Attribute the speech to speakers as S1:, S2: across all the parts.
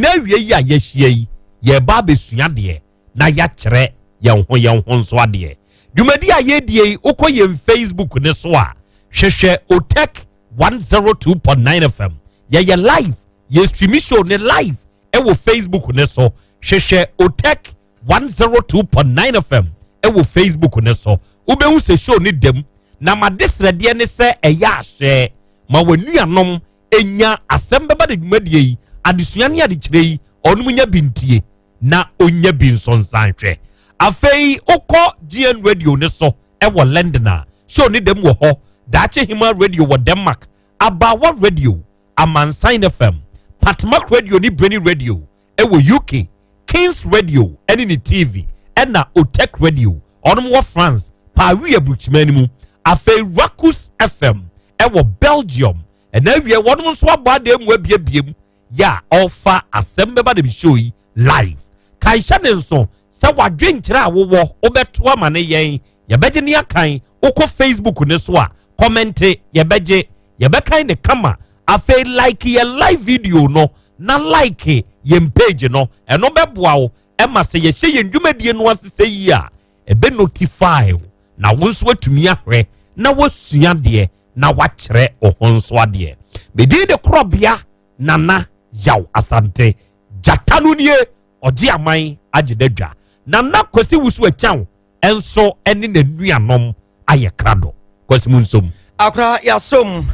S1: Awie yi a yɛahyia yi, yɛreba abɛsua adeɛ na yɛakyerɛ yɛn ho yɛn ho nso adeɛ. Dwumadi a yɛredie yi, wokɔ yɛn Facebook ne so a, hwehwɛ Otec 102.9 FM. Yɛyɛ live, yɛ stream show ne live ɛwɔ Facebook ne so. Hwehwɛ Otec 102.9 FM ɛwɔ Facebook ne so. Wobɛhu sɛ show ne dam na ma de srɛdeɛ ne sɛ ɛyɛ ahyɛ ma w'anuanom enya asɛm bɛba de dwumadie yi, adesua ne adekyerɛ yi, ɔnom nya bi ntie na ɔnya bi nso nsanhwɛ. Afei wokɔ GN Radio ne so ɛwɔ London a, show ne dam wɔ hɔ. Daakye Hima Radio wɔ Denmark, Abawa Radio, Amansan FM, Patmak Radio ne Brainy Radio ɛwɔ UK, Kings Radio ɛne ne TV, ɛna Otec Radio ɔnom wɔ France, Paris aburukyima no mu. Afei Rakus FM ɛwɔ Belgium. Ɛna awie wɔnom nso abɔ adeɛ mu abiebie mu yɛ a ɔfa asɛm bɛba de bi show yi live. Kaehyɛ ne nso sɛ wadwenkyerɛ a wowɔ wobɛto ama ne yɛn, yɛbɛgye ne akan. Wokɔ Facebook ne so a, comment, yɛbɛgye, yɛbɛkan ne kama. Afei like yɛ live video no na like yɛn page no. Ɛno bɛboa wo ɛma sɛ yɛhyɛ yɛn dwumadie no ase sɛ yi a, ɛbɛ notify wo na wo nso atumi ahwɛ na wasua adeɛ na wakyerɛ wo ho nso adeɛ. Medin de Korɔbea Nana Yaw Asante Gyata no nie, ɔgye aman agye dadwa. Nana Kwasi Wusu Akyɛw ɛnso ɛne n'anuanom ayɛ krado. Kwasi mu nsom.
S2: Akora yɛasom.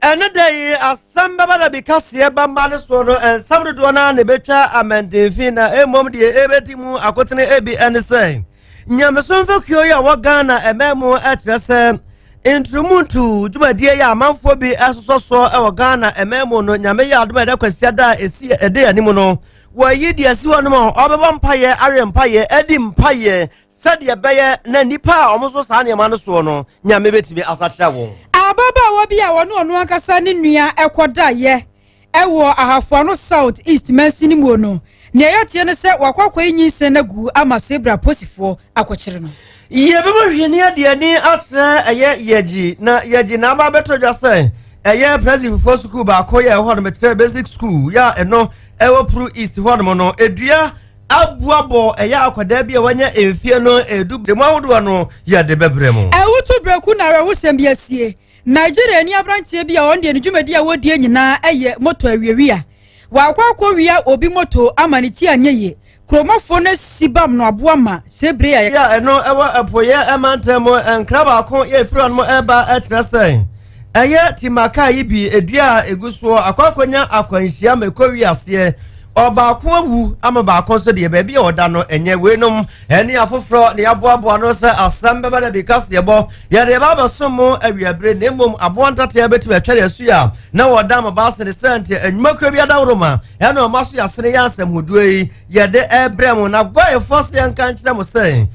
S2: Ɛno da yi asɛm bɛba da bi kaseɛ bɛma ne soɔ no, nsɛm dodoɔ no a na ɛbɛtwa amantemfi, na mmom deɛ ɛbɛdi mu akotene ebi ɛne sɛ nyamesom fekuo yi a wɔ Ghana ɛmɛ mu ɛkyerɛ sɛ nturumuntu dwumadie yi a amanfoɔ bi ɛsosɔ soɔ ɛwɔ Ghana ɛmɛ mu no, Nyame yɛ adom a ɛda Kwasiada a ɛsi ɛde anim no, wɔyi deɛ si hɔ nom a ɔbɛbɔ mpayɛ, awe mpayɛ, adi mpayɛ sɛdeɛ ɛbɛyɛ na nnipa a ɔmo so saa nneɛma no soɔ no, Nyame bɛtumi asakyerɛ wɔn.
S3: Ababaawa bi a wɔne ɔno ankasa ne nua ɛkɔdaeɛ ɛwɔ Ahafoano South East mansini mu no, nea ɛyɛ ne sɛ wakɔ akɔyi nyinsɛn agu ama sebra posifoɔ akɔkyere no.
S2: Yɛbɛbɔ hwene adeani akyerɛ ɛyɛ Yɛgyi na Yɛgyi na aba abɛtɔ dwa sɛ ɛyɛ Presbyfoɔ sukuu baako yɛ ɛhɔ nom, kyerɛ basic school yɛ a ɛno ɛwɔ Pru East hɔ nom no, edua aboabɔ ɛyɛ akwadaa bi a wanya mfie no 10. Mu ahodoɔ no yɛde bɛbrɛ mu.
S3: Ɛwoto brɛku na awerɛhosɛm bi asie. Nigeria ni aberanteɛ bi a ɔno deɛ ne dwumadi a wɔdie nyinaa ɛyɛ moto awiawia, wakɔ akɔwia obi moto ama ne ti anyɛ yie. Kuromafoɔ no si bam no aboa ma sebere a
S2: yɛ a ɛno ɛwɔ ɛpoyɛ ɛmantam mu. Nkra baako yɛ efiri hɔ nom ɛba ɛkyerɛ sɛ ɛyɛ timaka yi bi edua a egu soɔ akɔ akɔnya akwanhyia ma ɛkɔ wi aseɛ, ɔbaako awu ama baako nso deɛ baabi a ɔda no ɛnyɛ. Weinom ɛne afoforɔ ne yɛaboaboa no sɛ asɛm bɛba da bi kaseɛbɔ yɛde ɛba abɛsom mo awiabere, na mmom aboa ntatea bɛtumi atwa yɛ so a na wɔda mo baase ne sɛ nti anwumakuo bi adaworo ma ɛna ɔma so yɛasene yɛ asɛm hodoɔ yi yɛde ɛbrɛ mo na gɔefoɔ sɛ yɛnka nkyerɛ mo sɛ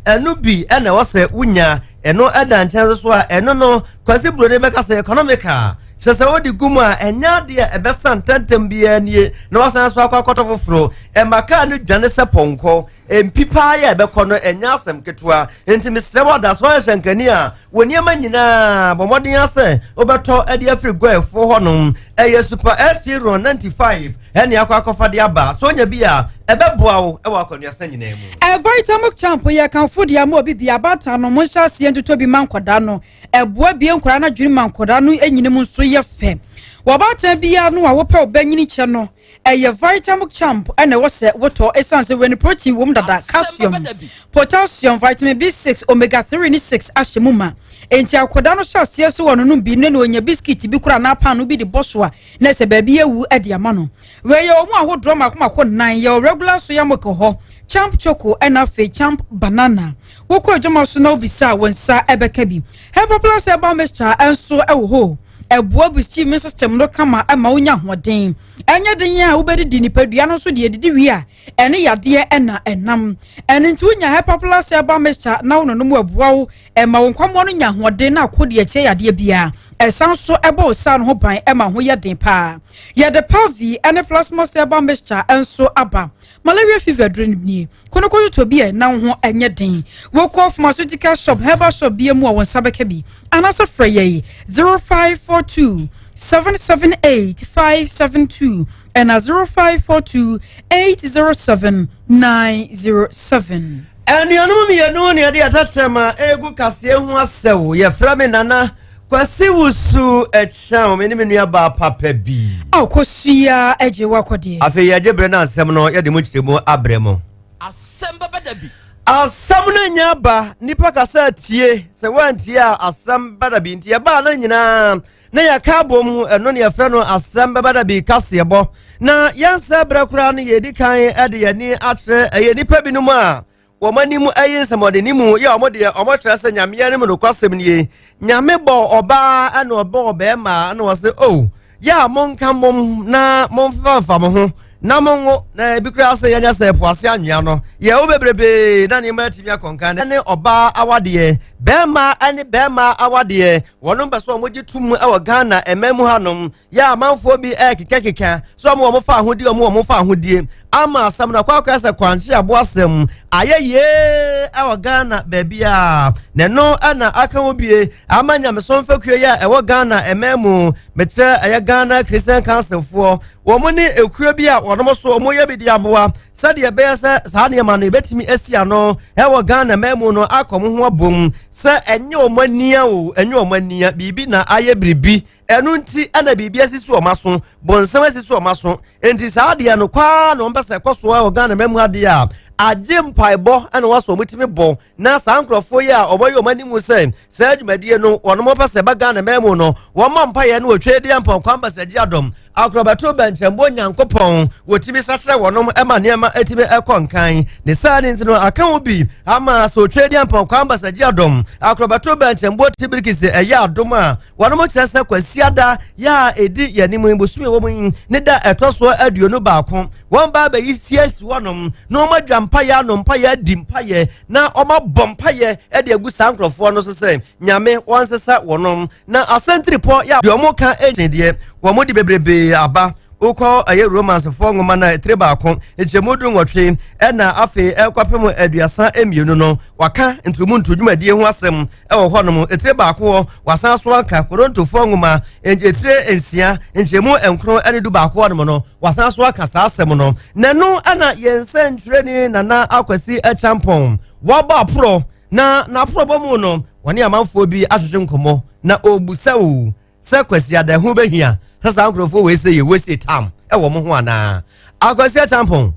S2: ɛno bi ɛna ɛwɔ sɛ wonya ɛno ɛda nkyɛn nso so a, ɛno no Kwasi Buroni bɛka sɛ economical kyerɛ sɛ wode gu mu a, ɛnyɛ adeɛ ɛbɛsa ntɛntɛm biara nie na wasan so akɔ akɔtɔ foforɔ. Ɛma kaa no dwane sɛ pɔnkɔ mpi paa yɛ ɛbɛkɔ no, ɛnyɛ asɛm ketewa. Nti mesrɛ wɔ da so ayɛ hyɛnkani a wɔ nneɛma nyinaa bɔ mmɔden asɛ wobɛtɔ de afiri gɔɛfoɔ hɔnom. Ɛyɛ Super ST Ron 95 ɛne akɔ akɔfa de aba so onya bi a ɛbɛboa wo ɛwɔ akɔnuasa nyinaa mu.
S3: Vitamilk Champ yɛ kamfo deɛ ama obi bia abaatan no, mo nhyɛ aseɛ ntotɔ bi ma nkɔdaa no. Ɛboa bie nkɔdaa no adwene ma nkɔdaa no anyini mu nso yɛ fɛ. Wɔbaatan biara no a wopɛ ɔbɛnyini kyɛ no, ɛyɛ Vitamilk Champ ɛna ɛwɔ sɛ wotɔ, ɛsiane sɛ wɛne protein wɔ mu dada, calcium, potassium, vitamin B6, omega 3 ne 6 ahyɛ mu ma. Enti akwadaa no hyɛ aseɛ sɛ wɔnonom bi ne na onya biscuit bi kora anaa paano bi de bɔ so a, na sɛ baabi awu de ama no. Wɔyɛ wɔn ahodoɔ mako mako nnan: yɛ regular soya milk hɔ, Champ Choco, ɛna afei Champ Banana. Wokɔ adwuma so na wobisa a, wɔn nsa ɛbɛka bi. Hepa Plus herbal mixture nso ɛwɔ hɔ, ɛboa boost immune system no kama ɛma wonya ahoɔden. Ɛnyɛ den a wobɛdidi nipadua no nso deɛ didi wie a, ɛne yadeɛ ɛna ɛnam ɛno. Nti wonya Hepa Plus herbal mixture na wononom, ɛboa wo ɛma wo nkwamoɔ no nya ahoɔden na akɔ deɛ ɛkyɛ yadeɛ biara. Ɛsan so ɛbɔ wo saa no ho ban ɛma ho yɛ den paa. Yɛde Pavi ɛne Plasma herbal mixture nso aba. Malaria fever duro no nie, konokɔ bi a ɛna ho ɛnyɛ den. Wokɔ pharmaceutical shop, herbal shop bia mu a, wɔn nsa bɛka bi, anaasɛ frɛ yɛn 0542 778 572 ɛna 0542 807 907.
S2: Anuanom mmienu ne yɛde yɛtɛkyerɛma egu kaseɛ ho asɛw. Yɛfrɛ me Nana Kwasi Wusu Ɛkyɛn, me ne me nua baa papa bi.
S3: Akosua agye wakɔdeɛ.
S2: Afei yɛgye berɛ no, asɛm no yɛde mu nkyerɛmu abrɛ mu.
S4: Asɛm bɛbɛ da bi.
S2: Asɛm no nya ba nipa kasa tie sɛ woantie a, asɛm bɛda bi. Nti yɛbaa no nyinaa na yɛka abom, ɛno ne yɛfrɛ no asɛm bɛbɛda bi kaseɛbɔ. Na yɛnsɛ berɛ koraa no, yɛdi kan de yɛni akyerɛ ɛyɛ nipa binom a wɔn anim ayi nsɛmɔdeni mu yɛ wɔn deɛ wɔn kyerɛ sɛ Nyameɛ no mu nokwasɛm nie. Nyame bɔ ɔbaa ɛna ɔbɔ ɔbɛrima ɛna wɔsɛ o yɛ a, monka mom na momfamfa mo ho na monwo na ebi koraa sɛ yɛnyɛ sɛ ɛpo ase anwea no yɛwo bebrebee na nneɛma atumi akɔnkan. Ne ɔbaa awadeɛ, bɛrima ne bɛrima awadeɛ, wɔnom pɛ sɛ ɔmogye tom wɔ Ghana ɛman mu hanom. Yɛ amanfoɔ bi ɛkekakeka sɛ ɔmo wɔn fa ahodie, ɔmo wɔn fa ahodie ama asɛm no akɔ akɔyɛ sɛ kwankye aboa asɛm ayɛ yie ɛwɔ Ghana baabi a na ɛno ɛna aka ho bie ama nyamesom fekuo yi a ɛwɔ Ghana ɛman mu, mekyerɛ ɛyɛ Ghana Christian Council foɔ, wɔn ne ekuo bi a wɔnom so wɔn yɛ bi de aboa sɛdeɛ ɛbɛyɛ sɛ saa nneɛma no ebɛtumi asi ano ɛwɔ Ghana man mu no akɔ mo ho abom sɛ ɛnyɛ wɔn ania o, ɛnyɛ wɔn ania biribi na ayɛ biribi. Ɛno nti ɛna biribi asisi wɔn aso, bɔnsɛm asisi wɔn aso. Nti saa adeɛ no kwaa na wɔn pɛ sɛ ɛkɔ so wɔ Ghana man mu. Adeɛ a agye mpaebɔ ɛna wɔasɔ wɔn tumi bɔ na saa nkurɔfoɔ yi a wɔyɛ wɔn anim sɛ saa dwumadie no wɔn pɛ sɛ ɛba Ghana man mu no, wɔn mɔ mpaeɛ no wɔtwa di mpɔnkwan bɛsɛ gye adɔm akorɔbɛto bɛnkyɛnbɔ Nyankopɔn wɔtumi sakyerɛ wɔnom ɛma nneɛma atumi ɛkɔ nkan. Ne saa ne nti no aka wo bi ama sɛ otwa di mpɔnkwan bɛsɛ gye adɔm akorɔbɛto bɛnkyɛnbɔ tibirikisi ɛyɛ adom a wɔnom kyerɛ sɛ Kwasiada yɛ a ɛdi yɛn yi bosome wɔ mu yi ne da ɛtɔ soɔ 21, wɔn ba abɛyi siesie wɔnom na wɔn adwa mpayɛ ano mpayɛ adi mpayɛ na wɔn abɔ mpayɛ ɛde agu saa nkurɔfoɔ no so sɛ Nyame wɔn nsesa wɔnom. Na asɛntiripɔ yɛ deɛ wɔn ka ɛnkyɛn deɛ wɔn de bebrebe aba. Wokɔ ɛyɛ Romansfoɔ nwoma no a, ɛtire 1 nkyɛmu 18 ɛna afei ɛkɔpem 32 no, waka nturumu ntu dwumadie ho asɛm ɛwɔ hɔnom. Ɛtire 1 hɔ wasan so aka. Korontofoɔ nwoma ɛtire 6 nkyɛmu 9 ɛne 11 hɔnom no, wasan so aka saa asɛm no. Na ɛno ɛna yɛn nsɛntwerɛni Nana Akwasi Akyampɔn wabɔ aporɔ na n'aporɔbɔ mu no, wɔne amanfoɔ bi ahwehwɛ nkɔmmɔ na ɔbusa o sɛ Kwasi ada ho bɛhia sɛ saa nkurɔfoɔ wei sɛ yɛwɔ sie tam ɛwɔ mo ho anaa, Akwasi Akyampɔn?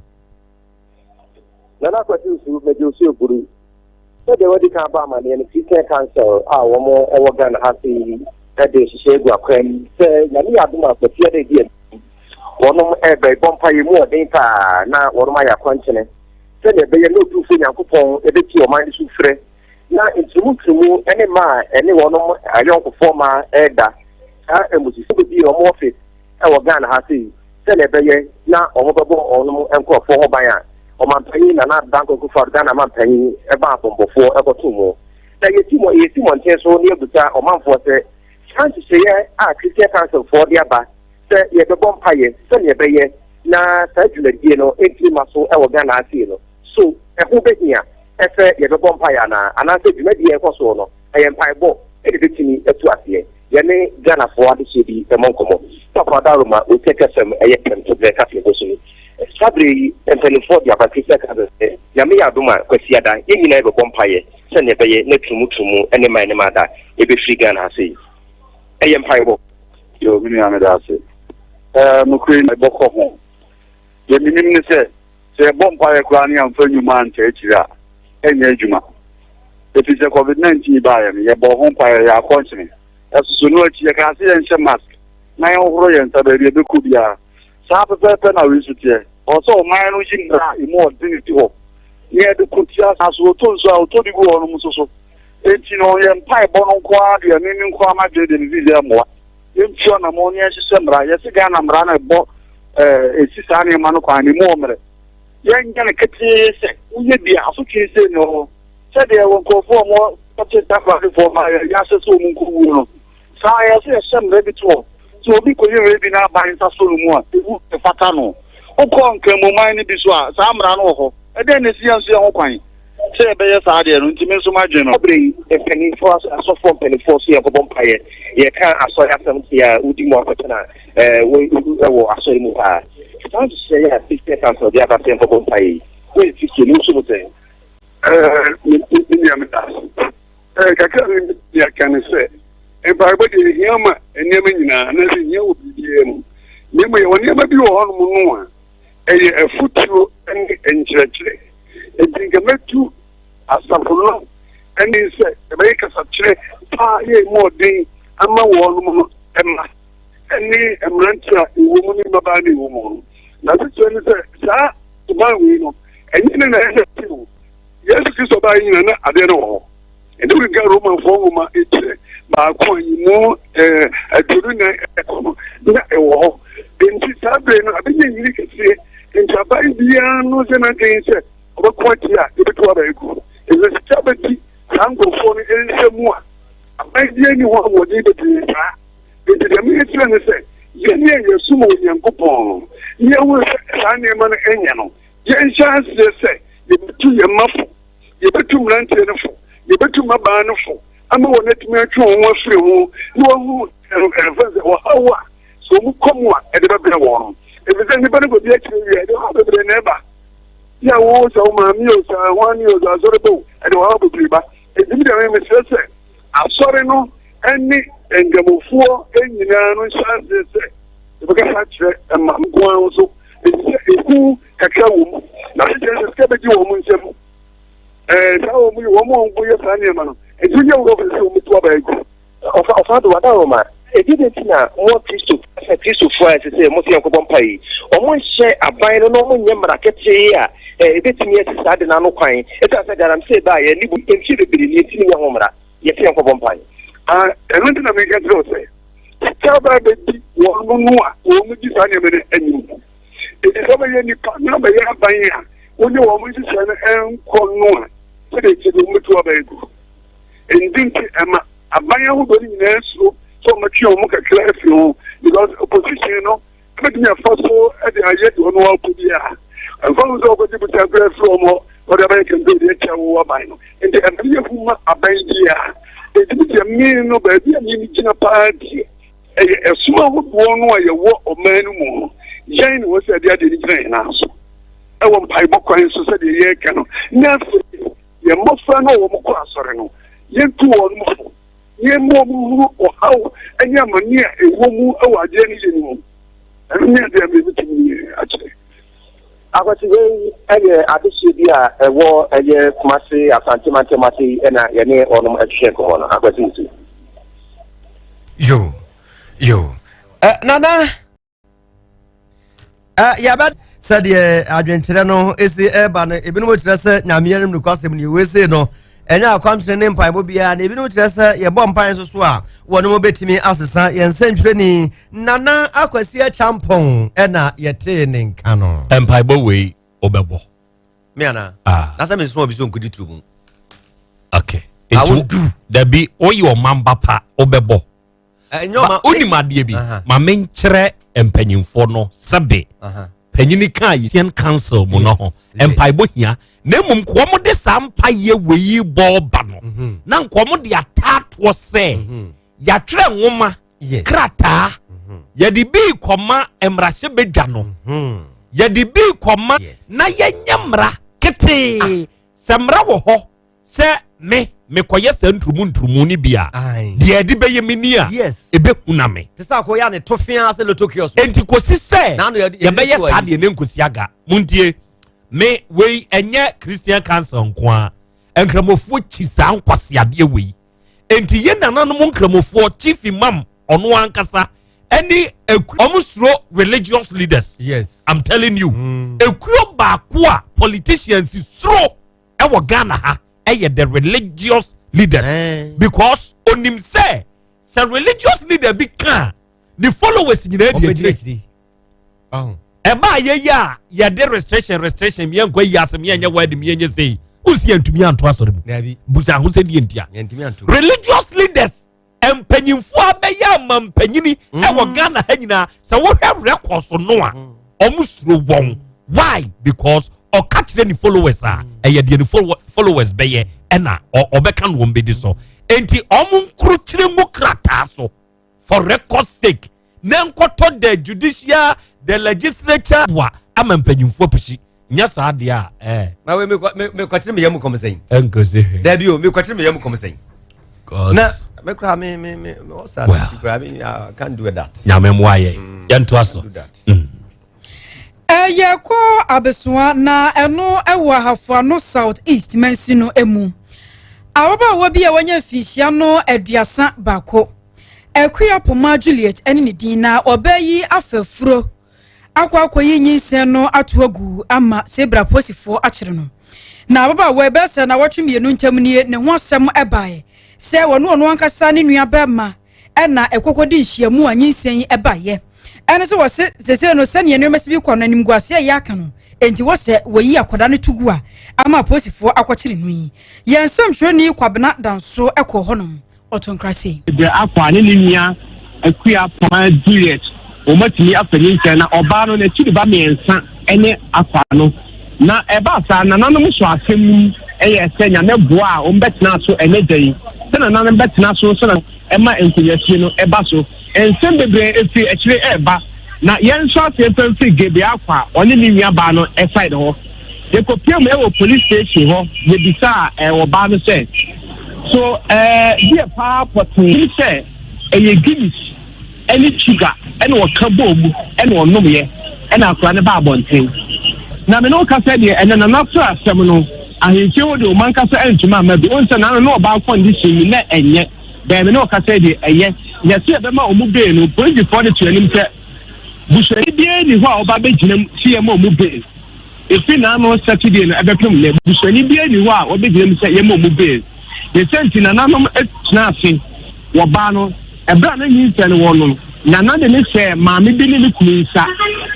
S5: Nana Akwasi Nsu, mɛgye osu eburu sɛdeɛ wɔde kan bɔ amanneɛ no, Christian Council a wɔn wɔ Ghana ha se yi ɛde hyehyɛ egu akwan mu sɛ Nyame yɛ adom a, Kwasi ada edi anim wɔnom ɛbɛ bɔ mpa yɛ mu ɔden paa na wɔnom ayɛ akɔnkyene sɛdeɛ ɛbɛyɛ na Otumfuo Nyankopɔn ɛbɛtie ɔman no so frɛ na nturumu ɛne mmaa a ɛne wɔnom ayɔnkofoɔ ma ɛɛda saa emusisi bebi a wɔn office ɛwɔ Ghana ha sei sɛdeɛ ɛbɛyɛ na wɔn bɛbɔ wɔn nkurɔfoɔ ho ban a ɔmanpanyin Nana Danko Akufo-Addo, Ghana manpanyin, ɛba abɔnbɔfoɔ ɛkɔto mu. Na yɛsi mɔ yɛsi mmɔnten so na yɛbusa ɔmanfoɔ sɛ saa nhyehyɛeɛ a Christian Council foɔ de aba sɛ yɛbɛbɔ mpayɛ sɛdeɛ ɛbɛyɛ na saa dwumadie no ntumi ma so ɛwɔ Ghana ase no so, ɛho bɛhia ɛsɛ yɛbɛbɔ mpayɛ anaa, anaasɛ dwumadie a ɛkɔ soɔ no ɛyɛ mpaebɔ ɛde bɛtumi atu aseɛ? Yɛne Ghanafoɔ adehyɛ bi ɛmɔ nkɔmmɔ. Papa Daroma Otec FM ɛyɛ pɛmtobrɛ kaseɛbɔ so ni. Saa bere yi mpanimfoɔ de aba, Christian Council, sɛ Nyame yɛ adom a, Kwasiada yɛn nyinaa yɛbɛbɔ mpayɛ sɛnea ɛbɛyɛ na turumuturumu ne man ne ma da ɛbɛfiri Ghana ha sei. Ɛyɛ mpaebɔ.
S6: Yo, me nua, meda ase. Nokore bɔkɔ ho. Deɛ menim ne sɛ, sɛ yɛbɔ mpaeɛ koraa ne yɛmfa nnwuma ankyɛ akyiri a, ɛnyɛ adwuma. Ɛfiri sɛ COVID-19 baeɛ no, yɛbɔɔ ho mpaeɛ, yɛ akɔnkyene. Ɛsoso no akyi, yɛkaa sɛ yɛnhyɛ mask na yɛnhohoro yɛn nsa baabi a ɛbɛkɔ biara. Saa pɛpɛɛpɛ na wei so teɛ. Ɔwɔ sɛ ɔman no yi mmara a emu ɔden si hɔ na yɛde ko tia saa so ɔtɔ nsuo a ɔtɔ de gu hɔ nom nso so. Enti no, yɛn mpaebɔ no nko ara deɛ, me nko ara m'adwene deɛ, mefii sɛ mmoa. Yɛntu anammɔn na yɛnhyehyɛ mmara. Yɛse Ghana mmara no ɛbɔ ɛsi saa nneɛma no kwan no, emu wɔ mmerɛ. Yɛnyɛ no ketee sɛ woyɛ bi a, asotwe sei na ɛwɔ hɔ. Sɛdeɛ wɔ nkurɔfoɔ a wɔte takoradifoɔ ma yɛahyɛ sɛ wɔn nkɔwuo no, saa yɛ sɛ yɛhyɛ mmara bi to hɔ sɛ obi kɔyɛ wei bi na aban nsa so no mu a, ɛwu ɛfata no. Wokɔ nkramoman no bi so a, saa mmara no wɔ hɔ. Ɛdɛn na ɛsi yɛn nso yɛn ho kwan? Sɛ yɛbɛyɛ saa adeɛ no, nti me nso m'adwene no.
S5: Saa berɛ yi, mpanimfoɔ, asɔfoɔ mpanimfoɔ nso yɛnkɔbɔ mpaeɛ. Yɛka asɔre asɛm te a, wodi mu akɔtena wɔ asɔre mu paa. Saa nhyehyɛeɛ a Christian Council de aba sɛ yɛnkɔbɔ mpaeɛ yi, woyɛ Kristoni, woso mu sɛn?
S4: Me nua meda ase. Kakra a mebɛtumi aka ne sɛ, mpaebɔ deɛ ɛhia ma nneɛma nyinaa, anaasɛ ɛhia wɔ biribiara mu. Na mmom yɛwɔ nneɛma bi wɔ hɔnom no a, ɛyɛ afotuo ne nkyerɛkyerɛ. Enti nka mɛtu asafo no ne sɛ ɛbɛyɛ kasakyerɛ paa yɛ emu ɔden ama wɔnom no mma ne mmerante a ɛwɔ mu ne mmabaa no ɛwɔ mu no. Na asekyerɛ ne sɛ saa suban wei no ɛnyɛ ne na ɛsɛ ti o. Yesu Kristo baa nyina na adeɛ no wɔ hɔ. Ɛne wokenkan Romanfoɔ nwoma etire baako a nyimu 24 ɛkɔ no na ɛwɔ hɔ. Enti saa bere no abɛnya nyini kɛseɛ. Enti aban biara no sɛ n'adwene sɛ ɔbɛko atia a yɛbɛtu aba agu. Ɛfiri sika bɛdi saa nkurɔfoɔ no nsa mu a aban biara nni hɔ ahoɔden bebree saa. Enti deɛ merekyerɛ ne sɛ yɛn a yɛsom Onyankopɔn no na yɛhunu sɛ saa nneɛma no nyɛ no, yɛnhyɛ aseɛ sɛ yɛbɛtu yɛn mma fo. Yɛbɛtu mmeranteɛ no fo, yɛbɛtu mmabaa no fo ama wɔn atumi atwe wɔn ho afiri ho na wɔahunu ɛmfa sɛ ɔhaw a sɛ wɔn kɔ mu a ɛde bɛbrɛ wɔn no. Ɛfiri sɛ nnipa no kɔdi akyire wie a, ɛde ɔhaw bebree na ɛba. Yɛ a wo sɛ wo maame o, sɛ hwan o, sɛ asɔre ba o, ɛde ɔhaw bebree ba. Enti me deɛ mesrɛ sɛ asɔre no ne nkramofoɔ nyinaa no nhyɛ aseɛ sɛ yɛbɛkasa akyerɛ mma nko ara nso, ɛfiri sɛ ehu kakra wɔ mu. Na asekyerɛ sɛ sika bɛgye wɔn nsam. Ɛɛ saa wɔn yi wɔn a wɔyɛ saa nneɛma no, nti nyɛ wɔn sɛ wɔn tu aba agu.
S5: Ɔfa ɔfa do adaworoma, ɛdeɛ bɛ nti na mo Kristo sɛ Kristofoɔ a ɛsɛ sɛ mo sɛ yɛnkɔbɔ mpaeɛ yi, wɔn nhyɛ aban no na wɔn nyɛ mmara ketee a ɛbɛtumi asi saa ade no ano kwan? Ɛsiane sɛ galamsey baeɛ ne bu mfie bebree nie ntumi nyɛ ho mmara, yɛsɛ yɛnkɔbɔ mpaeɛ.
S4: Ah, ɛno nti na meka kyerɛ wo sɛ sika ba bɛdi wɔn no a wɔn di saa nneɛma no anim. Enti sɛ wɔbɛyɛ nnipa na wɔbɛyɛ aban a wone wɔn nhyehyɛe no nkɔ no a, sɛdeɛ ɛteɛ bi wɔbɛtu aba agu. Ɛnti nti ɛma aban ahodoɔ no nyinaa suro sɛ wɔbɛtwe wɔn kakra afiri ho because opposition no bɛtumi afa so de ayɛ deɛ ɔno ara pɛ biara. Ɛmfa ho sɛ wɔkɔgye bosia koraa afiri wɔn hɔ na wɔde abɛyɛ campaign de atia wo aban no. Nti ɛma no yɛ hu ma aban biara. Enti me deɛ me no baabi a me gyina paa deɛ, Ɛyɛ ɛsom ahodoɔ no a yɛwɔ ɔman no mu no, yɛn na ɛwɔ sɛ yɛde adeɛ no gyina yɛn nan so wɔ mpaebɔ kwan so sɛdeɛ yɛreka no, na afei yɛn mmɔfra no a wɔkɔ asɔre no, yɛntu wɔn fo, na yɛmma wɔn nhunu ɔhaw ne amane a ɛwɔ mu wɔ adeɛ no yɛ no mu. Ɛno ne adeɛ a mebɛtumi akyerɛ.
S5: Akwasi, wei yɛ adehyeɛ bi a ɛwɔ ɛyɛ Kumasi Asante mantam ase yi na yɛne wɔnom ɛtwetwe nkɔmmɔ no. Akwasi nso.
S2: Yo, yo. Eh, nana, eh, yɛbɛ sɛdeɛ adwenkyerɛ no ɛsi ɛba no, ebinom kyerɛ sɛ nyameɛ no nokwasɛm ne ɛwɔ no ɛnyɛ akwankyerɛ ne mpaebɔ biara, na ebinom kyerɛ sɛ yɛbɔ mpae nso so a wɔn bɛtumi asesa. Yɛn nsɛntwerɛni Nana Akwasi Akyampɔn ɛna yɛtee ne nka no.
S1: Mpaebɔ wei wobɛbɔ?
S2: Me ana? Ah. Na sɛ mesoma obi sɛ ɔnkɔdi turo mu.
S1: Okay. Nti dabi, woyɛ ɔmamba pa, wobɛbɔ. Wonim adeɛ bi, ma menkyerɛ mpanyimfoɔ no sɛbe panyini kaa Christian Council mu no ho mpaebɔ hia, na mmom nka wɔn de saa mpaeɛ wei bɔ ba no mhm. na nka wɔn de ataatoɔ sɛ mhm. yɛatwerɛ nwoma krataa mhm. yɛde bi kɔma mmarahyɛbadwa no, yɛde bi kɔma na yɛnyɛ mmara ketee ah. Sɛ mmara wɔ hɔ sɛ me mekɔyɛ saa nturumu nturumu no bi a, deɛ ɛde bɛyɛ me ni a ɛbɛhuna me.
S2: Te sɛ akɔyɛ ne to fea sɛ loto kiosk.
S1: Enti kɔsi sɛ yɛbɛyɛ saa deɛ ne nkosi aga. Montie me, wei ɛnyɛ Christian Council nko a, nkramofoɔ kyi saa nkwaseadeɛ wei. Enti yɛn nananom nkramofoɔ, Chief Imam ɔno ankasa ɛne ɔmo suro religious leaders.
S2: Yes,
S1: I'm telling you. Ekuo baako a politicians suro ɛwɔ Ghana ha ɛyɛ the religious leaders because onim sɛ sɛ religious leader bi ka, ne followers nyinaa di akyire. Ɛbaa yɛyi a yɛde restriction restriction, yɛn nkɔ yi asɛm, yɛn nyɛ wedding, yɛn nyɛ sɛyi, nsi yɛn ntumi anto asɔre mu. Busa ahosɛ deɛ ntia religious leaders, mpanyinfoɔ abɛyɛ ama mpanyini ɛwɔ Ghana ha nyinaa, sɛ wohwɛ records no a, ɔmo suro wɔn. Why? Because Ɔka kyerɛ ne followers a, ɛyɛ deɛ ne followers bɛyɛ ɛna ɔbɛka no wɔn bɛdi so. Enti ɔmo nkurukyire ngu krataa so for record sake na nkɔtɔ the judicial, the legislature wa ama mpanyinfoɔ pisi nyɛ saa deɛ a ɛɛ.
S2: Na wei mekɔkyere me yam kɔm sɛn?
S1: Ɛnkɔsi hwee.
S2: Dabi o, mekɔkyere me yam kɔm sɛn? Na me kora me me me ɔsa
S1: Well.
S2: ti kora me, I can't do that.
S1: Nyame mmoa yɛ, yɛntoa so.
S2: Do that.
S3: Ɛyɛ kɔ Abesoa na ɛno ɛwɔ Ahafoano South East mansi no mu. Ababaawa bi a wanya mfinhyia no 31, Akua Poma Juliet ɛne ne din, na ɔbaa yi afafuro akɔ akɔyi nyinsɛn no ato agu ama sebra posifoɔ akyere no. Na ababaawa ɛbɛsɛ na wɔtwe 2 ntam nie ne ho asɛm ɛbaeɛ sɛ wɔne ɔno ankasa ne nua bɛrima ɛna ɛkɔkɔdi nhyiamu a nyinsɛn ɛbaeɛ. Ɛne sɛ wɔse sese no sɛnea nneɛma si bi kɔ no, animguase a ɛyɛ aka no enti wɔsɛ wɔyi akwadaa no to gu a ama apolisifoɔ akɔkyere no yi. Yɛn nsɛmtwerɛni Kwabena Danso ɛkɔɔ hɔnom ɔto nkrase.
S7: Deɛ akɔ a ne ne nua Akua Poma Juliet wɔmatumi afa nyinsɛn, na ɔbaa no n'akyiri ba 3 ne akwa no. Na ɛbaa saa, nananom so asɛm no mu ɛyɛ sɛ Nyame boa a wɔbɛtena so ɛnɛ da yi, sɛ nananom bɛtena so sɛ ɛma nkonyasie no ɛba so. Nsɛm bebree ɛfiri akyire ɛreba, na yɛn nso ase mfa mfiri Gabriel akwa ɔne ne nua baa no side hɔ. Yɛkɔpie mu ɛwɔ police station hɔ, yɛbisaa ɔbaa no sɛ so deɛ paa pɔtee sɛ ɛyɛ Guinness ɛne sugar ɛna ɔka bɔɔ mu ɛna ɔnomyɛ ɛna akora ne ba abɔnten. Na me ne wo kasa deɛ, ɛnɛ nana fra asɛm no ahemfie hɔ deɛ, ɔma nkasa ɛntumi amma bi. Ɔn sɛ nana ne ɔbaa condition mu na ɛnyɛ bɛn. Me ne wo kasa deɛ, ɛyɛ yɛsɛ yɛbɛma ɔmo bail no, polisifoɔ de to anim sɛ busuani biara ni hɔ a ɔba bɛgyina mu sɛ yɛma ɔmo bail. Efi n'ano Saturday no ɛbɛpem nɛ, busuani biara ni hɔ a wɔbɛgyina mu sɛ yɛma ɔmo bail. Ne sɛ nti nananom tena ase wɔ baa no ɛberɛ a na nyinsɛn no wɔ no, nana de ne hyɛ maame bi ne ne kunu nsa.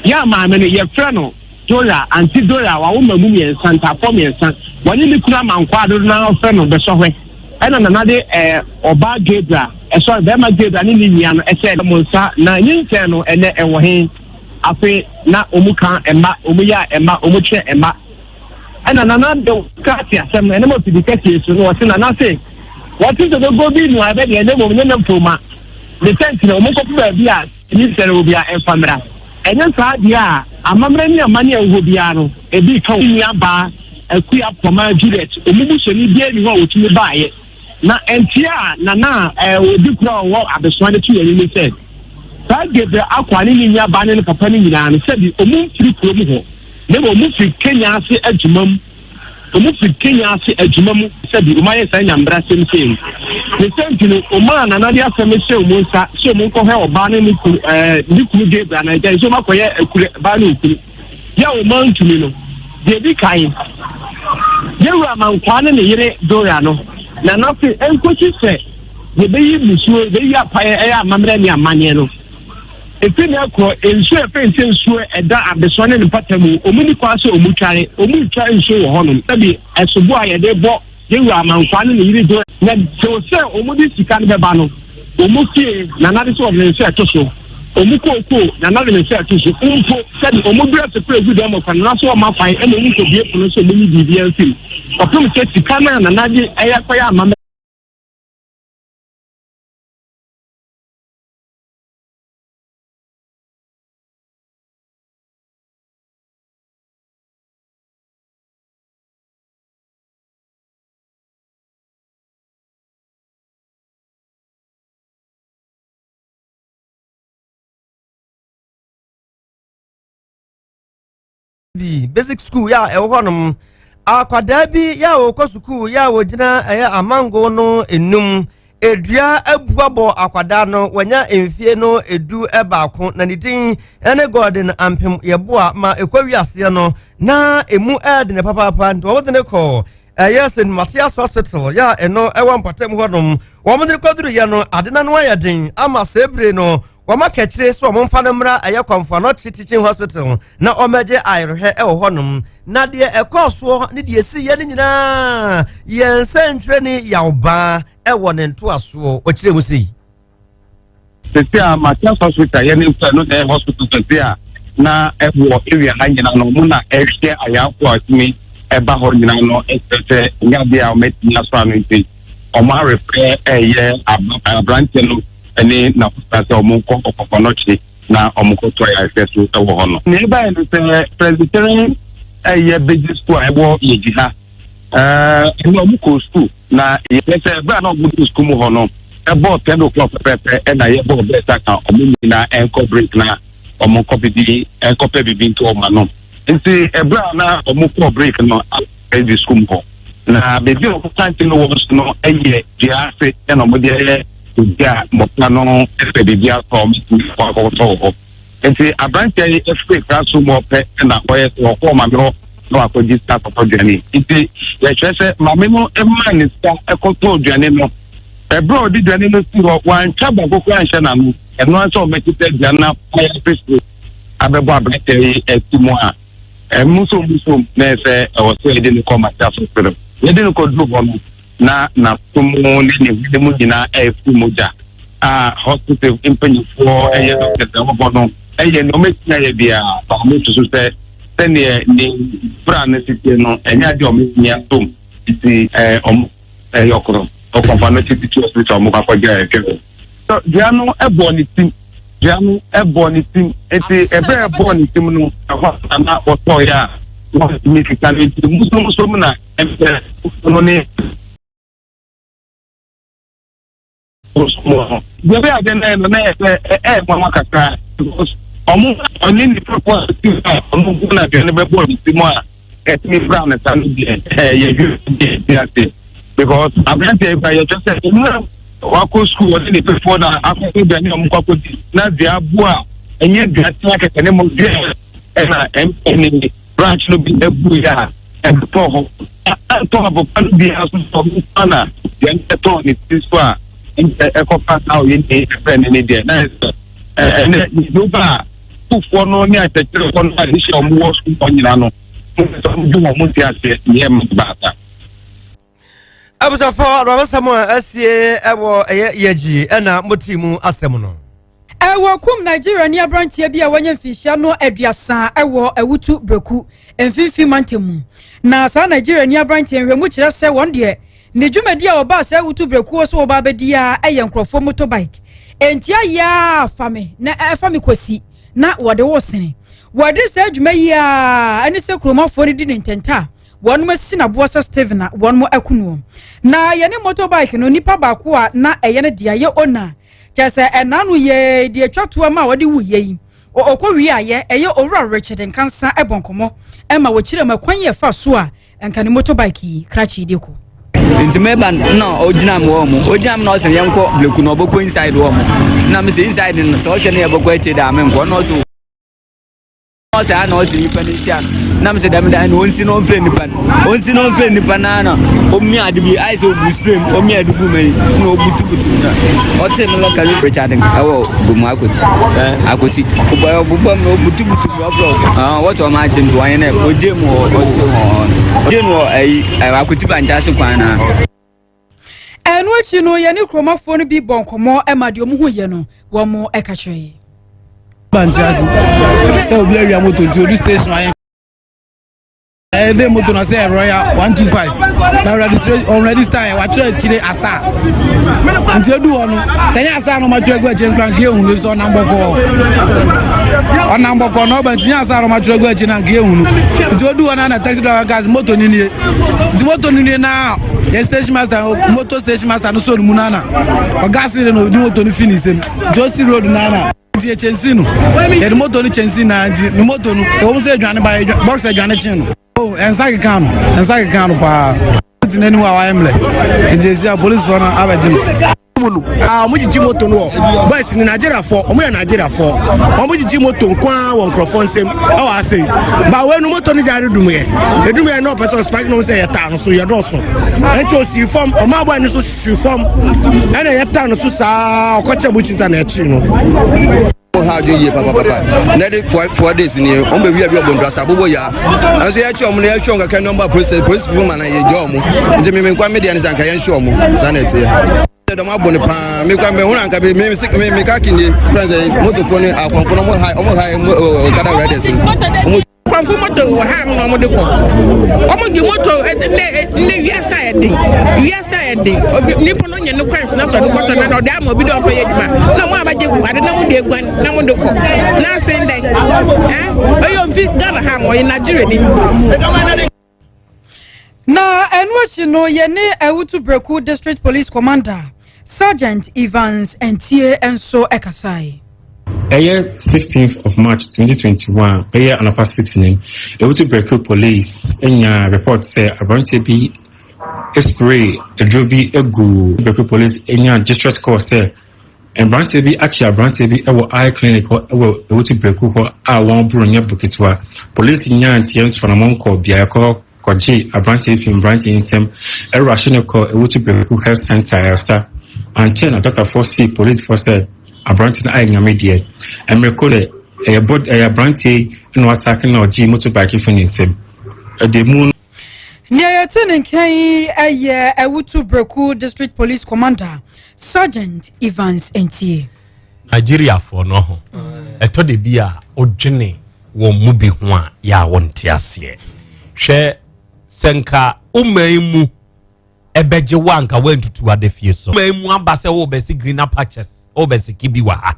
S7: Yɛ a maame no yɛfrɛ no Dora, Auntie Dora, wawo mma mu 3, ntaafoɔ 3, wɔne ne kunu Amankwa dodo na ɔfrɛ no Bɛsɔhwɛ. Ɛna nana de ɔbaa Gabriel, ɛsɔre bɛrima Gabriel ne ne nua no ɛhyɛ mo nsa. Na nyinsɛn no ɛnɛ ɛwɔ he? Afei na ɔmu ka mma, ɔmu yɛ a mma, ɔmu kyerɛ mma. Ɛna nana de ka te asɛm no ɛnam afidi kɛseɛ so na wɔte nana se wɔte sɛ dodoɔ bi nua ɛbɛ deɛ, ɛnɛ mmom ne nam foma ne sɛ nti na ɔmu nkɔfo baabi a nyinsɛn no wɔ bi a ɛmfa mmra. Ɛnyɛ saa deɛ a, amammerɛ ne amanne a ɛwɔ hɔ biara no ebi ka wɔn nua baa Akua Pɔma Juliet, ɔmu busuani biara ni hɔ a wɔtumi baeɛ. Na ntia a nana a ɔdi kura a ɔwɔ Abesoa no to yɛn anim sɛ saa Gabriel Akwa ne ne nua baa ne ne papa no nyinaa no, sɛbi ɔmu mfiri kurom hɔ, na mmom ɔmu firi Kenya ase adwuma mu. Ɔmu firi Kenya ase adwuma mu, sɛbi ɔmu ayɛ saa nyambra sɛm sei no. Ne sɛ nti no, ɔmu a nana de asɛm hyɛ ɔmu nsa sɛ ɔmu nkɔhwɛ ɔbaa ne ne kunu, ne kunu Gabriel na nkyɛn sɛ ɔmu akɔyɛ akure baa ne okunu. Yɛ ɔmu antumi no, deɛ di kan, yɛwura Amankwaa ne ne yere Dora no, nana se ɛnkɔsi sɛ yɛbɛyi musuo, yɛbɛyi apaeɛ, ɛyɛ amammerɛ ne amanneɛ no. Efi na ɛkorɔ nsuo a ɛfɛn sɛ nsuo ɛda Abesoa ne ne mpata mu, ɔmu ni kwan sɛ ɔmu tware, ɔmu ntwa nsuo wɔ hɔnom. Sɛbi ɛsobo a yɛde bɔ yɛwura Amankwaa ne ne yere Dora. Na tew sɛ ɔmu de sika no bɛba no, ɔmu fie nana de sɛ ɔde ne nsa ɛto so, ɔmu kookoo nana de ne nsa ɛto so mpo, sɛbi ɔmu dura se kora egu dɛm ɔkwan nana so ɔma kwan ɛna ɔmu nkɔbie pono sɛ ɔmu nyi biribiara mfim kɔpem sɛ sika no a nana de ɛyɛ kɔyɛ amammerɛ.
S2: Bi basic school yɛ a ɛwɔ hɔnom, akwadaa bi yɛ a wɔkɔ sukuu yɛ a wɔgyina ɛyɛ amango no enum edua abuabɔ. Akwadaa no wɔnya mfie no 11 na ne din ɛne Gordon Ampem. Yɛboa ma ɛkɔ wiaseɛ no na emu ɛɛde ne papaapa, nti wɔn de ne kɔ ɛyɛ St Matthias Hospital yɛ a ɛno ɛwɔ mpɔtam hɔnom. Wɔn de kɔduru yɛ no, ade na no ayɛ den ama sɛ ebire no wɔn akɛkyere so wɔn mfa no mmra ɛyɛ Kɔmfo Anɔkye Teaching Hospital na wɔmmɛgye ayerehwɛ ɛwɔ hɔnom. Na deɛ ɛkɔɔ soɔ ne deɛ esi yɛ no nyinaa, yɛn nsɛntwerɛni Yawbaa ɛwɔ ne ntoasoɔ ɔkyerɛ mu sei.
S7: Sisi a Matthias Hospital yɛ ne nsa no na ɛyɛ hospital kɛse a na ɛwɔ area ha nyinaa no ɔmo na ɛhwɛ ayarefo a ɛtumi ɛba hɔ nyinaa no ɛkyerɛ sɛ ɛnyɛ adeɛ a wɔatumi asɔ ano nti ɔmo arefɛ ɛyɛ aberanteɛ no ɛne n'abusua sɛ ɔmo nkɔ ɔkɔkɔnɔkye na ɔmo kɔtɔ ayarehwɛ so ɛwɔ hɔ no. Nea ɛbaeɛ no sɛ Presbyterian ɛyɛ basic school a ɛwɔ Yɛgyi ha ɛɛ ɛna ɔmo kɔ school na yɛ sɛ ɛberɛ a na ɔmo du school mu hɔ no ɛbɔɔ ten o'clock pɛpɛɛpɛ ɛna yɛbɔɔ bɛɛ sa ka ɔmo nyinaa ɛnkɔ break na ɔmo nkɔ bibi ɛnkɔpɛ bibi nto ɔmo ano nti ɛberɛ a na ɔmo kɔɔ break no ɛdi school mu hɔ na beebi a ɔmo kantin no wɔ so no ɛyɛ dua ase ɛna ɔmo de ɛyɛ obi a mmɔfra no ɛpɛ biribi atɔ ɔmo tumi kɔ akɔtɔ wɔ hɔ nti aberanteɛ yi efiri classroom hɔ pɛ ɛna ɔyɛ sɛ ɔkɔɔ maame hɔ na wakɔgye sika akɔtɔ aduane nti yɛkyerɛ sɛ maame no ɛmaa ne sika ɛkɔtɔ aduane no ɛberɛ a ɔde aduane no si hɔ wantwa baako koraa anhyɛ n'ano ɛno ara sɛ ɔmɛtete aduane no apae afiri soro abɛbɔ aberanteɛ yi ati mu a ɛmu nso mu nso na ɛsɛ ɛwɔ sɛ yɛde no kɔ Matthias Hospital yɛde no kɔduru hɔ no na n'aso mu ne ne hwene mu nyinaa ɛrefu mogya a hospital mpanyinfoɔ ɛyɛ doctors ɛwɔ hɔ no ɛyɛ nea ɔmɛtumi ayɛ biara ba ɔmo susu sɛ sɛdeɛ ne bra no si teɛ no ɛnyɛ adeɛ a ɔmɛtumi atom nti ɛɛ ɔmo ɛyɛ ɔkoro ɔkɔmfa no titi to hospital ɔmo kɔ akɔgye ɛhwɛ hɔ. So dua no ɛbɔɔ ne tim dua no ɛbɔɔ ne tim nti ɛbɛrɛ ɛbɔɔ ne tim no ɛhɔ na wɔtɔɔyɛ a wɔntumi keka no nti musomusom na ɛmpɛ no ne deɛ bɛyɛ adeɛ no yɛ no na yɛ sɛ ɛyɛ nwanwa kakra because ɔmo ɔne nipa ko a ti a ɔmo gu na aduane bɛbɔ ne ti mu a ɛtumi bra ne sa no deɛ ɛyɛ dwi deɛ ti ase because aberanteɛ yi kora yɛkyɛ sɛ ɔmo wakɔ sukuu ɔne ne pefoɔ na akɔkɔ aduane a ɔmo kɔ akɔdi na dua abo a ɛnyɛ dua tea kɛkɛ ne mo dua ɛna ɛne branch no bi abu yɛ a ɛtɔ hɔ ɛtɔ abɔfra no bi nso sɛ ɔmo nsa na deɛ ɛtɔ ne ti so a ɛkɔfa saa ɔyɛ ne ɛfrɛ ne ne deɛ na ɛsɛ ɛnɛ yoba a sukuufoɔ no ne akyerɛkyerɛfoɔ no a ɛhyɛ ɔmo wɔ sukuu hɔ nyinaa no mo sɛ ɔmo dwo wɔn ti aseɛ yɛ mma baasa.
S2: Abusuafoɔ abrabasɛm a asie ɛwɔ ɛyɛ yɛgyi ɛna mo ti mu asɛm no.
S3: Wɔkum Nigeriani aberanteɛ bi a wanya mfinhyia no aduasa wɔ Awutu Breku mfimfini mantam mu. Na saa Nigeriani aberanteɛ nhwɛmu kyerɛ sɛ wɔn deɛ ne dwumadi a wɔbaa saa Awutu Breku hɔ sɛ wɔba abɛdi a ɛyɛ nkurɔfoɔ motorbike. Enti ayɛ a fa me na ɛfa me kɔsi na wɔde wo sene. Wɔde saa dwuma yi a ɛne sɛ kuromafoɔ no di ne ntɛntɛ a wɔnom asi n'aboɔ sɛ Steven a wɔnom aku noɔ. Na yɛne motorbike no nipa baako a na ɛyɛ no dea yɛ owner Kyerɛ sɛ ɛna no yɛ deɛ atwa toɔ ma wɔde wuyɛ yi. Ɔkɔ wie ayɛ ɛyɛ Owura Richard Nkansa ɛbɔ nkɔmmɔ ɛma wɔkyerɛ mu ɛkwan yɛ fa so a nka ne motorbike yi krakye de kɔ.
S8: Nti meba no na ogyina me wɔ mo ogyina me na ɔsɛ yɛnkɔ bleku na ɔbɛkɔ inside wɔ mo na mesɛ inside no sɛ ɔhwɛ no yɛbɛkɔ akyire da menkɔ na ɔsɛ ɔsɛ ana ɔsɛ nipa no nhyia no nam sɛ dɛm da na ɔnsi na ɔmfrɛ nipa no ɔnsi na ɔmfrɛ nipa no na ɔmia ade bi ayɛ sɛ ɔbu spray mu ɔmia ade gu mani na ɔbutubutu na ɔte me lɔka bi Richard ɛwɔ gomu akoti akoti ɔbobɔ mu ɔbutubutu mu ɔfrɛ wɔsɛ ɔma akye nti wɔnyɛ nɛ ɔgye mu ɔte hɔ ɔgye no wɔ ayi akoti bankyase kwan na
S3: Ɛno akyi no, yɛne kuromafoɔ no bi bɔ nkɔmmɔ ma deɛ wɔn ho yɛ no wɔn ka kyerɛ yɛn.
S9: Ba nti ase sɛ obi awia moto nti odu station ayɛ ɛyɛ dɛ moto na sɛ royal 125 na registration on register yɛ watwerɛ akyire asa nti edu hɔ no sɛ nyɛ asa na ɔmatwerɛ agu akyire nkura nka ehu no sɛ ɔnam bɔkɔɔ ɔnam bɔkɔɔ na ɔba nti nyɛ asa na ɔmatwerɛ agu akyire na nka ehu no nti odu hɔ na na taxi driver gas moto ni nie nti moto no nie na yɛ station master moto station master no so no mu na na ɔga se de no ɔdi moto no fi ne nsam nti ɔsi road na na nti yɛ kyɛnse no yɛde moto no kyɛnse na nti ne moto no ɛwɔ mu sɛ adwane ba box adwane kyen no oh ɛnsa keka no ɛnsa keka no paa nti n'anim a wayɛ mmerɛ nti esi a polisifoɔ no abɛgye no.
S10: Mu no a wɔn gyigyi moto no wɔ boys no Nigeriafoɔ wɔn yɛ Nigeriafoɔ wɔn gyigyi moto nko ara wɔ nkurɔfoɔ nsam ɛwɔ ase ba wei no moto no gya no dum yɛ edum yɛ na ɔpɛ sɛ ɔspike no sɛ yɛ taa no so yɛ dɔɔso ɛnti osi fam ɔmo aboa no so hwehwɛ fam ɛna yɛ taa no so saa ɔkɔkyɛ bu kyinta na ɛkyi no.
S11: Wɔn ha adwene yie papapapa. Na de 4 days nie, wɔn bɛ wia bi ɔbɔ ndrasa abobo ya. Nanso yɛkye wɔn no yɛhwɛ wɔn kakra na wɔn ba polisi polisi fo ma na yɛgya wɔn. Nti mímí nkwa mi deɛ ne sɛ anka yɛnhwɛ wɔn saa na ɛteɛ. Dɔm abɔ no paa me kura mehunu anka bi me me me ka kini kura sɛ motofoɔ ne akorɔmfoɔ no ɔmo ha ɔmo ha okada riders no ɔmo.
S12: Akorɔmfo moto wɔ ha na ɔmo de kɔ ɔmo de moto ne ne wiase ayɛ den wiase ayɛ den obi nipa no nyɛ no kwan na sɔ de kɔtɔ na ɔde ama obi de ɔfɛ yɛ adwuma na ɔmo abagye gu ade na mo de eguan na mo de kɔ na asen dɛ ɛ ɔyɛ ofi Ghana ha ma ɔyɛ Nigeria ni.
S3: Na ɛno akyi no yɛne Awutu Breku District Police Commander Sergeant Evans Ntie nso kasae.
S13: Ɛyɛ 16th of March 2021 bɛyɛ anɔpa 6 ni, Awutu Breku Police nyaa report sɛ aberanteɛ bi spray aduro bi agu Breku Police nyaa distress call sɛ Mmeranteɛ bi akye aberanteɛ bi wɔ Eye Clinic hɔ wɔ Ewutu Breku hɔ a wɔreboro nyɛ bo ketewa. Polisi nyaa nteɛ ntoanamɔn kɔɔ beaeɛ kɔ kɔgyee aberanteɛ yi fii mmeranteɛ yi nsam rush no kɔɔ Ewutu Breku Health Centre ayaresa. Ankyɛ na dɔktafoɔ see polisifoɔ sɛ aberanteɛ no ayɛ nyame deɛ. Mmereko deɛ, ɛyɛ bɔ ɛyɛ aberanteɛ yi na wɔataake no na ɔgyee motorbike fii ne nsam. Ɛda mu no.
S3: Nea yɛte ne nka yi yɛ Awutu Breku District Police Commander Sergeant Evans Ntie.
S1: Nigeriafoɔ no ho ɛtɔ de bi a wodwene wɔn mu bi ho a yɛ a wɔnte aseɛ. Hwɛ sɛ nka wo man mu ɛbɛgye wo anka woantutu ada fie so. Man mu aba sɛ wobɛsi greener pastures wobɛsi kibi wɔ ha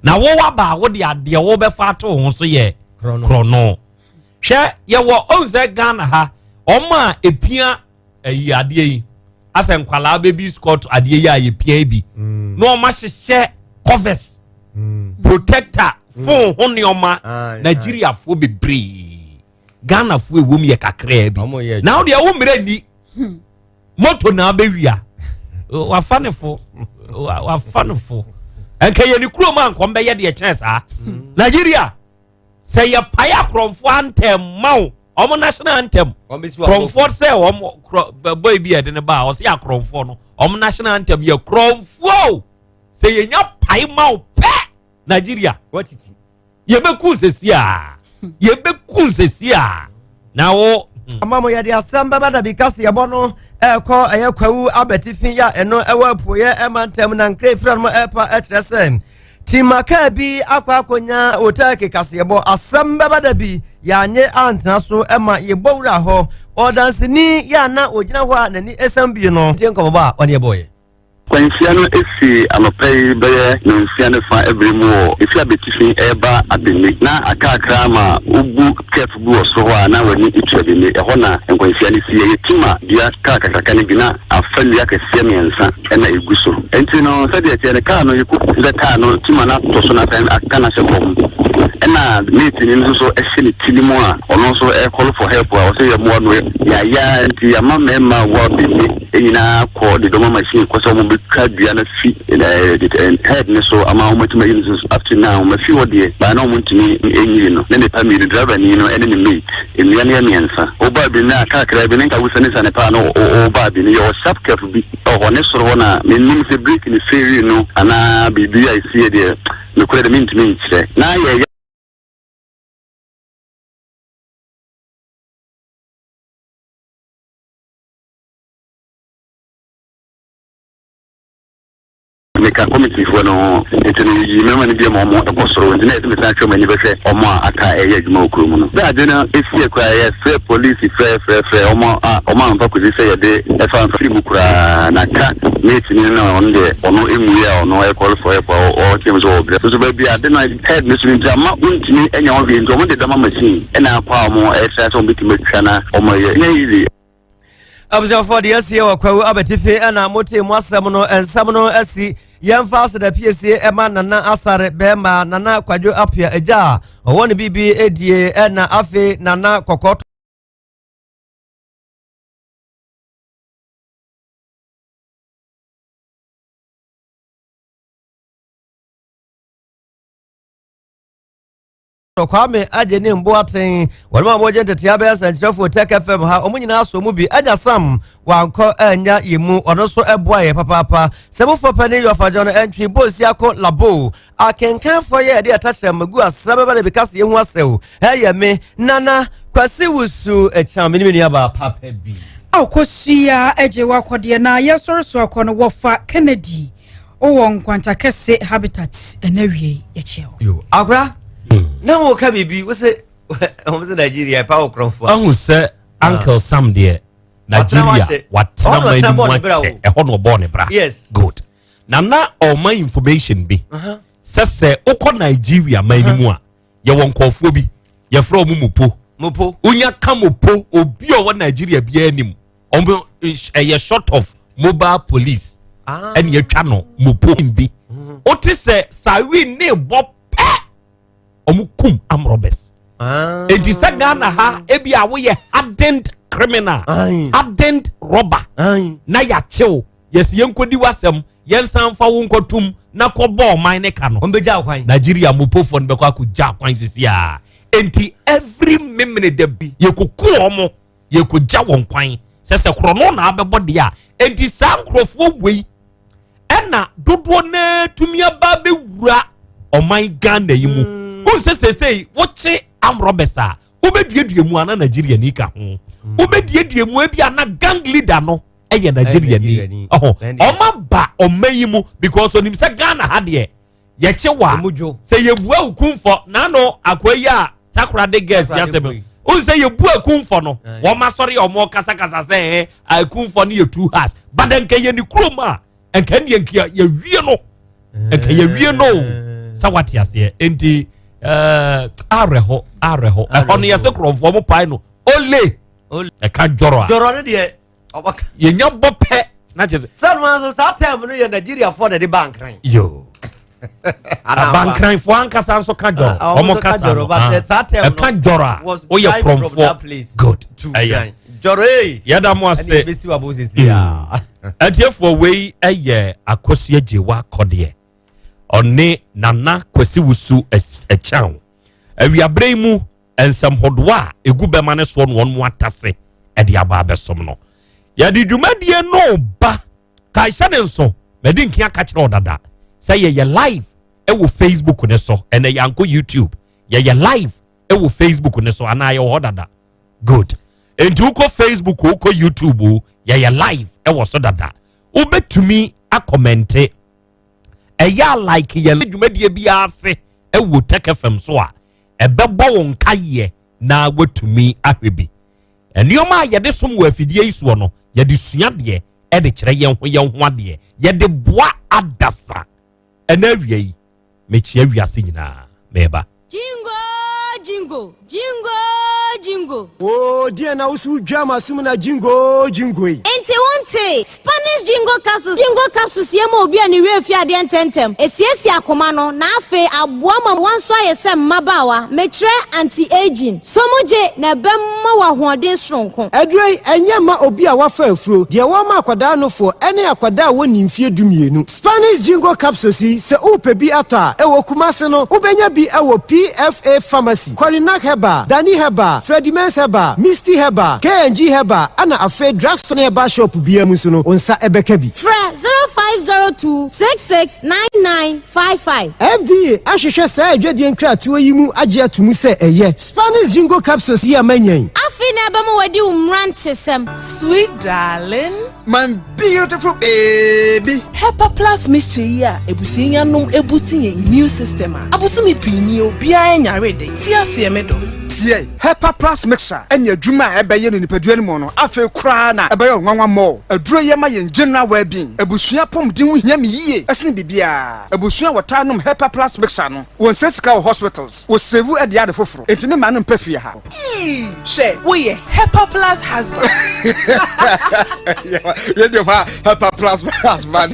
S1: na wowɔ aba a wode adeɛ wobɛfa ato wo ho so yɛ korɔno. Hwɛ yɛwɔ ɔn sɛ Ghana ha wɔn a epia ɛyi adeɛ yi asɛ nkwalaa baby scott adeɛ yi a yɛpia yi bi mm. na wɔn ahyehyɛ covers mm. protector mm. phone ho nneɛma Nigeriafoɔ bebree Ghanafoɔ ewom yɛ kakraa bi na wo deɛ wo mmerɛ ni hmm. moto na abɛwia wafa ne fo wafa ne fo nka yɛ ne kurom a nkɔm bɛyɛ deɛ kyɛn saa hmm. Nigeria. sɛ yɛpae akorɔmfoɔ antɛm ma wo ɔmo national anthem korɔmfoɔ sɛ ɔmo korɔ boy bi a yɛde ne ba a ɔsɛ akorɔmfoɔ no ɔmo national anthem yɛ korɔmfoɔ o sɛ yɛnya pae ma wo pɛ Nigeria yɛbɛku nsɛsi a yɛbɛku nsɛsi a na wo.
S2: Ama mo yɛde asɛm bɛba da bi kaseɛbɔ no ɛrekɔ ɛyɛ kwawu abatifi yɛ a ɛno ɛwɔ apueɛ ɛma ntɛm na nkra efira no ɛrepa ɛkyerɛ sɛ Tima kaa bi akɔ akɔnya Otaake kaseɛbɔ asɛm bɛba da bi yɛanye antena so ma yɛbɔ wura hɔ ɔdanseni yɛ a na ɔgyina hɔ a n'ani ɛsam bi no tie nkɔmmɔbɔ a ɔne ɛbɔeɛ.
S14: Kwanhyia no sii anɔpa yi bɛyɛ nnɔnsia ne fa bere mu wɔ efi Abetifi reba Abene. Na aka kakra ma wobu curve bi wɔ soro hɔ a na w'ani tua Abene. Ɛhɔ na nkwanhyia no sii. Ɛyɛ Tima dua kaa kakraka no bi na afa nnua akɛseɛ mmiɛnsa. na egu so. Enti no, sɛdeɛ ɛteɛ no, kaa no, yɛkɔ sɛ kaa no ti ma no atɔ so na asan aka no ahyɛ fam. Ɛna mateni no nso so hyɛ ne ti no mu a ɔno nso ɛrekɔlo for help a ɔsɛ yɛmmoa no. Yɛayɛ ara nti yɛama mmarima a wɔwɔ Benin nyinaa kɔ de dɔma machine kɔ sɛ wɔbɛtwa dua no afi head no so ama wɔatumi ayi no so. Up to now, wɔafi hɔ deɛ, but na wɔntumi nyii no. Na nnipa mmienu, driver ni no ne ne mate. Nnua no yɛ mmiɛnsa. Wobaa bi no a kakra bi ne nka wosianesane paa na wobaa bi no yɛwɔ sharp curve bi wɔ hɔ ne soro hɔ na mennim sɛ brake no faili no anaa biribi a ɛsiiɛ deɛ nokorɛ deɛ mentumi nkyerɛ na yɛyɛ Meka kɔmitifoɔ no ho, nti no yɛyii mmarima no bi ma wɔn kɔ soro, nti na ɛsɛ mesan twe wɔn ani bɛhwɛ wɔn a aka a ɛreyɛ adwuma wɔ kurom no. Berɛ a ade no siiɛ koraa yɛfrɛɛ polisi frɛɛfrɛɛfrɛɛ wɔn a wɔn amfa kɔsi sɛ yɛde ɛfa mfiri mu koraa, na ka mateni no na ɔno deɛ ɔno mmuiɛ a ɔno ɛkɔl for help a ɔteam sɛ ɔrebrɛ. Nso baabi a ade no head no so no nti amma wɔntumi anya ho hwee nti wɔn de dama machine na akɔ a wɔn ɛretra sɛ wɔbɛtumi atwa na wɔayɛ. Ɛnyɛ easy.
S2: Abusuafoɔ deɛ asie wɔ kwawu abatifi ɛna mote mu asɛm no nsɛm no asi yɛmfa aseda piesie ɛma nana asare bɛrima nana kwadwo apia agya a ɔwɔ ne biribi edie ɛna afei nana kɔkɔɔ Kwame agye ne mboaten wɔn a wɔgye ntetea bɛyɛ sɛnkyerɛfoɔ Tech FM ha wɔn nyinaa so mu bi anya sam wankɔ anya yɛ mu ɔno nso ɛboa yɛ papaapa sɛ mofoɔ pɛ ne yɔfadwɔ no ɛntwe boosi ako labo akenkanfoɔ yɛ ɛde ɛtakyerɛ magu asra bɛba de bi kasa yɛ ho asɛw ɛyɛ me nana kwasi wusu ɛkyɛn me ne me nuabaa papa bi.
S3: Akosua agye wakɔdeɛ na yɛsɔre so akɔ no wɔfa Kennedy wowɔ Nkwanta Kɛse Habitat ɛna wie yɛkyia wo.
S2: Yo, akora na wo ka biribi wo se wɔn sɛ Nigeria ɛpa wɔ korɔmfoɔ.
S1: Ahu sɛ Uncle Sam deɛ Nigeria watena ma anim akyɛ ɛhɔ na ɔbɔɔ ne bra.
S2: Yes.
S1: Good. Na na ɔma information bi sɛ sɛ wokɔ Nigeria ma anim a yɛwɔ nkɔɔfoɔ bi yɛfrɛ ɔmo mopo.
S2: Mopo.
S1: Wonya ka mopo obi a ɔwɔ Nigeria biara anim ɔmo ɛyɛ short of mobile police ɛna atwa no mopo bi. Wote sɛ sawi ne bɔ pɛ ɔmo kum armed robbers. Enti sɛ Ghana ha ebi a woyɛ hardened criminal, hardened robber na yɛakyew yɛsi yɛn nkɔdi w'asɛm yɛnsan fa wo nkɔtum na kɔbɔ ɔman ne ka no.
S2: Ɔmbɛgya kwan.
S1: Nigeria mopofoɔ no bɛkɔ akɔgya kwan sisi a enti every minute da bi yɛkɔku wɔn yɛkɔgya wɔn kwan sɛ sɛ korɔno na abɛbɔ deɛ a enti saa nkurɔfoɔ wei ɛna dodoɔ naa tumi aba abɛwura ɔman Ghana yi mu. Wohu sɛ seesei wokye armed robbers a wobɛduadua mu ana Nigeria ni ka ho wobɛduadua mu ebi ana gang leader no ɛyɛ Nigeria ni ɔho ɔma ba ɔma yi mu because onim sɛ Ghana ha deɛ yɛkye wa sɛ yɛbua okumfɔ n'ano akoa yi a Takoradi girls yasɛm wohu sɛ yɛbu akumfɔ no wɔn asɔre a wɔn kasakasa sɛ ɛɛ akumfɔ no yɛ too harsh but nka yɛ ne kurom a nka ndeɛ nka yɛwie no nka yɛwie no sɛ wate aseɛ nti ɛɛ awerɛhɔ awerɛhɔ ɛhɔ no yɛsɛ kurɔfoɔ mo pae no ole ɛka dwɔrɔ a
S2: dwɔrɔ no deɛ ɔbɛka
S1: yɛnya bɔ pɛ na kyerɛ sɛ
S2: sɛ no nso saa term no yɛ Nigeriafoɔ na ɛde ba Nkran.
S1: Yo, abankranfoɔ ankasa nso ka dwɔrɔ ɔmo kasa no ɛka dwɔrɔ a woyɛ kurɔfoɔ good ɛyɛ
S2: dwɔrɔ ee
S1: yɛda mo ase
S2: ɛne ebesi wa bo sisi a
S1: atiefoɔ wei ɛyɛ Akosua Gyewa Kɔdeɛ ɔne Nana Kwasi Wusu Ɛkyɛn awiabere yi mu nsɛm hodoɔ a egu bɛma ne soɔ no wɔn mu atase ɛde aba abɛsom no yɛde dwumadie no ba kaehyɛ ne nso mɛde nkia ka kyerɛ ɔdada sɛ yɛyɛ live ɛwɔ Facebook ne so. Ɛnɛ yɛankɔ YouTube, yɛyɛ live ɛwɔ Facebook ne so anaa yɛwɔ hɔ dada. Good, nti wokɔ Facebook, wokɔ YouTube o, yɛyɛ live ɛwɔ so dada. Wobɛtumi acomment, ɛyɛ a like yɛn dwumadie biara ase ɛwɔ Tech FM so a ɛbɛbɔ wo nkaeɛ na watumi ahwɛ bi. Nneɛma a yɛde som wɔ afidie yi soɔ no, yɛde sua deɛ ɛde kyerɛ yɛn ho yɛn ho adeɛ, yɛde boa adasa. Ɛna awia yi mekyia wiase nyinaa mɛɛba.
S15: Jingo, jingo, jingo, jingo.
S10: O deɛ na woso dwa ma som na jingo jingo yi.
S15: Nti wonte Spanish Jingo capsules? Jingo capsules yɛ ma obi a ne werɛ fi adeɛ ntɛmntɛm, esiesie akoma no na afei aboa ma wɔn nso ayɛ sɛ mmabaawa, mekyerɛ anti-aging. So mo gye na ɛbɛma wɔ ahoɔden soronko.
S10: Aduro yi ɛnyɛ ma obi a wafa afuro deɛ wɔma akwadaa nofoɔ ɛne akwadaa a wɔnni mfeɛ 12. Spanish Jingo capsules yi, sɛ wopɛ bi atɔ a, ɛwɔ Kumase no wobɛnya bi ɛwɔ PFA Pharmacy, Korinak Herbal, Dani Herbal, Fredimens Herbal, Misty Herbal, KNG Herbal, ana afei drugstore ne herbal shop biara mu nso no wo nsa ɛbɛka bi.
S15: Frɛ 0502 669955.
S10: FDA ahwehwɛ saa adwadie nkratoɔ yi mu agye ato mu sɛ ɛyɛ. Spanish Jingo capsules yi ama nyɛn.
S15: Afei na ɛbɛma wadi wo mmerantesɛm.
S12: Sweet darling.
S16: My beautiful baby.
S12: Hepa Plus mixture yi a ebusua yi anom ebuti yɛn immune system a abosome pii ni obiara nyare de ti aseɛ me dɔ.
S16: Tie, Hepa Plus mixture ɛne adwuma a ɛbɛyɛ no nipadua no mu no afei koraa na ɛbɛyɛ ɔnwanwa mmɔ. Aduro yɛ ma yɛn general well-being. Abusua pɔmuden ho hia me yie ɛsene biribiara. Abusua a wɔtaa nom Hepa Plus mixture no, wɔn nsɛ sika wɔ hospitals, wɔ save ɛde ade foforɔ. Enti me ma no mpɛ fie ha.
S12: Ii, hwɛ woyɛ Hepa Plus husband.
S16: Radio fa Hepa Plus husband.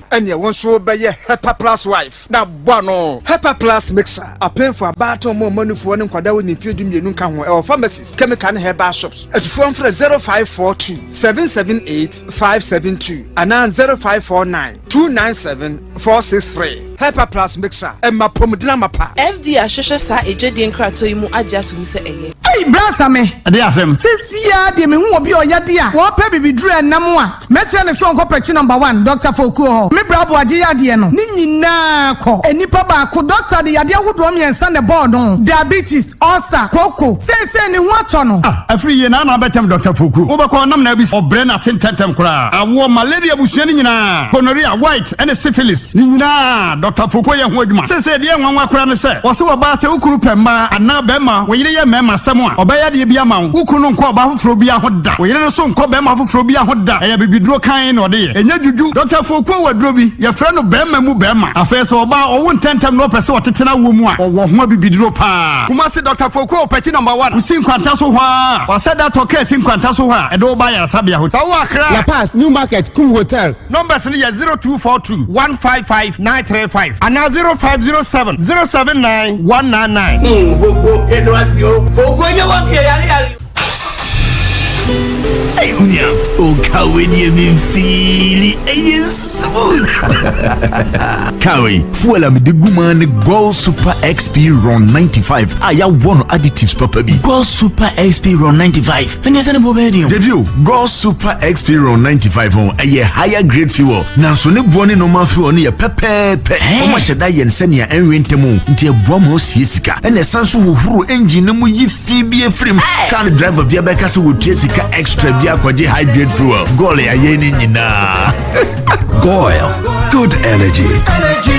S16: Ɛneɛ wo nso bɛyɛ Hepa Plus wife na bɔ ano. Hepa Plus mixer apemfo, abaatan, ɔmo ɔmanufoɔ ne nkwadaa wɔ ne mfeɛ 12 nka ho. Ɛwɔ pharmacies, chemical ne herbal shops. Atufoɔ mfrɛ 0542 778 572 anaa 0549 297 463. Hepa Plus mixer ɛma pɔmuden amapa.
S12: FDA ahwehwɛ saa adwadie nkratoɔ yi mu agye ato mu sɛ ɛyɛ.
S17: Ei bra Same.
S18: Ɛdeɛ asɛm?
S17: Sesiaa deɛ mehu obi a ɔyɛ de a wɔpɛ bibiduro ɛnam a mɛkyerɛ no sɛ ɔnkɔ pɛkye number one Doctor Fokuo hɔ. Me bra Aboagye yadeɛ no ne nyinaa kɔ. Nnipa baako doctor de yadeɛ ahodoɔ mmiɛnsa na ɛbɔɔ no, diabetes, ulcer, kooko. Seesei ne ho atɔ no.
S18: Ah afiri yie na na abɛtɛm Doctor Fokuo. Wobɛkɔ ɔnam na abisa. Ɔbrɛ n'ase ntɛntɛm koraa. Awoɔ, malaria abusua no nyinaa, gonorrhea, white ɛne syphilis. Ne nyinaa, Dɔkta Foucault yɛ ho adwuma. Seesei deɛ nwanwa koraa ne sɛ, wɔse ɔbaa sɛ wo kunu pɛ mmaa anaa barima, wo yere yɛ mmarima asɛm a, ɔbɛyɛ adeɛ bi ama wo. Wo kunu no nkɔ ɔbaa foforɔ biara ho da. Wo yere no nso nkɔ barima foforɔ biara ho da. Ɛyɛ abibiduro kann na ɔde yɛ. Ɛnyɛ dwudwu. Dɔkta Foucault wɔ aduro bi, yɛfrɛ no barima mu barima. Afei sɛ ɔbaa ɔwo ntɛmntɛm na ɔpɛ sɛ ɔtete n'awoɔ mu a, ɔwɔ ho abibiduro paa. Kumasi, Dɔkta Foucault, Pɛti Nɔmba One, wosi Nkwanta so hɔ ara a, wɔasɛ da tɔ kaa si Nkwanta so hɔ a, ɛde wo ba ayaresabea hɔ. Sɛ wowɔ Accra a.
S19: La Paz, New Market, Kum Hotel.
S18: Numbers no yɛ 0242 155 935 anaa 0507 079 199.
S20: Hey, unya, o kawe ni mi feeli ɛyɛ smooth. Kawe, fuel a mede gu mu ne Gold Super XP Ron 95 a yɛawɔ no additives papa bi.
S21: Gold Super XP Ron 95 ɛne sɛ ne boɔ bɛyɛ den o.
S20: Dabi o, Gold Super XP Ron 95 ho ɛyɛ higher grade fuel nanso ne boɔ ne normal fuel no yɛ pɛpɛɛpɛ. Wɔn ahyɛ da yɛ no sɛnea ɛnwe ntɛm o, nti ɛboa ma osie sika ɛna ɛsan so hohoro engine no mu yi fi bi efiri mu. Car no driver bi abɛka sɛ wɔtua sika extra bi akɔgye high grade fuel. Goil ayɛ ne nyinaa.
S22: Goil, good energy.
S23: Energy.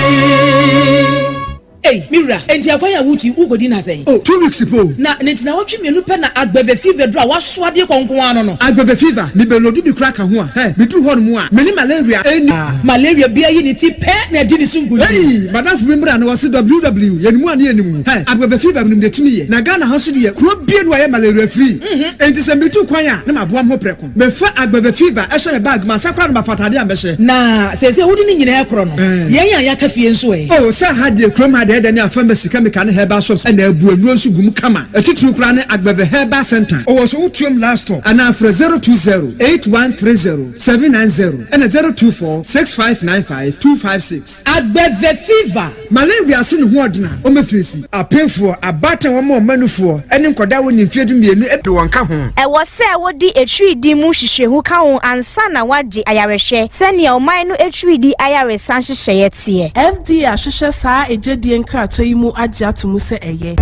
S23: Ei, me wura, enti akwan a wotu yi, wokɔdi no asɛn?
S16: Oh, 2 weeks pɛ o.
S23: Na ne nti naawɔtwe mmienu pɛ na Agbeve fever duru a woasoa de kɔ nko ara no no.
S16: Agbeve fever, me bɛ lodu bi koraa ka ho a, hɛ, me duru hɔ nom a, me ne malaria ɛnni.
S23: Malaria biara yi ne ti pɛ na adi ne so nkunim.
S16: Ei, madamfo bi mmra na ɔse WW, yɛnim a ne yɛnim wo, hɛ, Agbeve fever menim deɛ ɛtumi yɛ, na Ghana ha nso deɛ, kuro bie no ayɛ malaria free, enti sɛ metu kwan a, na maboa me ho prɛko. Mefa agbeve fever hyɛ me bag mu ansa koraa na mafa atade a mɛhyɛ.
S23: Na seesei wode ne nyinaa korɔ no, yɛn a yɛaka fie nso ɛ?
S16: Oh, sɛ ha deɛ, kurom ha deɛ, ɛdɛ ne a pharmacy, chemical ne herbal shops na abu nnuro nso gu mu kama. Atitiriw koraa ne Agbeve Herbal Centre. Ɔwɔ so wotuam last stop anaa frɛ 020 8130 790 ɛna 024 6595 256.
S23: Agbeve fever.
S16: Malaria ase ne ho ɔden a ɔmɛfiri si. Apemfoɔ, abaatan wɔn a wɔma nufoɔ, ne nkwadaa a wɔnni mfeɛ 12 de wɔn ka ho.
S15: Ɛwɔ sɛ wode atiridii mu nhwehwɛmu ka ho ansa na woagye ayarehwɛ sɛnea ɔman no atiridii ayaresa nhyehyɛeɛ teɛ.
S24: FDA ahwehwɛ saa egyedie nkratoɔ yi mu agye ato mu sɛ ɛyɛ.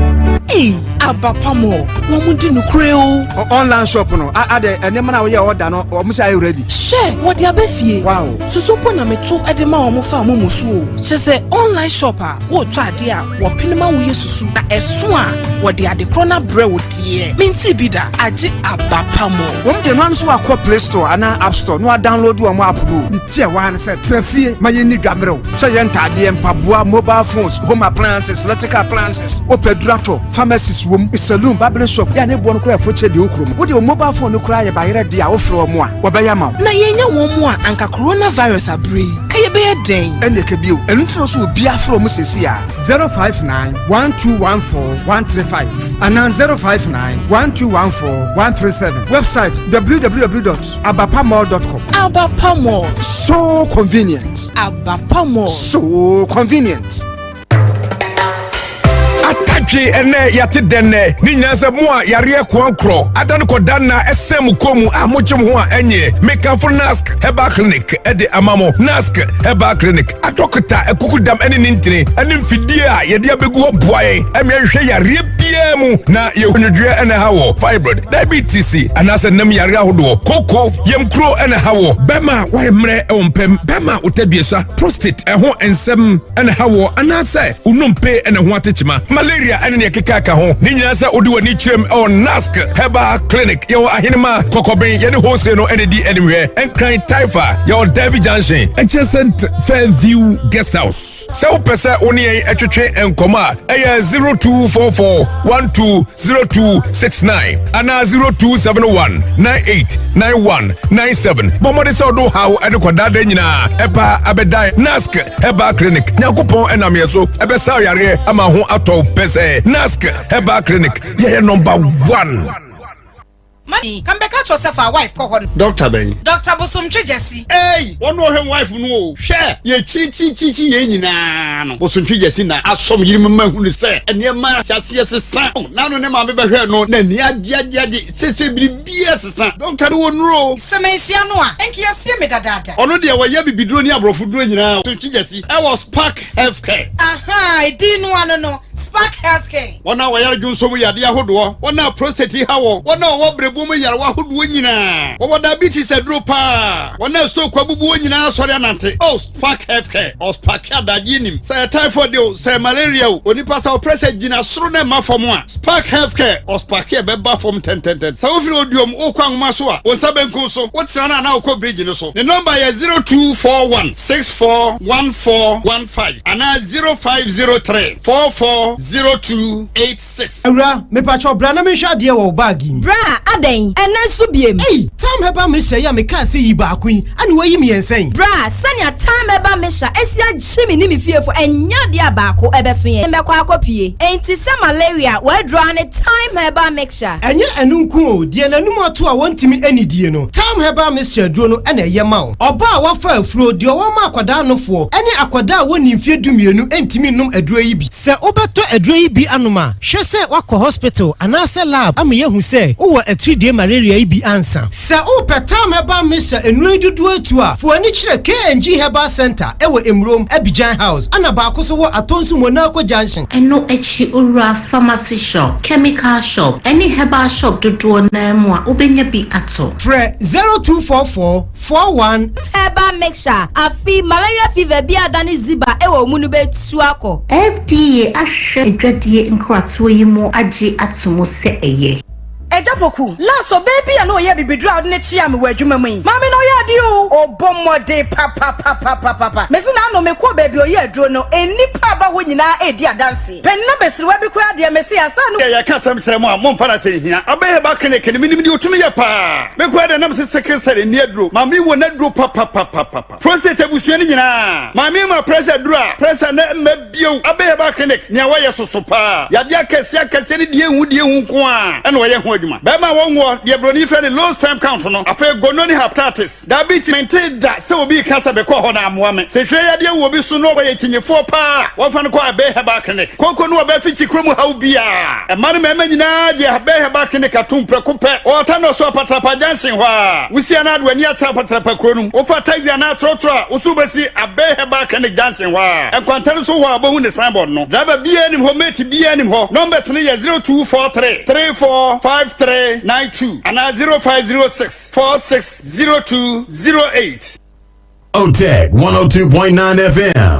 S23: Ei aba pa mɔ wɔn di nokorɛ o.
S16: Online shop no adɛ nneɛma na woyɛ order no wɔn sɛ ayɛ ready.
S24: Hwɛ wɔde aba fie.
S16: Wow.
S24: Susu mpo na meto de ma wɔn fa momo so o. Kyerɛ sɛ online shop a woretɔ adeɛ a wɔpene ma woyɛ susu na ɛso a wɔde ade korɔ no abrɛ wo deɛ mentee bi da agye aba pa mɔ.
S16: Wɔn deɛ no ara nso wakɔ play store anaa app store na wadownload wɔn app no o. Ne ti a ɛwɔ ha ne sɛ tra fie ma yɛnni dwa mmerɛw. Sɛ yɛ ntaadeɛ, mpaboa, mobile phones, home appliances, electrical appliances, wopɛ duru atɔ, pharmacies wom, saloon, barbering shop, yɛ a ne boɔ no koraa ɛfo kyɛ deɛ wɔ kurom. Wode wo mobile phone no koraa yɛ bayerɛ deɛ a wofrɛ wɔn a, wɔbɛyɛ ama wo.
S24: Na yɛnya wɔn mu a anka coronavirus abere yi ka yɛbɛyɛ dɛn?
S16: Ɛnna ɛka bio, ɛno nti na ɔsɛ obiara frɛ wɔn seesei a. 059 1214 135 anaa 059 1214 137. Website www.abapamall.com.
S24: Abapa Mall.
S16: So convenient.
S24: Abapa Mall.
S16: So convenient.
S25: Atadwe ɛnɛ yɛate dɛn nɛ ne nyinaa sɛ mo a yareɛ koankorɔ ada no kɔda nna ɛsɛn mo kɔn mu a mogye mo ho a ɛnyɛ mekamfo Nask Herbal Clinic ɛde ama mo. Nask Herbal Clinic adɔkota akukudam ɛne ne ntini ɛne mfidie a yɛde abɛgu hɔ boa yɛn ɛme ɛhwehwɛ yareɛ biara mu na yɛhonwodwoɛ ɛna ha wɔ fibroid, diabetes anaasɛ nam yareɛ ahodoɔ, koko yamkuro ɛna ha wɔ bɛma a wayɛ mmerɛ ɛwɔ mpɛm, bɛma a wotadua prostate ɛho nsɛm ɛna ha wɔ anaasɛ wonompe ɛna ho atekyema, malaria ɛne neɛ keka ka ho ne nyinaa sɛ wode w'ani kyerɛm ɛwɔ Nask Herbal Clinic. Yɛwɔ Ahenema Kɔkɔben, yɛne hose no ɛne di animhwɛ Nkran Taifa, yɛwɔ Derby Junction adjacent Fairview Guest House. Sɛ wopɛ sɛ wo ne yɛn ɛtwetwe nkɔmmɔ a, ɛyɛ 0244 120269 anaa 0271 989197. Bɔ mmɔde sɛ wode wo haw ɛde kɔdaada nyinaa ɛpa abɛdan Nask Herbal Clinic. Nyankopɔn ɛnam yɛ so ɛbɛsa yareɛ ama ho atɔ wo pɛ sɛ Nask Herbal Clinic yɛyɛ number one.
S17: Mani, ka mbɛka kyerɛ wo sɛ fa wife kɔ hɔ no.
S18: Doctor bɛn?
S17: Doctor Bosomtwe Gyasi.
S18: Ei! Wɔn na ɔhwɛ me wife no o. Hwɛ! Yɛkyirikyirikyirikyi yɛn nyinaa no, Bosomtwe Gyasi na asɔ me yere mu ma hunu sɛ nneɛma ahyɛ aseɛ sesa. N'ano ne maame bɛhwɛɛ no, n'ani agye agye agye. Seesei biribiara sesa. Doctor no wɔ nnuro o.
S17: Sɛ manhyia no a, nka yɛasie me dadaada.
S18: Ɔno deɛ wɔyɛ abibiduro ne aborɔfo duro nyinaa. Bosomtwe Gyasi ɛwɔ Spark Healthcare.
S17: Ahaa, edin no ano no, Spark Healthcare.
S18: Wɔn a wɔyare dwonsɔ mu yadeɛ ahodoɔ, wɔn a prostate ha wɔn, wɔn a wɔwɔ berɛboɔ mu nyarewa ahodoɔ nyinaa, wɔwɔ diabetes aduro paa, wɔn a stroke abubu wɔn nyinaa asɔre anante. Oh, Spark Healthcare, ɔsparke adagyeɛ nim. Sɛ ɛyɛ typhoid o, sɛ ɛyɛ malaria o, onipa sɛ ɔprɛ sɛ gyina soro na ɛmma fam a, Spark Healthcare, ɔsparke ɛbɛba fam ntɛntɛntɛn. Sɛ wofiri Oduom wokɔ Anwoma so a, wo nsa benkum so, wotena no anaa wokɔ bridge no so. Ne nɔmba yɛ 0241 641415 anaa 0503 440286.
S4: Awura, mepakyɛw bra na menhwɛ adeɛ wɔ wo bag yi mu.
S5: Bra, adɛn? Ɛnnɛ nso biem?
S4: Ei, Tam Herbal Mixture yi a mekaa sɛ yi baako yi, ɛna woayi mmiɛnsa yi?
S5: Bra, sɛnea Tam Herbal Mixture asi agye me ne me fiefo, ɛnyɛ adeɛ a baako bɛso yɛn. Mɛkɔ akɔpue. Enti sɛ malaria, w'aduro ara ne Thyme Herbal Mixture.
S4: Ɛnyɛ ɛno nko o, deɛ n'anum ato a wɔntumi nnidie no, Thyme Herbal Mixture aduro no na ɛyɛ ma wo. Ɔbaa a wafa afuro, deɛ ɔwɔ ma akwadaa nofoɔ, ne akwadaa a wɔnnii mfeɛ dumienu ntumi nnom aduro yi bi. Sɛ wobɛtɔ aduro yi bi anom a, hwɛ sɛ woakɔ hospital anaasɛ lab ama yɛahu sɛ wowɔ atiridie malaria yi bi ansa. Sɛ wopɛ Thyme Herbal Mixture nnuro yi dodoɔ atu a, fa w'ani kyerɛ KNG Herbal Centre wɔ Emurom, Abidjan House, ɛna baako nso wɔ Atonsu Monaco Junction.
S6: Ɛno akyi wowura pharmacy shop, chemical shop ne herbal shop dodoɔ no ara mu a wobɛnya bi atɔ.
S4: Frɛ 0244 41.
S5: Herbal mixture, Afi, malaria fever bi a adane ziba wɔ wo mu no bɛtu akɔ.
S6: FDA ahwehwɛ adwadie nkratoɔ yi mu agye ato mu sɛ ɛyɛ.
S17: Agya Poku, last ɔbaa bi a na ɔyɛ abibiduro a ɔde no kyeaa me wɔ adwuma mu yi, maame no ɔyɛ adeɛ oo, ɔbɔ mmɔden papapapapapa. Mese n'ano mekɔɔ baabi a ɔyɛ aduro no, nnipa a ɛba hɔ nyinaa redi adanseɛ. Panin abasiriwa bi koraa deɛ mese ansa na.
S18: Deɛ yɛka asɛm kyerɛ mo a, momfa no asɛ nhia. Abɛyɛ ba clinic no, menim deɛ ɔtumi yɛ paa. Me koraa deɛ na mese sickle cell nni aduro. Maame wɔ n'aduro papapapapa. Prostate abusua no nyinaa, maame ma pressure aduro a, pressure no mma bio. Abɛyɛ ba clinic, nea wɔyɛ soso paa. Yadeɛ akɛseɛ akɛseɛ ne deɛ ɛnhu deɛ ɛnhu nko ara na wɔyɛ ho adwuma. Bɛrima a wɔnwoɔ, deɛ buroni frɛ no low sperm count no, afei gono ne hepatitis. Dabi, mentee da sɛ obi reka sɛ mekɔɔ hɔ na ammoa me. Sɛ hwɛ yadeɛ wɔ obi so na ɔyɛ kyinyefoɔ paa a, wɔmfa no kɔ Abbey Herbal Clinic. Kooko ne ɔbaa fikyi kuro mu haw biara. Mmaa ne mmarima nyinaa gye Abbey Herbal Clinic atom prɛko pɛ. Wɔ Ɔtanɔ so Apatrapa Junction hɔ ara. Wosi anaa de w'ani akyerɛ Apatrapa kuro no mu. Wofa taxi anaa trɔtrɔ a, wo so wobɛsi Abbey Herbal Clinic Junction hɔ ara. Nkwanta no so hɔ a wobɛhu ne signboard no. Driver biara nnim hɔ, mate biara nnim hɔ. Numbers no yɛ 0243 345392 anaa 0506 460208.
S22: OTEC 102.9 FM.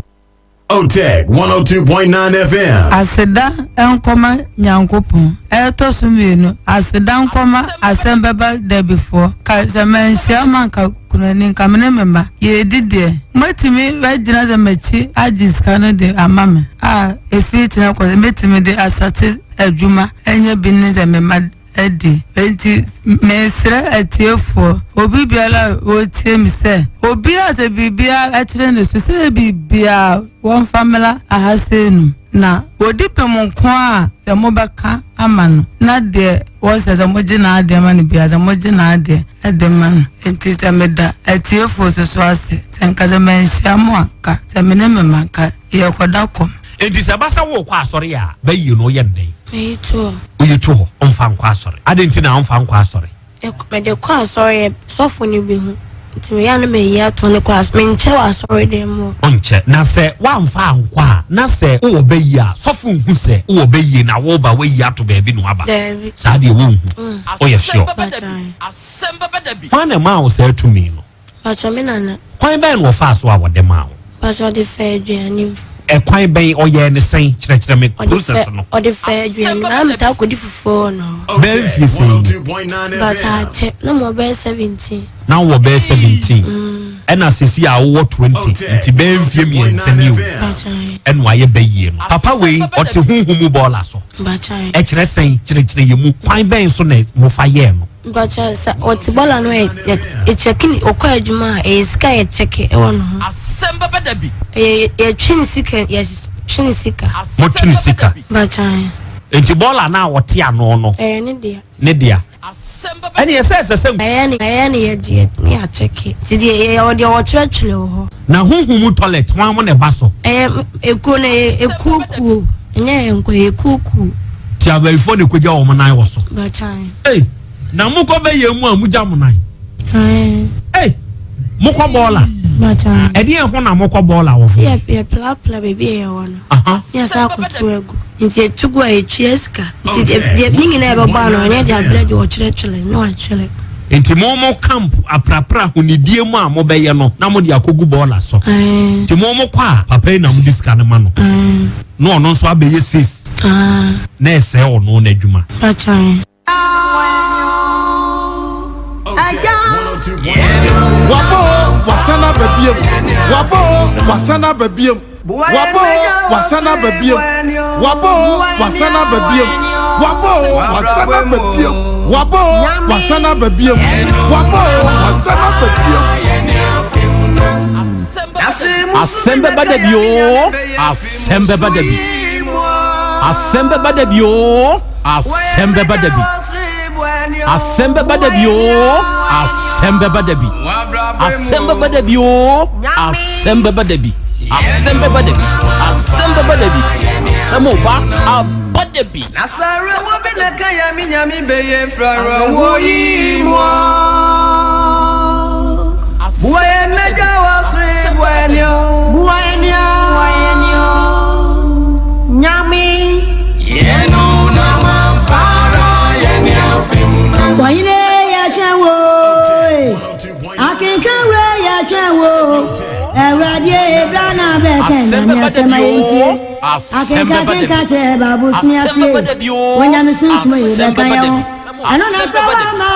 S22: OTEC 102.9 FM.
S7: Aseda nkɔma Nyankopɔn. Ɛtɔ so mienu, aseda nkɔma asɛm bɛba Derbyfoɔ. Ka sɛ manhyia mo anka kunani nka me ne me mma yɛredi deɛ. Moatumi agyina sɛ m'akyi agye sika no de ama me a ɛfiri kyena kɔ sɛ mɛtumi de asate adwuma anya bi ne sɛ me mma adi. Enti mesrɛ atiefoɔ, obi biara a ɔretie me sɛ, obiara sɛ biribiara kyerɛ ne so sɛ biribiara wɔmfa mmra aha sei no, na wɔdi pem nko a sɛ mobɛka ama no, na deɛ wɔsɛ sɛ mogye n'adeɛ ma no biara sɛ mogye n'adeɛ de ma no. Enti sɛ meda atiefoɔ so so ase, sɛ nka sɛ manhyia mo a, nka sɛ me ne me mma nka yɛrekɔda kɔm.
S1: Enti sɛ ɛba sɛ worekɔ asɔre a, bɛyie no woyɛ no dɛn?
S8: Meyi to hɔ.
S1: Woyi to hɔ, womfa nkɔ asɔre. Adɛn nti na womfa nkɔ asɔre?
S8: Mede kɔ asɔre a, sɔfo no bɛhu. Nti meyɛ a na mayi ato hɔ no kɔ asɔre. Menkyɛ wɔ asɔredan mu hɔ.
S1: Wonkyɛ. Na sɛ woamfa ankɔ a, na sɛ wowɔ bɛyie a, sɔfo nhu sɛ wowɔ bɛyie na woreba woayi ato baabi na woaba?
S8: Daabi.
S1: Saa deɛ wonhu. Woyɛ sure? Hwan na ɛmaa wo saa tumi no?
S8: Mpakyɛ me nana.
S1: Kwan bɛn na ɔfaa so a wɔde maa wo?
S8: Mpakyɛ ɔde faa aduane mu.
S1: Ɛkwan bɛn ɔyɛɛ ne sɛn kyerɛkyerɛ me process no.
S8: Ɔde faa aduane mu na metaa kɔdi fufuo wɔ no hɔ.
S1: Bɛyɛ mfie sɛn ni?
S8: Mpakyɛ akyɛ na mewɔ bɛyɛ 17.
S1: Na wowɔ bɛyɛ 17 ɛna sisi a wowɔ 20 nti bɛyɛ mfie mmiɛnsa ni o ɛna wayɛ bɛyie no. Papa wei ɔte honhom mu bɔɔla so. Ɛkyerɛ sɛn kyerɛkyerɛ yɛ mu kwan bɛn so na mofa yɛɛ no?
S8: Mpakyɛ sɛ ɔte bɔla no ɛ yɛkyɛke ne ɔkɔ adwuma a ɛyɛ sika a yɛkyɛke ɛwɔ ne ho.
S24: Asɛm bɛba da bi.
S8: Ɛyɛ yɛtwe ne sika yɛtwe ne sika.
S1: Motwe ne sika.
S8: Mpakyɛ.
S1: Nti bɔla no a ɔte ano no.
S8: Ɛyɛ ne dea.
S1: Ne dea. Ɛne ɛsɛ ɛsɛ sɛ.
S8: Ɛyɛ ne ɛyɛ ne yɛgye ne yɛakyɛke nti deɛ yɛwɔ deɛ wɔtwerɛtwerɛ wɔ hɔ.
S1: Na huhu mu toilet wɔn mo na ɛba so.
S8: Ɛyɛ ekuo no ɛyɛ ekuo kuo ɛnyɛ yɛn nko ɛyɛ ekuo kuo.
S1: Ti abayifoɔ na ekogya wɔn nan wɔ so.
S8: Bàkyan.
S1: Ei na mo kɔ bɛ yɛn mu a mo gya mo nan. Ei mo kɔ bɔɔla.
S8: Bàkyan.
S1: Ɛdeɛ ho na mo kɔ bɔɔla wɔ
S8: ho. Yɛ yɛ plapla beebi a yɛwɔ no. Ne yɛsan akɔto agu. Nti yɛto gu a yɛtua sika. Nti deɛ ne nyinaa yɛbɛbɔ ano ɛnyɛ deɛ abrɛ deɛ ɔkyerɛkyerɛ ne wakyerɛ.
S1: Nti mo mo camp aprapra ahonidie mu a mobɛyɛ no na mode akɔgu bɔɔla so. Nti mo mo kɔ a papa yi na mode sika no ma no. Na ɔno nso abɛyɛ sis. Na ɛsɛe ɔno n'adwuma.
S18: Wabɔ o, wasan aba biom. Wabɔ o, wasan aba biom. Wabɔ o, wasan aba biom. Wabɔ o, wasan aba biom. Wabɔ o, wasan aba biom. Wabɔ o, wasan aba biom. Wabɔ o, wasan aba biom.
S3: Asɛm bɛba da bi oo, asɛm bɛba da bi. Asɛm bɛba da bi oo, asɛm bɛba da bi. Asɛm bɛba da bi oo, asɛm bɛba da bi. Asɛm bɛba da bi oo, asɛm bɛba da bi. Asɛm bɛba da bi, asɛm bɛba da bi. Asɛm ɔba aba da bi.
S9: Wahine yɛtwɛn wo akenkan wura yɛtwɛn wo awurade ebra na bɛka nyame asɛm a yɛntie akenkan kenkan kyerɛ baabo sua fie wonyame sunsum yi bɛka yɛn ho ɛno na sɛ wama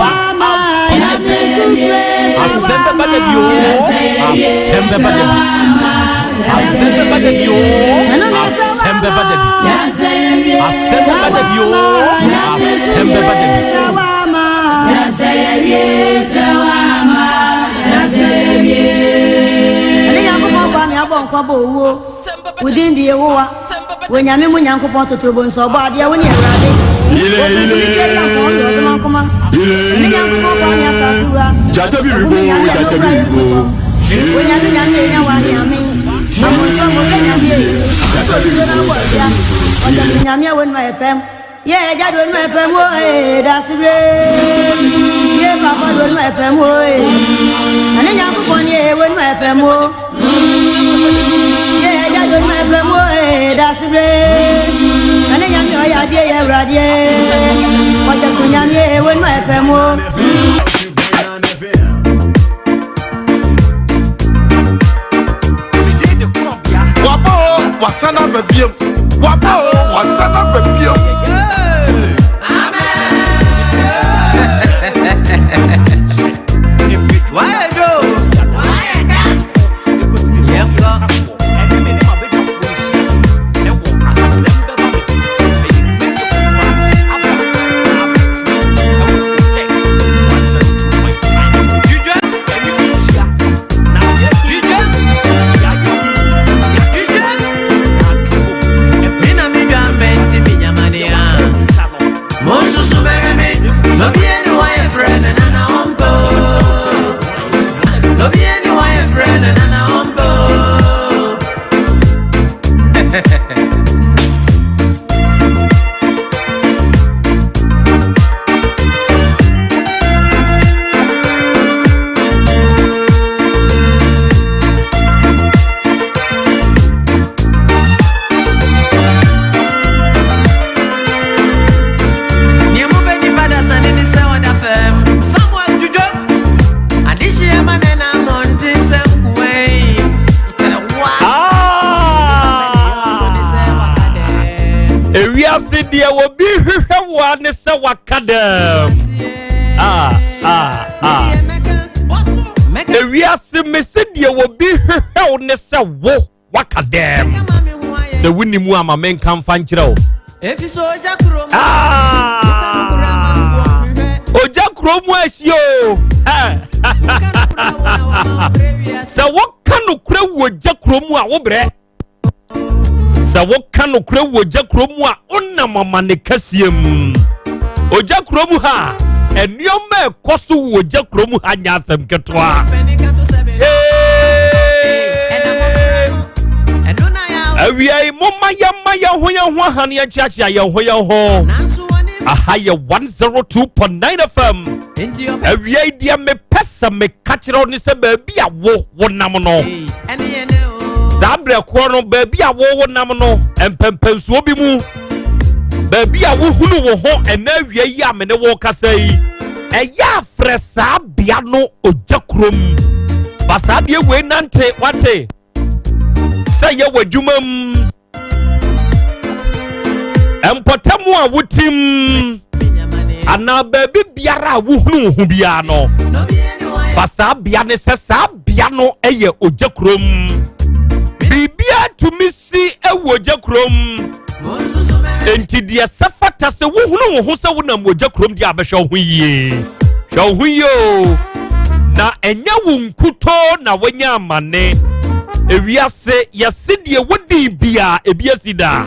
S9: wama nyame sunsum
S3: Asɛm bɛba da bi oo, asɛm bɛba da bi. Asɛm bɛba da bi oo, asɛm bɛba da bi. Asɛm bɛba da bi oo, asɛm bɛba da bi.
S9: Ɛne Nyankopɔn boa me abɔ nkwa bɔ owuo. Wo din de Yehowa. Wɔ Nyame mu Nyankopɔn totorobɔ nso ɔbɔ adeɛ wo ne Awurade. Wɔkunkuni twa bi ampɔn yɛ ɔdoma nkoma. Ɛne Nyankopɔn boa me asase wura.
S22: Gyata bi
S9: Ɔbu
S22: rebo,
S9: me Nyame a
S22: gyata bi
S9: mekura
S22: rebo.
S9: Yesu fam. Wɔ Nyame Nyame yɛ nya wa ne amen. Amonso mo bɛ Nyame ye. Ɔsoro na abɔ awia. Ɔgyamene Nyame a wɔnum ayɛ pɛm. Yɛ ɛgya do onum ɛpɛ mu ee dasibire. Yɛ papa do onum ɛpɛ mu ee. Ɛne Nyankopɔn ni ee onum ɛpɛ mu o. Yɛ ɛgya do onum ɛpɛ mu ee dasibire. Ɛne Nyame ɔyɛ adeɛ yɛ awuradeɛ. Ɔkyɛ so Nyame ee onum ɛpɛ mu o.
S18: Wabɔ o, wasan aba biom. Wabɔ o, wasan aba biom.
S1: Ewiase deɛ obi hwehwɛ woa ne sɛ waka dɛm. Ah, ah, ah. Ewiase mese deɛ obi hwehwɛ wo ne sɛ wo waka dɛm. Sɛ wonni mu ama menka mfa nkyerɛ wo. Ah! Ogya kuro mu ahyi o. Sɛ woka nokorɛ wɔ gya kuro mu a wobrɛ. Sɛ woka nokorɛ wɔ ogya kuro mu a, wonam amane kɛseɛ mu. Ogya kuro mu ha, nneɛma ɛkɔ so wɔ ogya kuro mu ha nyɛ asɛm ketewa. Awia yi, momma yɛmma yɛn ho yɛn ho aha ne yɛnkyeakyea yɛn ho yɛn ho. Aha yɛ 102.9 FM. Awia yi deɛ mepɛ sɛ meka kyerɛ wo ne sɛ baabi a wo wonam no, saa berɛ korɔ no baabi a wo wonam no mpɛmpɛnsoɔ bi mu, baabi a wohunu wo ho ɛnɛ awia yi a me ne wo kasa yi, ɛyɛ afrɛ saa bea no ogya kurom. Ba saa deɛ wei nante wate sɛ yɛ wɔ adwuma mu, mpɔtam a wotim anaa baabi biara a wohunu wo ho biara no, fa saa bea ne sɛ saa bea no yɛ ogya kurom. Biribiara tumi si wɔ ogya kurom, enti deɛ sɛ fata sɛ wohunu wo ho sɛ wonam ogya kurom deɛ abɛhwɛ wo ho yie. Hwɛ wo ho yie o, na ɛnyɛ wo nkutoo na woanya amane. Ewiase yɛse deɛ wodin bia ebi asi da,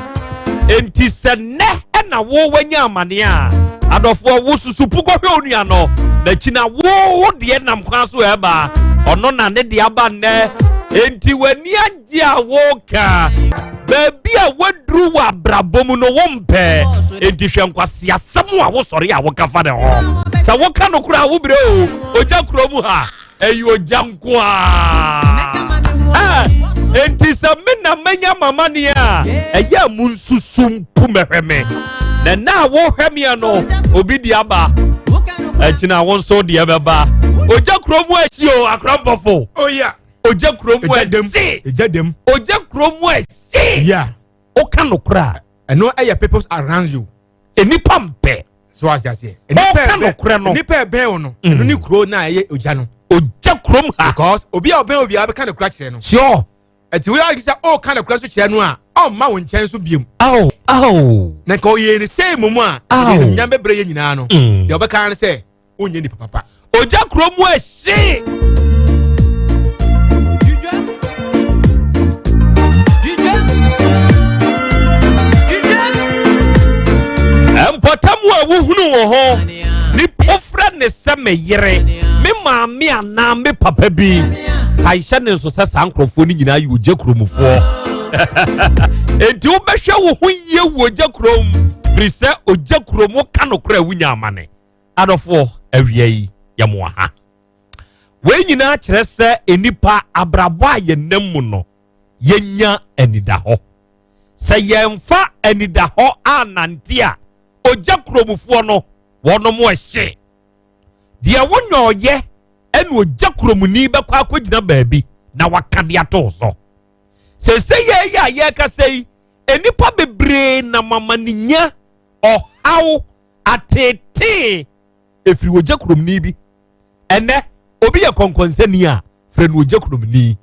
S1: enti sɛ nnɛ ɛna wo wanya amane a, adɔfoɔ, wo susupu kɔhwɛ onua no n'akyi na wo deɛ nam kwan so ɛba, ɔno na ne deɛ aba nnɛ. Enti w'ani agye a woka baabi a waduru wɔ abrabɔ mu no wompɛ, enti hwɛ nkwaseasɛm a wosɔre a woka fa ne ho. Sɛ woka no koraa wobrɛ o. Ogya kuro mu ha ɛyɛ ogya nko a, enti sɛ me na manya mamaneɛ a, ɛyɛ a mu nsusu mpo mɛhwɛ me na na a wohwɛ meɛ no obi de aba akyina wo nso deɛ bɛba. Ogya kuro mu ahyi o, akorampɔfo. Ogya kuro mu ɛhye, ogya kuro mu ɛhye. Woka nokorɛ a,
S2: ɛno ɛyɛ people around you.
S1: Nnipa mpɛ.
S2: So ase aseɛ.
S1: Ɔka nokorɛ no,
S2: nipa ɛbɛn o no, ɛno ne kuro na ɛyɛ ogya no.
S1: Ogya kurom ha.
S2: Because obi a ɔbɛn obi a ɔbɛka nokorɛ kyerɛ no.
S1: Sure.
S2: Ɛti wo yɛ sɛ ɔka nokorɛ so kyerɛ no a, ɔmma wo nkyɛn so biem.
S1: Aw aw.
S2: Na nka ɔyɛ ne sɛ mu a, ɛde nyame bɛbrɛ yɛ nyinaa no. Deɛ ɔbɛka ne sɛ wonyɛ nipa papa.
S1: Ogya kuro mu ɛhye. Mpɔtam a wohunu wɔ hɔ, nipa wofrɛ ne sɛ me yere, me maame anaa me papa bi, kaehyɛ ne nso sɛ saa nkurɔfoɔ no nyinaa yɛ ogya kuromufoɔ. Enti wobɛhwɛ wo ho yie wɔ ogya kurom, firi sɛ ogya kurom woka nokorɛ a wonya amane. Adɔfoɔ, awia yi yɛmoa ha. Wei nyinaa kyerɛ sɛ nnipa abrabɔ a yɛnam mu no, yɛnya anidahɔ. Sɛ yɛmfa anidahɔ anante a, ogya kuromufoɔ no wɔnom ɛhye. Deɛ wonyɛ ɔyɛ ɛna ogya kuromuni bɛkɔ akɔgyina baabi na waka de ato so. Sese yɛ yɛ a yɛrekasa yi, nnipa bebree nam amanenya, ɔhaw, ateetee ɛfiri ogya kuromni bi. Ɛnɛ obi yɛ kɔnkɔnsani a, frɛ no ogya kuromni.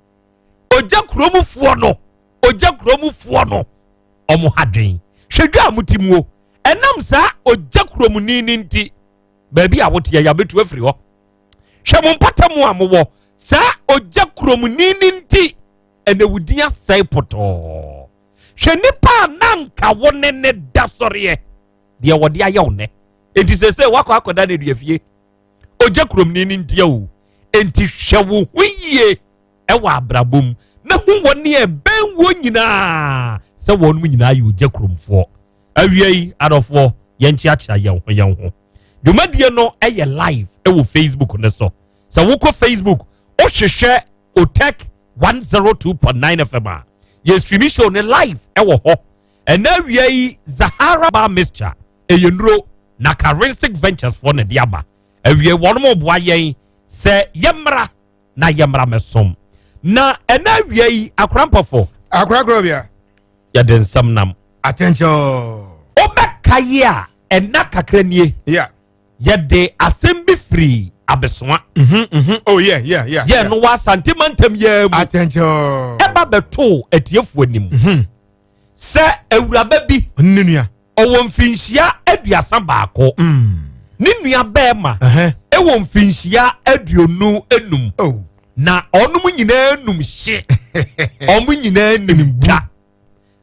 S1: Ogya kuromfoɔ no, ogya kuromfoɔ no, ɔmo ha dwen. Hwɛ dwa a mote muo, ɛnam saa ogya kuromni no nti, baabi a woteɛ yɛabɛtu afiri hɔ. Hwɛ mo mpatamu a mowɔ, saa ogya kuromni no nti, ɛnɛ wo din asɛe pɔtɔɔ. Hwɛ nipa a na nka wo ne ne da sɔreɛ, deɛ wɔde ayɛ wo nnɛ. Enti sese wakɔ akɔda ne dua fie, ogya kuromni no ntia o. Enti hwɛ wo ho yie ɛwɔ abrabɔ mu na hu wɔn ne ɛbɛn woɔ nyinaa sɛ wɔn mu nyinaa yɛ ogya kuromfoɔ. Awia yi adɔfoɔ, yɛnkyeakyea yɛn ho yɛn ho. Dwumadie no ɛyɛ live ɛwɔ Facebook ne so. Sɛ wokɔ Facebook wohwehwɛ Otec 102.9 FM a, yɛ streaming show ne live ɛwɔ hɔ. Ɛnɛ awia yi Zahara Bar Mixture ɛyɛ nnuro na Charistic Ventures foɔ na ɛde aba. Awie wɔn mo boa yɛn sɛ yɛmmra na yɛmmra mɛsom. Na ɛnɛ awia yi akorampɔfo.
S2: Akorakora bia.
S1: Yɛde nsɛm nam.
S2: Attention.
S1: Wobɛka yi a ɛna kakra nie.
S2: Yeah.
S1: Yɛde asɛm bi firi Abesoa.
S2: Oh yeah yeah yeah.
S1: Yɛ no wɔ Asante mantam yɛ mu.
S2: Attention.
S1: Ɛba bɛtoo atiefoɔ anim. Sɛ awuraba bi.
S2: Ne nua.
S1: Ɔwɔ mfinhyia 31. Ne nua bɛrima. Ɛwɔ mfinhyia 25.
S2: Oh.
S1: Na ɔnom nyinaa num hye. Ɔmo nyinaa nim dwa.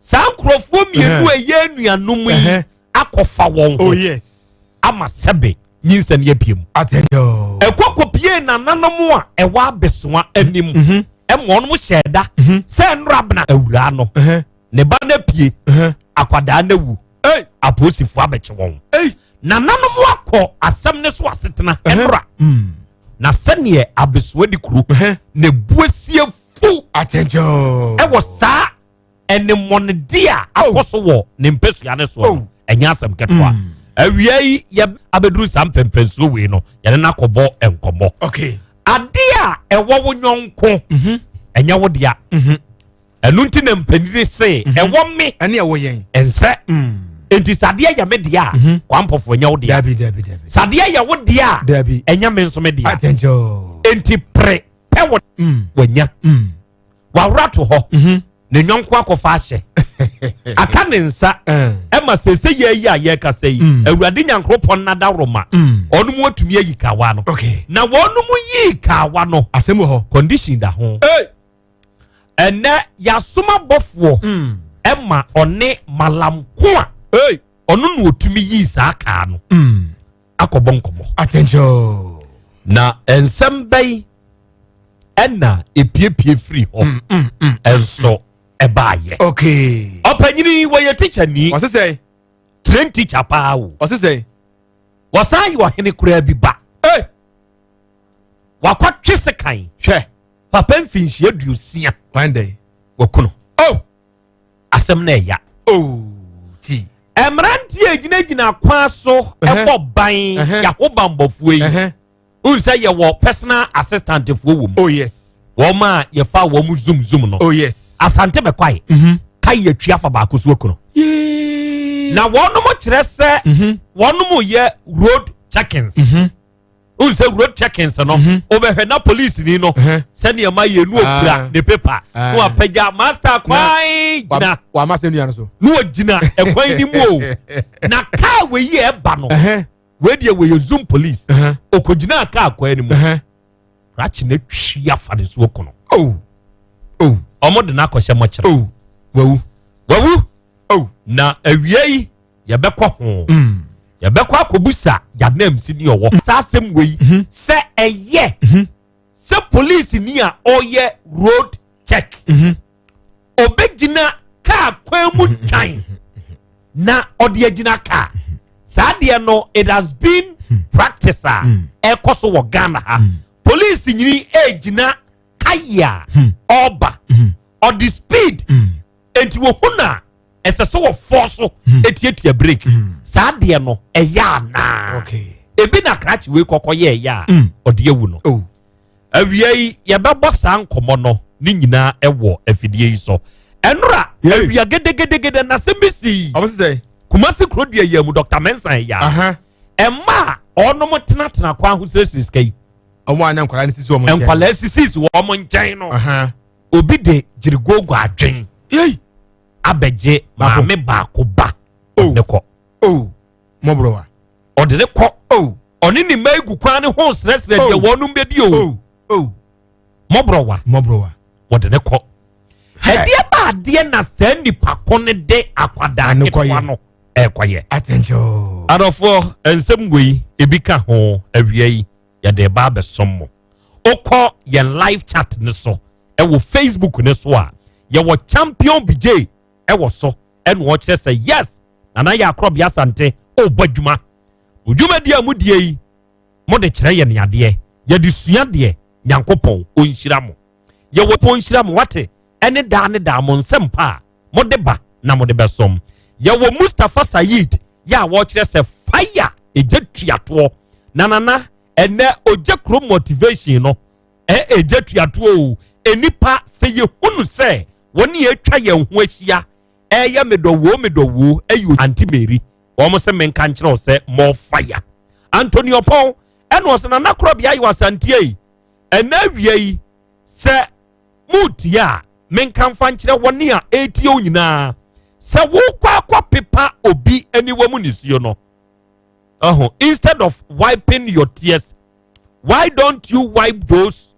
S1: Saa nkurɔfoɔ mmienu a ɛyɛ anuanom yi akɔfa wɔn ho
S2: Oh yes.
S1: ama sɛbe nyinsɛn yɛ pie mu.
S2: Atɛnjɔ.
S1: Ɛkɔ kɔpie nananom a ɛwɔ Abesoa anim ɛma wɔn hyɛ da sɛ nnora bena awuraa no ne ba no apue, akwadaa no awu, apolisifoɔ abɛkye wɔn. Nananom akɔ asɛm ne so asetena nnora na sɛneɛ Abesoa di kuro na ebuasie fu
S2: Atɛnjɔ.
S1: ɛwɔ saa ɛnemmɔnede a akɔ so wɔ ne mpasua ne soɔ no, ɛnyɛ asɛm ketewa. Awia yi yɛ abɛduru saa mpɛmpɛnsuo wei no, yɛne no akɔbɔ nkɔmmɔ.
S2: Okay.
S1: Ade a ɛwɔ wo nyɔnko ɛnyɛ wo dea. Ɛno nti na mpanini se ɛwɔ me
S2: ɛne ɛwɔ yɛn
S1: ɛnsɛ. Nti sadeɛ yɛ me dea a, kwampɔfo, ɛnyɛ wo dea.
S2: Dabi, dabi, dabi.
S1: Sadeɛ yɛ wo dea a,
S2: Dabi.
S1: ɛnyɛ me nso me dea.
S2: Atɛnjɔ.
S1: Nti pere pɛ wɔ wanya wawura to hɔ, ne nyɔnko akɔfa ahyɛ aka ne nsa ɛma sese yɛ yi a yɛrekasa yi, Awurade Nyankoropɔn nadaworoma, ɔno mu atumi ayi kawa no. Na wɔn mu yi kawa no,
S2: asɛm wɔ hɔ,
S1: condition da ho. Ɛnɛ yasoma bɔfoɔ ɛma ɔne malamko a ɔno na otumi yi saa kaa no akɔbɔ nkɔmɔ.
S2: Atɛnjɔ.
S1: Na nsɛm bɛyi ɛna epiepie firi hɔ ɛnso ɛbaayɛ. Ɔpanyini wɔyɛ teacher ni.
S2: Ɔsi sɛ.
S1: Train teacher paa o.
S2: Ɔsi sɛ.
S1: Wɔsan yɛ ɔhene koraa bi ba. Wakɔtwe sekan.
S2: Hwɛ.
S1: Papa mfinhyia 60.
S2: Wan dɛ.
S1: Wakono.
S2: Oh.
S1: Asɛm na ɛya.
S2: Oh. Ti.
S1: Mmeranteɛ a gyinagyina kwan so ɛbɔ ban yɛaho bambɔfoɔ yi. N sɛ yɛwɔ personal assistant foɔ wɔ mu.
S2: Oh yes.
S1: Wɔn a yɛfa wɔn zoom zoom no.
S2: Oh yes.
S1: Asante bɛkwae. Kae yɛtwi afa baako so akunu. Na wɔnom kyerɛ sɛ wɔnom yɛ road checkings. N sɛ road checkings no, wobɛhwɛ na police ni no sɛnea ma yɛ nu okura ne paper na wapagya master kwan gyina.
S2: Wama sɛ nua no so.
S1: Na wagyina ɛkwan ni mu o. Na kaa wei yɛ ɛba no, wei deɛ wɔyɛ zoom police, okogyina kaa kwan ni mu, krakye na twi afa ne so kono.
S2: Oh. Oh.
S1: Ɔmo de n'akɔhyɛ mɔkyerɛ.
S2: Oh. Wawu.
S1: Wawu.
S2: Oh.
S1: Na awia yi yɛbɛkɔ ho. Yɛbɛkɔ akɔbusa yanam si ni ɔwɔ. Saa asɛm wei sɛ ɛyɛ sɛ police ni a ɔyɛ road check, obɛgyina kaa kwan mu twan na ɔde agyina kaa saa deɛ no, it has been practice a ɛkɔ so wɔ Ghana ha. Police nyini ɛgyina kayi a ɔba ɔde speed nti wɔhu na ɛsɛ sɛ wɔfɔ so etiatia brake, saa deɛ no ɛyɛ anaa? Ebi na krakye wei kɔkɔ yɛ ɛyɛ a ɔde awu no. Awia yi yɛbɛbɔ saa nkɔmɔ no ne nyinaa ɛwɔ afidie yi so. Ɛnora awia gedegedegede na asɛm bi si Kumasi kurodua yɛ mu, Dr Mensa ɛyɛ ɛma a ɔnom tenatena kwan ho srɛsrɛ sika yi.
S2: Ɔmo a na nkwadaa no sisi wɔn nkyɛn.
S1: Nkwadaa sisi wɔn nkyɛn no, obi de gyirigogo adwen abɛgye maame baako ba ne kɔ.
S2: Oh, mɔborɔwa.
S1: Ɔde ne kɔ. Ɔne ne mma egu kwan ne ho srɛsrɛ deɛ wɔnom bɛdi o. Mɔborɔwa.
S2: Mɔborɔwa.
S1: Wɔde ne kɔ. Ɛdeɛ ba adeɛ na saa nipa ko ne de akwadaa ketewa no ɛkɔyɛ.
S2: Atɛnkyɛw.
S1: Adɔfoɔ, nsɛm wei ebi ka ho. Awia yi yɛde ba abɛsɔm mo. Okɔ yɛn live chat ne so ɛwɔ Facebook ne so a, yɛwɔ Champion BJ ɛwɔ so, ɛna ɔkyerɛ sɛ yes, Nana yɛ Akorɔbea Asante ɔrebɔ adwuma. Dwumadi a mudie yi, mode kyerɛ yɛn adeɛ, yɛde sua deɛ. Nyankopɔn ɔnhyira mo. Yɛwɔ pɔn nhyira mo wate, ɛne daa ne daa mo nsɛm pa a mode ba na mode bɛsom. Yɛwɔ Mustapha Said yɛ a wɔkyerɛ sɛ fire ɛgya tuatoɔ na nana ɛnɛ ogya kurom motivation no ɛ ɛgya tuatoɔ o. Enipa sɛ yɛhunu sɛ wɔne yɛatwa yɛn ho ahyia ɛyɛ medɔwoo medɔwoo ɛyɛ Aunty Mary, wɔn sɛ menka nkyerɛ wo sɛ more fire. Anthony Ɔpɔn ɛna ɔsɛ nana korɔbea yɛ asanteɛ yi ɛnɛ awia yi sɛ mutie a, menka mfa nkyerɛ wɔne a ɛretie wo nyinaa sɛ wokɔ akɔ pepa obi aniwa mu nisuo no ɔho, instead of wiping your tears, why don't you wipe those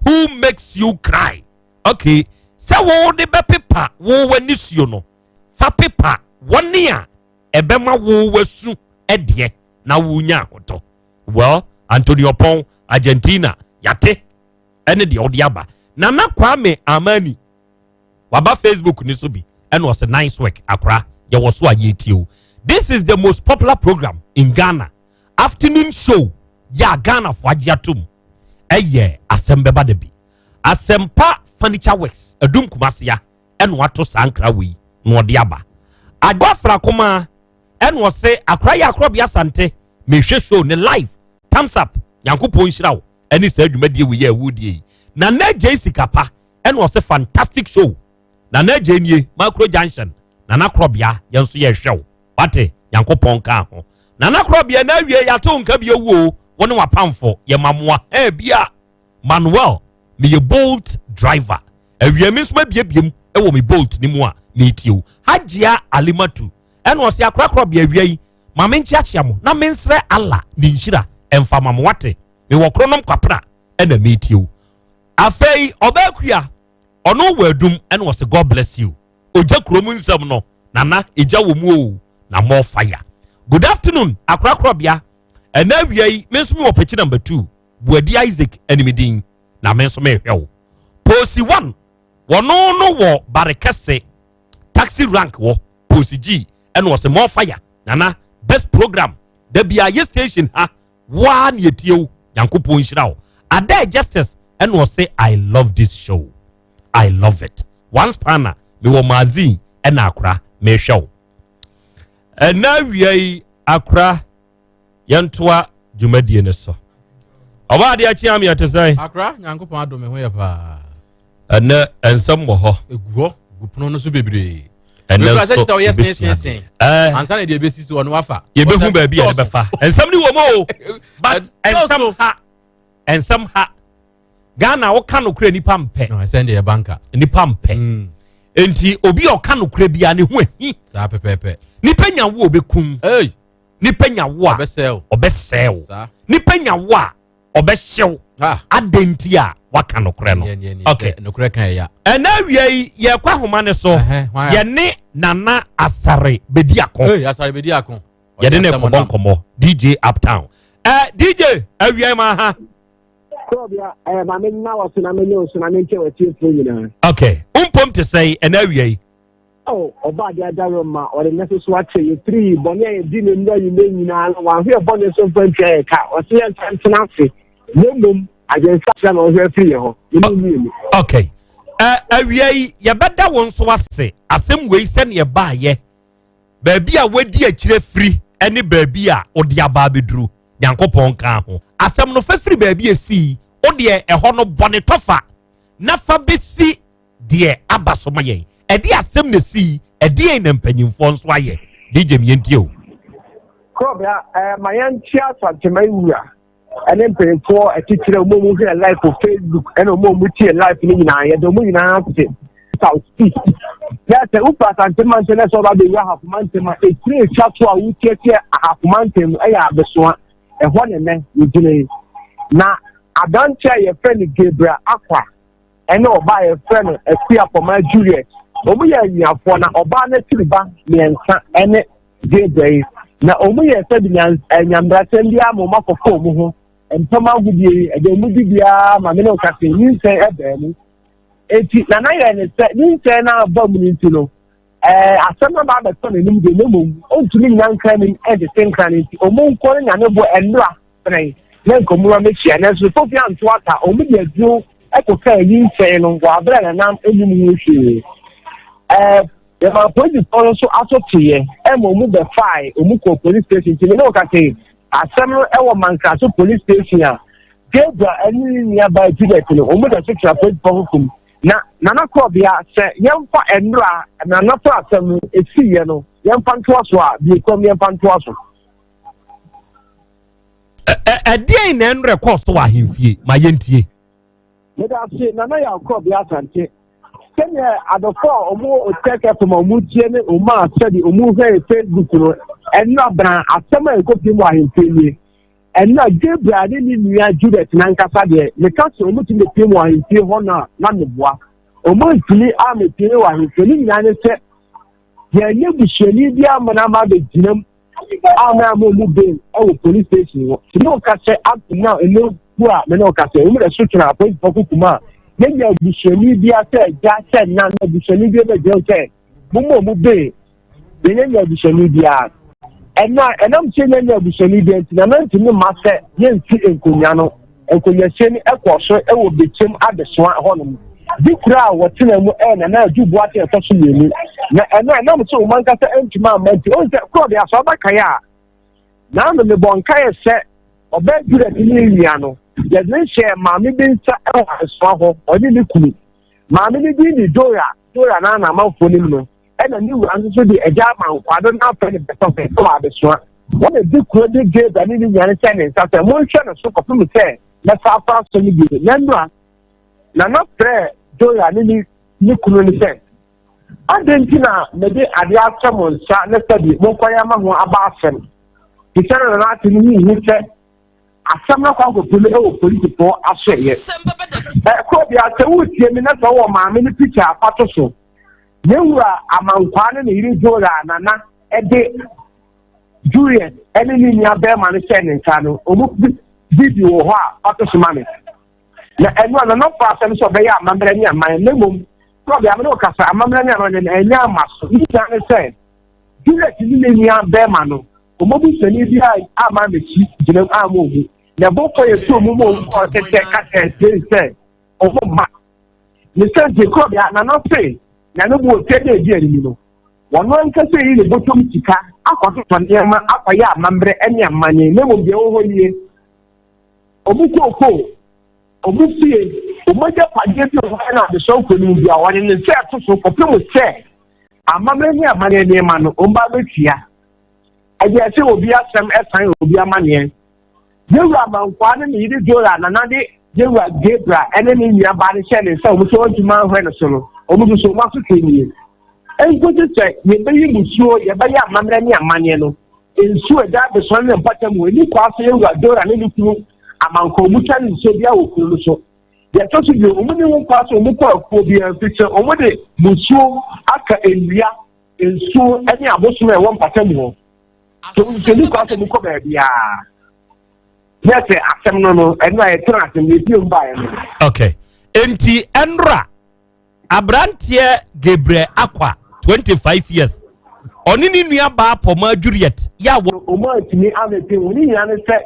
S1: who makes you cry? Okay, sɛ wo de bɛpepa wo w'anisuo no. Fa pepa wɔne a ɛbɛma wo wasu ɛdeɛ na wonya ahotɔ. Well, Antonio Pɔn, Argentina, yate ɛne deɛ ɔde aba. Nana Kwame Amani waba Facebook ni so bi, ɛna ɔsɛ nice work akora, yɛwɔ so a yɛtie o. This is the most popular program in Ghana, afternoon show yɛ a Ghana fo agye atom, ɛyɛ Asɛm Bɛba Da Bi. Asɛmpa Furniture Works, Adum Kumasia, ɛna wato saa nkra wei na ɔde aba. Adwa Afrakoma ɛna ɔsɛ akora yɛ akorɔbea Asante, mehwɛ show ne live, thumbs up, Nyankopɔn nhyira wo ɛne saa dwumadie wei yɛ ɛwɔ die yi. Na na gye sika pa, ɛna ɔsɛ fantastic show. Na na gye nie Macro Junction. Nana Korɔbea, yɛn nso yɛhwɛ wo wate, Nyankopɔn ka ho. Nana Korɔbea, na awie yɛato nka bi ewu o, wɔne wapamfo yɛ mamoa ɛɛ bia Manuel, meyɛ Bolt driver, awia mi nso mabiebie mu ɛwɔ mi Bolt ne mu a meetie o. Hagyia Alimatu ɛna ɔsɛ akorakorɔ awia yi, maame nkyeakyea mo na mensrɛ Allah ne nhyira ɛmfa ma mo wate, mewɔ Kronom Kwapra ɛna meetie o. Afei ɔbaa kua ɔno wɔ Adum, ɛna ɔsɛ God bless you, ogya kurom nsɛm no nana egya wɔ mu o, na more fire. Good afternoon akorakorɔbea, ɛna awia yi me nso mewɔ pɛkyi number 2, Buadi Isaac animidin, na me nso mehwɛ wo. Posi 1 wɔno no wɔ Barekɛse taxi rank wɔ Posi G, ɛna ɔsɛ more fire nana, best program da bia yɛ station ha waa ne yɛtie wo, Nyankopɔn nhyira wo. Ada Justice ɛna ɔsɛ I love this show, I love it. One spanner mewɔ magazine, ɛna akora mehwɛ wo. Ɛna awia yi akora yɛntoa dwumadie no so. Ɔbaa adeɛ akyi am yɛte sɛn?
S2: Akora, Nyankopɔn adom, ho yɛ paa.
S1: Ɛnɛ nsɛm wɔ hɔ.
S2: Egu hɔ gu pono no so bebree.
S1: Ɛnɛ
S2: Wekura sɛ
S1: nso
S2: sɛ ɔyɛ
S1: yɛbɛsua.
S2: sensensɛn
S1: Ɛɛ.
S2: ansa na deɛ ebesi so ɔno wafa.
S1: Yɛbɛhu
S2: Ɔsɛ
S1: baabi a
S2: dɔɔso.
S1: yɛbɛfa nsɛm ne wɔ mu o, but nsɛm ha, nsɛm ha Ghana, woka nokorɛ nipa mpɛ.
S2: Ɛsɛn deɛ banka.
S1: Nipa mpɛ, nti obi a ɔka nokorɛ biara ne ho ahi.
S2: Saa pɛpɛɛpɛ.
S1: Nipa nya wo a ɔbɛkum, nipa nya wo a
S2: ɔbɛsɛe.
S1: Ɔbɛsɛe wo.
S2: Saa.
S1: Nipa nya wo a ɔbɛhyew. Adɛn nti a waka nokorɛ no? Okay.
S2: Nokorɛ kan ɛya.
S1: Ɛna awia yi yɛkɔ ahoma ne so, yɛne Nana Asare Bɛdi Ako.
S2: Hey, Asare Bɛdi Ako.
S1: Yɛde ne kɔbɔ nkɔmmɔ, DJ Uptown. DJ, awia yi ma ha.
S10: Kɔbea, maame nna wɔ so na menye wo so na menkyɛ w'atiefoɔ nyinaa.
S1: Okay, wompom te sɛe ɛna awia yi?
S10: Oh, ɔba ade adaro ma ɔde ne soso akyɛ yɛ tiri bɔne a yɛdi ne nnura yi ne nyinaa no, wanhwɛ yɛ bɔne so mfa ntua yɛ ka. Ɔse yɛnsa ntena ase na mmom adwensakyera na ɔhwɛ afiri yɛ hɔ ne mu mmienu.
S1: Okay, awia yi yɛbɛda wo nso ase. Asɛm wei sɛneɛ baayɛ, baabi a wadi akyirɛ firi ne baabi a wode aba abɛduru, Nyankopɔn ka ho. Asɛm no fafiri baabi esii, wodeɛ ɛhɔ no bɔne tɔfa na fa bɛsi deɛ aba so ma yɛn. Ɛde asɛm na esii, ɛdeɛn na mpanyimfoɔ nso ayɛ? DJ, mientie o.
S10: Kɔbea, ma yɛnkyea Asantema wura ɛne mpanyinfoɔ atitire ɔmo a ɔmo hwɛ live wɔ Facebook ɛna ɔmo a ɔmo tie live no nyinaa, yɛde ɔmo nyinaa ase. South East na sɛ wofa Asantema ntɛm na sɛ ɔba abɛwura Ahafoma ntɛm a, etire etwa to a wotiatia Ahafoma ntɛm ɛyɛ Abesoa. Ɛhɔ ne nɛ yɛgyina yi na aberante a yɛfrɛ no Gabriel Akwa ɛne ɔbaa a yɛfrɛ no Akuapɔma Juliet, wɔn yɛ anuafoɔ, na ɔbaa no akyiri ba mmiɛnsa ɛne Gabriel yi, na wɔn yɛ sɛ de nyambrasɛm bi ama wɔn akɔkɔ wɔn ho mpam agodie yi, ɛde wɔn di biara ma mene ɔkasa nyinsɛn ɛbɛn mu. Eti nana yɛ ne sɛ nyinsɛn no aba mu no nti no, asɛm no ba abɛtɔ n'anim de, ne mmom ɔntumi nnya nkra nim ɛntete nkra no, nti ɔmo nkɔ no Nyame bo ɛnora sɛn na nkɔmura mɛhyia, nanso fofi anto ata, ɔmo de aduro ɛkɔkaa nyinsɛn no wɔ abere a nanam anim ho hwee. Yɛma polisifoɔ no nso aso teeɛ ɛma ɔmo bɛfae ɔmo kɔ police station, nti me ne wo kasa yi, asɛm no ɛwɔ Mankraso police station a Gabriel ɛne ne nuabaa Juliet no ɔmo da so tena polisifoɔ foforɔ mu. Na Nana Kɔbea, sɛ yɛmfa nnora Nana to asɛm no esiiɛ no, yɛmfa ntoa so a biekwam, yɛmfa ntoa so.
S1: Ɛdeɛn na ɛnrɛ kɔɔ so wɔ ahemfie? Ma yɛntie.
S10: Meda ase, Nana yɛ Akorɔbea Asante. Sɛdeɛ adɔfo a ɔmo Otec FM a ɔmo tie ne ɔmo a sɛde ɔmo hwɛ Facebook no, ɛnora bran asɛm a ɛkɔpie mu wɔ ahemfie nie. Ɛnora Gabriel ne ne nua Juliet nankasa deɛ, meka sɛ ɔmo tumi bɛpie mu wɔ ahemfie hɔ no a, na meboa. Ɔmo ntumi ammɛpie wɔ ahemfie ne nyinaa ne sɛ Yɛanyɛ busuani biara ma no ama abɛgyina mu ama ama ɔmu bail wɔ police station hɔ. Nti ne woka sɛ up to now ɛnɛ bu a me ne woka sɛ wɔn na so tena apolisifoɔ kukum a yɛnya busuani biara sɛ agya sɛ na na busuani biara bɛgyina mu sɛ mo ma ɔmu bail. Yɛnya abusuani biara. Ɛna ɛnam sɛ yɛnya abusuani biara nti na nantumi mma sɛ yɛnsi nkonnwa no. Nkonnwasie no ɛkɔɔ so wɔ Bekyem adesoa hɔnom. Di kura a wɔtena mu ɛyɛ Nana Adu Boateng ɛtɔ so mmienu. Na ɛno ɛnam sɛ wɔn ankasa ntumi amma nti, wɔn sɛ korɔ de asɔ abakaeɛ a, naano mebɔ nkaeɛ sɛ ɔbaa Juliet ne nua no, yɛde no hyɛɛ maame bi nsa wɔ adesoa hɔ, ɔne ne kunu. Maame no din de Dora, Dora na na amanfoɔ nim no. Ɛna ne wura nso so de agya ama nkwado na afɛ ne bɛtɔfɛ wɔ adesoa. Wɔn na di kuro de Gabriel ne ne nua no hyɛ ne nsa sɛ monhwɛ no so kɔpem sɛ mɛsa afa so no bio. Na nnura Nana frɛɛ Dora ne ne ne kunu no sɛ, Adɛn nti na mede adeɛ ahyɛ mo nsa na sɛbi monkɔyɛ ama ho aba asɛm? Te sɛ na Nana ate no ho hu sɛ asɛm no akɔ akɔpem wɔ polisifoɔ asoɛeɛ. Ɛkɔ bia sɛ woretie me na sɛ wowɔ maame no pikya a fa to so. Yɛn wura Amankwaa ne ne yere Dora a Nana de Juliet ne ne nua bɛrima no hyɛɛ ne nsa no, wɔn video wɔ hɔ a fa to so ma me. Na ɛno a Nana fa asɛm sɛ ɔbɛyɛ amammerɛ ne aman na mmom sɛ ɔde amene ɔkasa amammerɛ ne aman no ɛnyɛ ama so. Ne nyinaa ne sɛ Juliet ne ne nua bɛrima no, wɔn abusuani bi a ama amɛkyi gyina mu ama wɔn. Na ɛbɔfoɔ yɛ sɛ wɔn mu wɔn kɔɔ tɛtɛ kasa ɛkyerɛ sɛ wɔn mma. Ne sɛ nti korɔbea na no se na no bo ɔtua dɛ edi anim no, wɔno ankasa yi ne bɔtɔm sika akɔtotɔ nneɛma akɔyɛ amammerɛ ne amanne, na mmom deɛ ɛwɔ hɔ nie, ɔmo kookoo, ɔmo fie, ɔmo agyapadeɛ bi wɔ hɔ na adesɔn kuro no mu bi a wɔde ne nsa ɛto so kɔpem sɛ amammerɛ ne amanneɛ nneɛma no ɔmo ba bɛtua. Ɛdeɛ sɛ obi asɛm ɛsan obi amanneɛ. Yewura Mankwaa ne ne yere Dora na na de Yewura Gabriel ne ne nua baa no hyɛɛ ne nsa a wɔn nso wɔantumi anhwɛ no so no, wɔn nso so wɔn asotwe nie. Enkosi sɛ yɛbɛyi mmusuo, yɛbɛyɛ amammerɛ ne amanneɛ no, nsuo a ɛda abɛsɔre ne mpɔtam hɔ, ɛni kwaa sɛ Yewura Dora ne ne kunu Amankwaa wɔn twa ne nsuo biara wɔ kuro no so. Deɛ ɛtɔ so bio, wɔn nni ho kwaa sɛ wɔn kɔ afuo biara ɛfiri sɛ wɔn de mmusuo aka nnua, nsuo ne abosom a ɛwɔ mpɔtam hɔ. So nsɛm kɔ asɛm kɔ baabiara. Yɛ sɛ asɛm no no ɛno a yɛtena asɛm yɛpie mu baeɛ no.
S1: Okay. Enti ɛnora aberanteɛ Gabriel Akwa 25 years ɔne ne nua baa Pɔmaa Juliet yɛ a
S10: wɔ. Wɔn antumi amepem wɔn ne nyinaa ne sɛ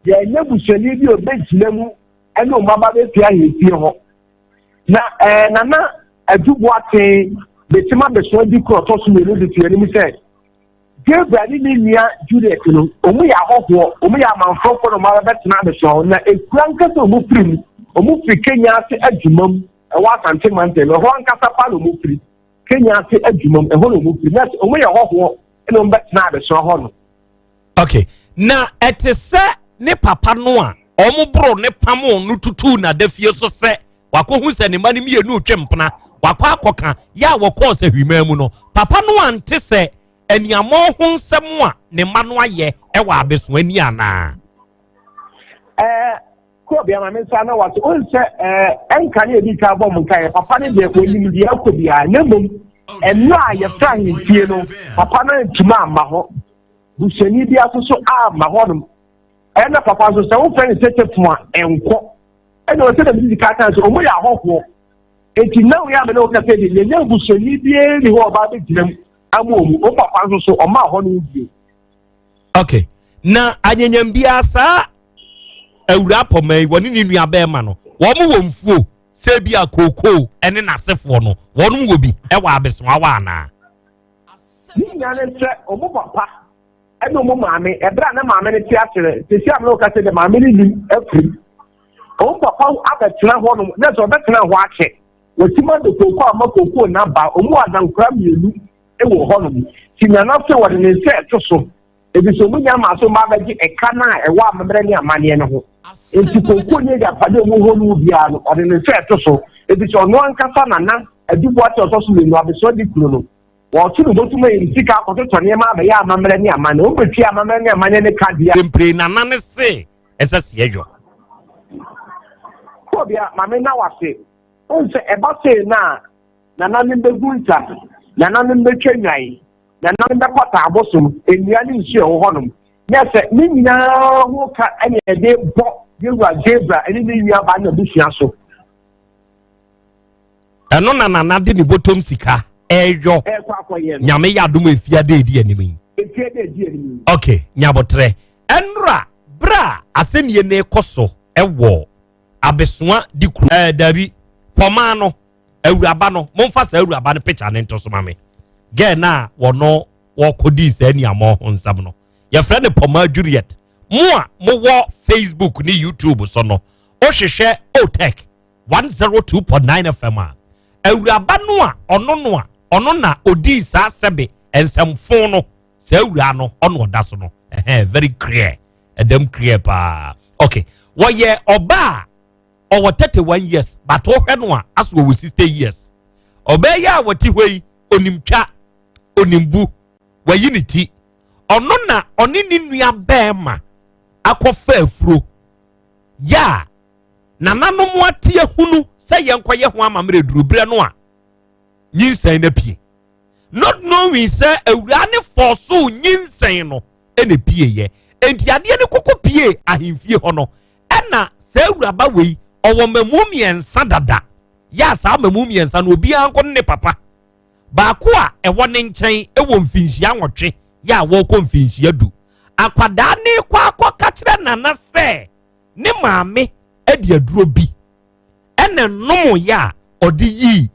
S10: yɛnyɛ busuani bi a ɔbɛgyina mu ɛne wɔn aba bɛpia ahemfie hɔ. Na ɛɛ Nana Adu Boateng bɛtim abɛsoa di koro ɔtɔ so mmienu de to anim sɛ Gabriel ne ne nua Juliet no, wɔyɛ ahɔhoɔ, wɔyɛ amanforofoɔ na wɔn abɛtena abɛsoa hɔ. Na ekura ankasa a wɔfiri mu, wɔfiri Kenya ase adwuma mu, ɛwɔ Asante mantam, ɛhɔ ankasa paa na wɔfiri. Kenya ase adwuma mu, ɛhɔ na wɔfiri. Na wɔyɛ hɔhoɔ na wɔbɛtena abɛsoa hɔ no.
S1: Okay, na ɛte sɛ ne papa no a wɔn boro ne pamo no tutuu n'adafie so sɛ wakɔhu sɛ ne mma no mmienu retwe mpena wakɔ akɔka yɛ a wɔkɔɔ sɛ hwimaa mu no papa no ante sɛ aniammɔn ho nsɛm a ne mma no ayɛ wɔ abeso ani anaa?
S10: Ɛɛ kuro bia maame nsa na wase o nsɛ ɛɛ ɛnka ne ebi ka bɔ mo nka yɛ papa ne deɛ onim deɛ ɛkɔ biara na mmom ɛno a yɛfra ahemfie no papa no ntoma amma hɔ busuani bi aso so amma hɔnom ɛna papa nso sɛ wofrɛ no sɛkyɛ fo a ɛnkɔ ɛna ɔsɛ dɛm sisi kaa kan sɛ wɔn yɛ ahɔhoɔ eti na wɔyɛ amena wɔn kasa de yɛnyɛ busuani biara ni hɔ ɔbaa bɛgyina mu ama wɔn wɔn papa nso so ɔma hɔ no bio.
S1: okay na anyanyam biara saa awura pɔmɛ yi wɔne ne nua bɛrima no wɔn wɔ mfuo sɛ bi a kookoo ɛne n'asefoɔ no wɔn wɔ bi ɛwɔ abesoa wɔ anaa.
S10: Ne nyinaa ne sɛ wɔn papa ɛne wɔn maame ɛberɛ a na maame no te ase no sisi a mene kasa de maame no nim afiri wɔn papa abɛtena hɔ nom na sɛ ɔbɛtena hɔ akyɛ wɔtumi ade kooko ama kooko n'aba wɔn wɔ adankora mmienu wɔ hɔ nom ti nana sɛ wɔde ne nsa ɛto so ebi sɛ wɔn nya maa so mma abɛgye ɛka no a ɛwɔ amammerɛ ne amanneɛ no ho nti kooko ne agyapadeɛ wɔn hɔ no biara no ɔde ne nsa ɛto so ebi sɛ ɔno ankasa nana aduboa te ɔtɔ so mmienu abɛsɔ de kuro no Wɔto no botum ayi ne sika akɔtotɔ nneɛma abɛyɛ amammerɛ ne amanneɛ. Wɔbɛtua amammerɛ ne amanneɛ ne ka deɛ.
S1: Mpire nana ne se ɛsɛ sɛ yɛyɔ.
S10: Kɔbea, maame na wase. Wohu sɛ ɛba sei no a, nananom bɛgu nsa, nananom bɛtwa nnwan. Nananom bɛpata abosom, nnua ne nsuo a ɛwɔ hɔnom. Na sɛ ne nyinaa ho ka na yɛde bɔ yɛn wura Gabriel ne ne nuabaa ne n'abusua so.
S1: Ɛno na Nana de ne bɔtɔm sika ɛyɔ.
S10: Ɛrekɔ akɔyɛ no.
S1: Nyame yɛ adom efie ada edi anim yi.
S10: Efie ada edi anim yi.
S1: Ok, nyabotrɛ. Ɛnora berɛ a asɛnnie no rekɔ so ɛwɔ Abesoa di kuro. Ɛɛ dabi, pɔmaa no, awuraba no, momfa saa awuraba no picture no nto so ma me. Girl no a wɔno wɔkɔdii saa aniamɔ ho nsɛm no, yɛfrɛ no Pɔmaa Juliet. Mo a mowɔ Facebook ne YouTube so no, wohwehwɛ Otech 102.9 FM a, awuraba no a ɔno no a ɔno na odii saa sɛbe nsɛmfo no, saa awura no ɔno ɔda so no, ɛhɛn, very clear, ɛdɛm clear paa. Okay, wɔyɛ ɔbaa a ɔwɔ 31 years, but wohwɛ no a aso ɔwɔ 60 years. Ɔbaa yi a wɔte hɔ yi, onim twa, onim bu, wayi ne ti. Ɔno na ɔne ne nua bɛrima akɔfa afuro yɛ a nananom ate ahunu sɛ yɛnkɔyɛ ho amammerɛ duru berɛ no a nyinsɛn no apue. Not knowing sɛ awuraa ne fɔɔso nyinsɛn no ɛna pieeɛ. Enti adeɛ no kɔkɔ pie ahemfie hɔ no, ɛna saa awuraba wei ɔwɔ mmamu mmiɛnsa dada. Yɛ a saa mmamu mmiɛnsa no obiara nko ne papa. Baako a ɛwɔ ne nkyɛn wɔ mfinhyia 8 yɛ a wɔrekɔ mfinhyia 10. Akwadaa ne kɔ akɔka kyerɛ nana sɛ ne maame de aduro bi ɛna nom yɛ a ɔde yii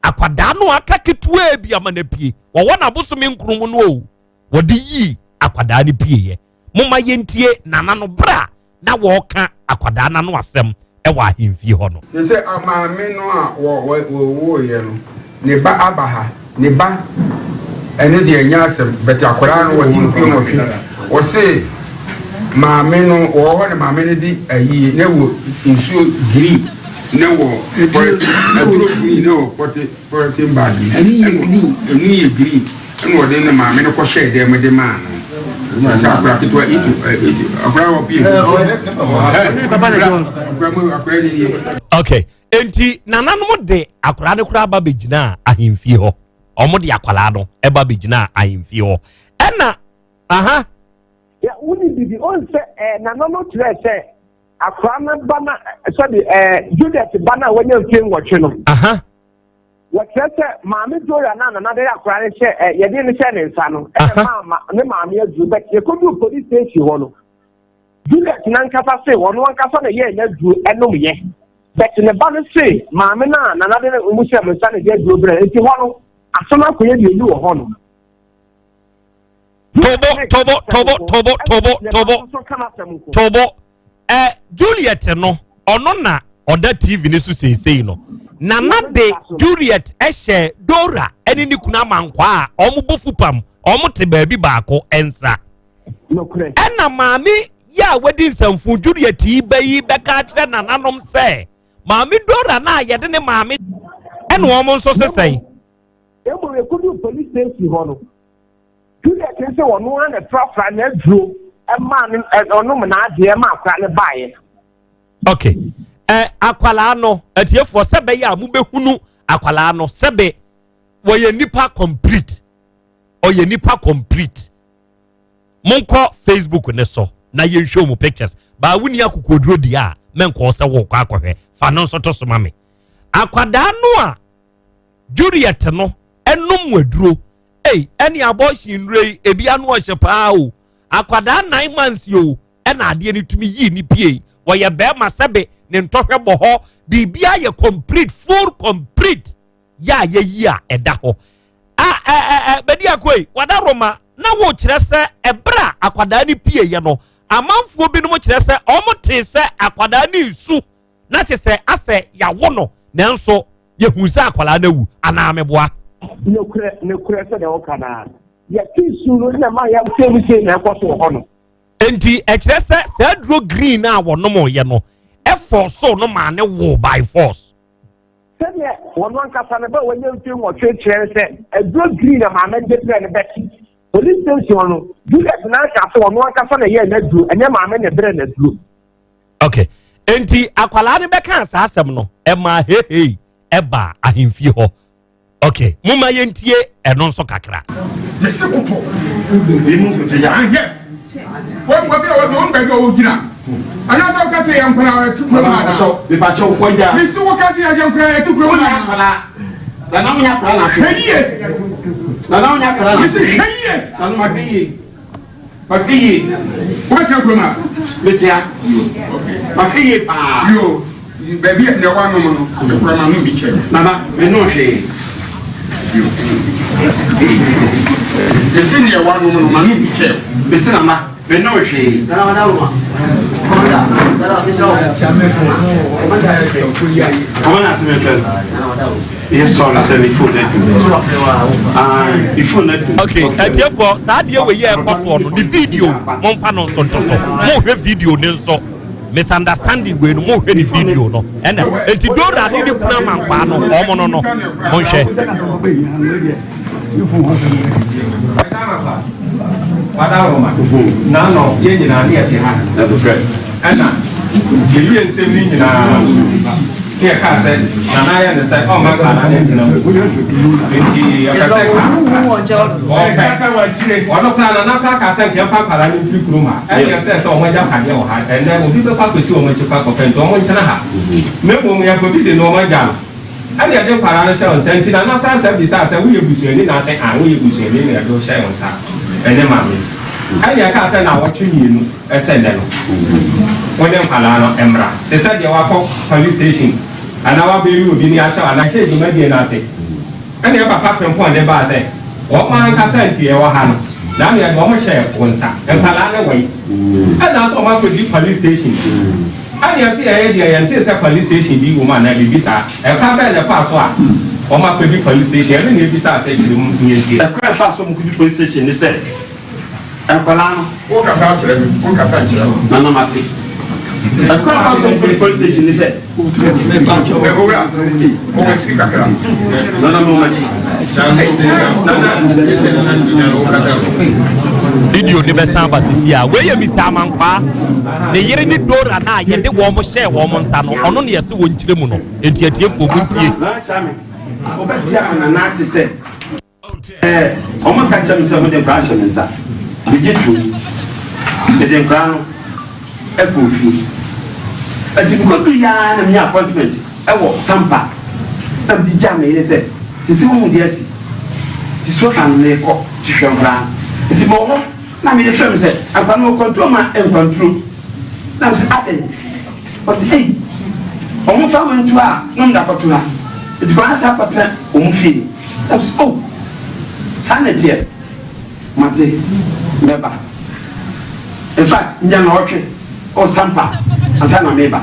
S1: akwadaa no aka ketewa bi ama no apue. Wɔwɔ n'abosome 9 mu no o, wɔde yii akwadaa no pieeɛ. Momma yɛntie nana no berɛ a na wɔreka akwadaa no ano asɛm wɔ ahemfie hɔ no.
S11: Te sɛ maame no a wɔwoeɛ no, ne ba aba ha, ne ba ɛno deɛ ɛnyɛ asɛm, but akwadaa no wɔde mfie 8, wɔse maame no wɔwɔ hɔ na maame no de ayie na wɔ nsuo green na wɔ aduro green na wɔ pɔte pɔte bag mu, ɛnu yɛ green ɛna wɔde ne maame no kɔhyɛɛ dɛm de maa no. Sɛ akwadaa ketewa itu akwadaa wɔ pie akwadaa ni nie.
S1: Okay, enti nananom de akwadaa no koraa ba bɛgyinaa ahemfie hɔ. Wɔn de akwadaa no ba bɛgyinaa ahemfie hɔ. Ɛna aha.
S10: Ya wuni bibi on sɛ ɛɛ nananom kyerɛ sɛ akwadaa no ba na sɛbi ɛɛ Juliet ba na wɔnyɛ mfie 8 no.
S1: Aha.
S10: Wɔkyerɛ sɛ maame Dora na nana de akwadaa no hyɛ ɛ yɛde no hyɛ ne nsa no ɛna maa ma ne maame aduro bɛ yɛkɔduu police station hɔ no Juliet nankasa se ɔno ankasa na yɛɛ n'aduro ɛnom yɛ bɛt ne ba no se maame no a nana de no mu hyɛ mo nsa na ɛde aduro brɛ nti hɔ no asɛm akɔyɛ mmienu wɔ hɔ no.
S1: Tobo tobo tobo tobo tobo tobo tobo ɛ Juliet no ɔno na ɔda TV ne so seesei no. Nana de Juliet ɛhyɛ Dora ɛne ne kunu amankwaa a wɔn bɔ fupam wɔn te baabi baako nsa. Ɛna maame yi a wadi nsɛmfo Juliet yi bɛ yi bɛka akyerɛ nananom sɛ maame Dora no a yɛde ne maame ɛna wɔn nso sesɛn.
S10: Mmom yɛkɔduu police station hɔ no, Juliet sɛ ɔno ara na ɛfrafra n'aduro ɛmaa no ɔnom n'adeɛ ma akwadaa no baeɛ.
S1: Okay. Ɛ akwadaa no atiefoɔ sɛ bɛyɛ a mobɛhunu akwadaa no sɛbe wɔyɛ nipa complete, ɔyɛ nipa complete. Monkɔ Facebook ne so na yɛnhwɛ mu pictures. Baa wonni akokoɔduro deɛ a mɛnkɔɔ sɛ wokɔ akɔhwɛ, fa no nso to so ma me. Akwadaa no a Juliet no ɛnom aduro, ei ɛne abortion nnuro yi ebi ano ɔhyɛ paa o. Akwadaa 9 months yi o ɛna adeɛ no tumi yii ne pie. Wɔyɛ bɛrima sɛbe ne ntɔhwɛ bɔ hɔ, biribiara yɛ complete, full complete yɛ a yɛyi a ɛda hɔ. A ɛ ɛ ɛ bɛdi akoe wada Roma na wɔkyerɛ sɛ ɛberɛ a akwadaa no pie yɛ no, amanfoɔ binom kyerɛ sɛ wɔn tee sɛ akwadaa no nsu na kyerɛ sɛ asɛ yawo no nanso yɛhu sɛ akwadaa no awu anaa meboa.
S10: Nokorɛ, nokorɛ sɛdeɛ woka no ara. Yɛte su no na ɛma yɛte mu sei na ɛkɔ so wɔ hɔ no.
S1: Enti ɛkyerɛ sɛ saa aduro green a wɔnomyɛ no ɛfɔ so no maa ne wo by force.
S10: Sɛdeɛ wɔn ankasa no bɛ wɔnyɛ mfe 8 kyerɛ sɛ aduro green na maame de brɛ no bɛte police station no, Juliet n'anka sɛ ɔno ankasa na ɛyɛ n'aduro, ɛnyɛ maame na ɛbrɛ n'aduro.
S1: Okay, enti akwalaa no bɛka saa asɛm no ɛmaa heihei ɛbaa ahemfie hɔ. Ok, momma yɛntie ɛno nso kakra.
S11: Mese koto. Ahɛ. Wɔn baabi a wɔde wɔn baabi a wɔgyina. Anaasɛ woka sɛ yɛn nkwadaa yɛte kurom ha anaa? Mese woka sɛ yɛn nkwadaa yɛte kurom ha anaa? Hwɛ yie. Mese hwɛ yie. Mahwɛ yie. Wobɛtena kurom ha?
S12: Mete ha. Mahwɛ yie paa.
S11: Yo, baabi a deɛ woanom no, me koraa manom bi kyɛ.
S12: Nana, mennom hwee.
S11: Yo. Mese deɛ woanom no, manom bi kyɛ.
S12: Mese nana, mennom hwee. Nana, wadawoma. Kɔmanda, nana, mesrɛ wo. Kɔmanda ase mefrɛ no.
S1: Okay, atiefoɔ saa adeɛ wei yɛ ɛkɔ soɔ no ne video momfa no nso nto so mohwɛ video ne nso misunderstanding wei no mohwɛ ne video no ɛna enti Dora ne ne kunu amankwaa no ɔmo no no monhwɛ.
S13: Wadaroma n'ano yɛn nyinaa ne yɛte ha ɛna yɛwie nsɛm no nyinaa ne yɛkaa sɛ Nana ayɛ ne sɛ ɔmma nkwadaa no ntena mu nti yɛpɛ sɛ ɔpɛ ɔno koraa Nana koraa kaa sɛ nka yɛmfa nkwadaa no mfiri kurom ha ɛne yɛsrɛ sɛ wɔn agyapadeɛ wɔ ha ɛnɛ obi bɛkɔ akɔsi wɔn akyi kɔ akɔpɛ nti wɔn ntena ha na mmom yɛkɔdidi no wɔn agya no Ɛna yɛde nkwadaa no hyɛɛ wo nsa nti Nana koraa san bisaa sɛ woyɛ busuani na ase aane woyɛ busuani na yɛde wo hyɛɛ wo nsa ɛne maame yi. Ɛna yɛkaa sɛ naawɔtwe mmienu ɛsɛ nnɛ no wo ne nkwadaa no mmra te sɛ deɛ wakɔ police station anaa wabɛyi obi ne ahyɛ wo anaa hyɛɛ dwumadie no ase. Ɛna yɛn papa Frimpong de baa sɛ wɔn ankasa nti yɛwɔ ha no na ano yɛde wɔn hyɛɛ wo nsa nkwadaa no wɔ yi ɛna nso wɔn akɔdi police station. Ɛnneɛ ɛse yɛyɛ deɛ yɛntee sɛ police station bi wom anaa biribi saa. Ɛkwan bɛn na ɛfaa so a wɔakɔdi police station? Ɛno na yɛbisaa sɛ kyerɛ mu na yɛntie.
S12: Ɛkwan a ɛfaa so a wɔkɔdi police station ne sɛ, nkwadaa no.
S11: Wokasa akyerɛ me, wonkasa nkyerɛ me.
S12: Nana mate. Ɛkwan a ɛfaa so a wɔkɔdi police station ne sɛ.
S11: Owura, kɔ w'akyiri kakra.
S12: Nana mewɔ m'akyi.
S1: Video no bɛsan aba sisi a. Wei yɛ Mister Amankwaa. Ne yere ne Dora no a yɛde wɔn hyɛɛ wɔn nsa no, ɔno na yɛse wɔnkyerɛ mu no. Enti atiefoɔ montie.
S12: Wobɛte ama Nana ate sɛ ɛɛ wɔn ka kyerɛ me sɛ wɔde nkwadaa ahyɛ me nsa. Megye toom. Mede nkwadaa no kɔɔ fie. Enti mekɔdurui ara na menya appointment wɔ Sampa na mede gyaa me yere sɛ, Sese wohu deɛ asi. Nti sofa no merekɔ nti hwɛ nkwadaa no. Nti mewɔ hɔ na me yere frɛ me sɛ, Nkwadaa no wɔ kwanturo ma nkwanturo. Na mese, Adɛn? Ɔse, Ei, wɔn mfa me nto ha a na wɔde akɔto ha. Nti kwan asan akɔtena wɔn fie. Na mese, Oh, saa na ɛteɛ. Mate, mɛba. In fact, nya naɔtwe ɔ sampa ansa na meba.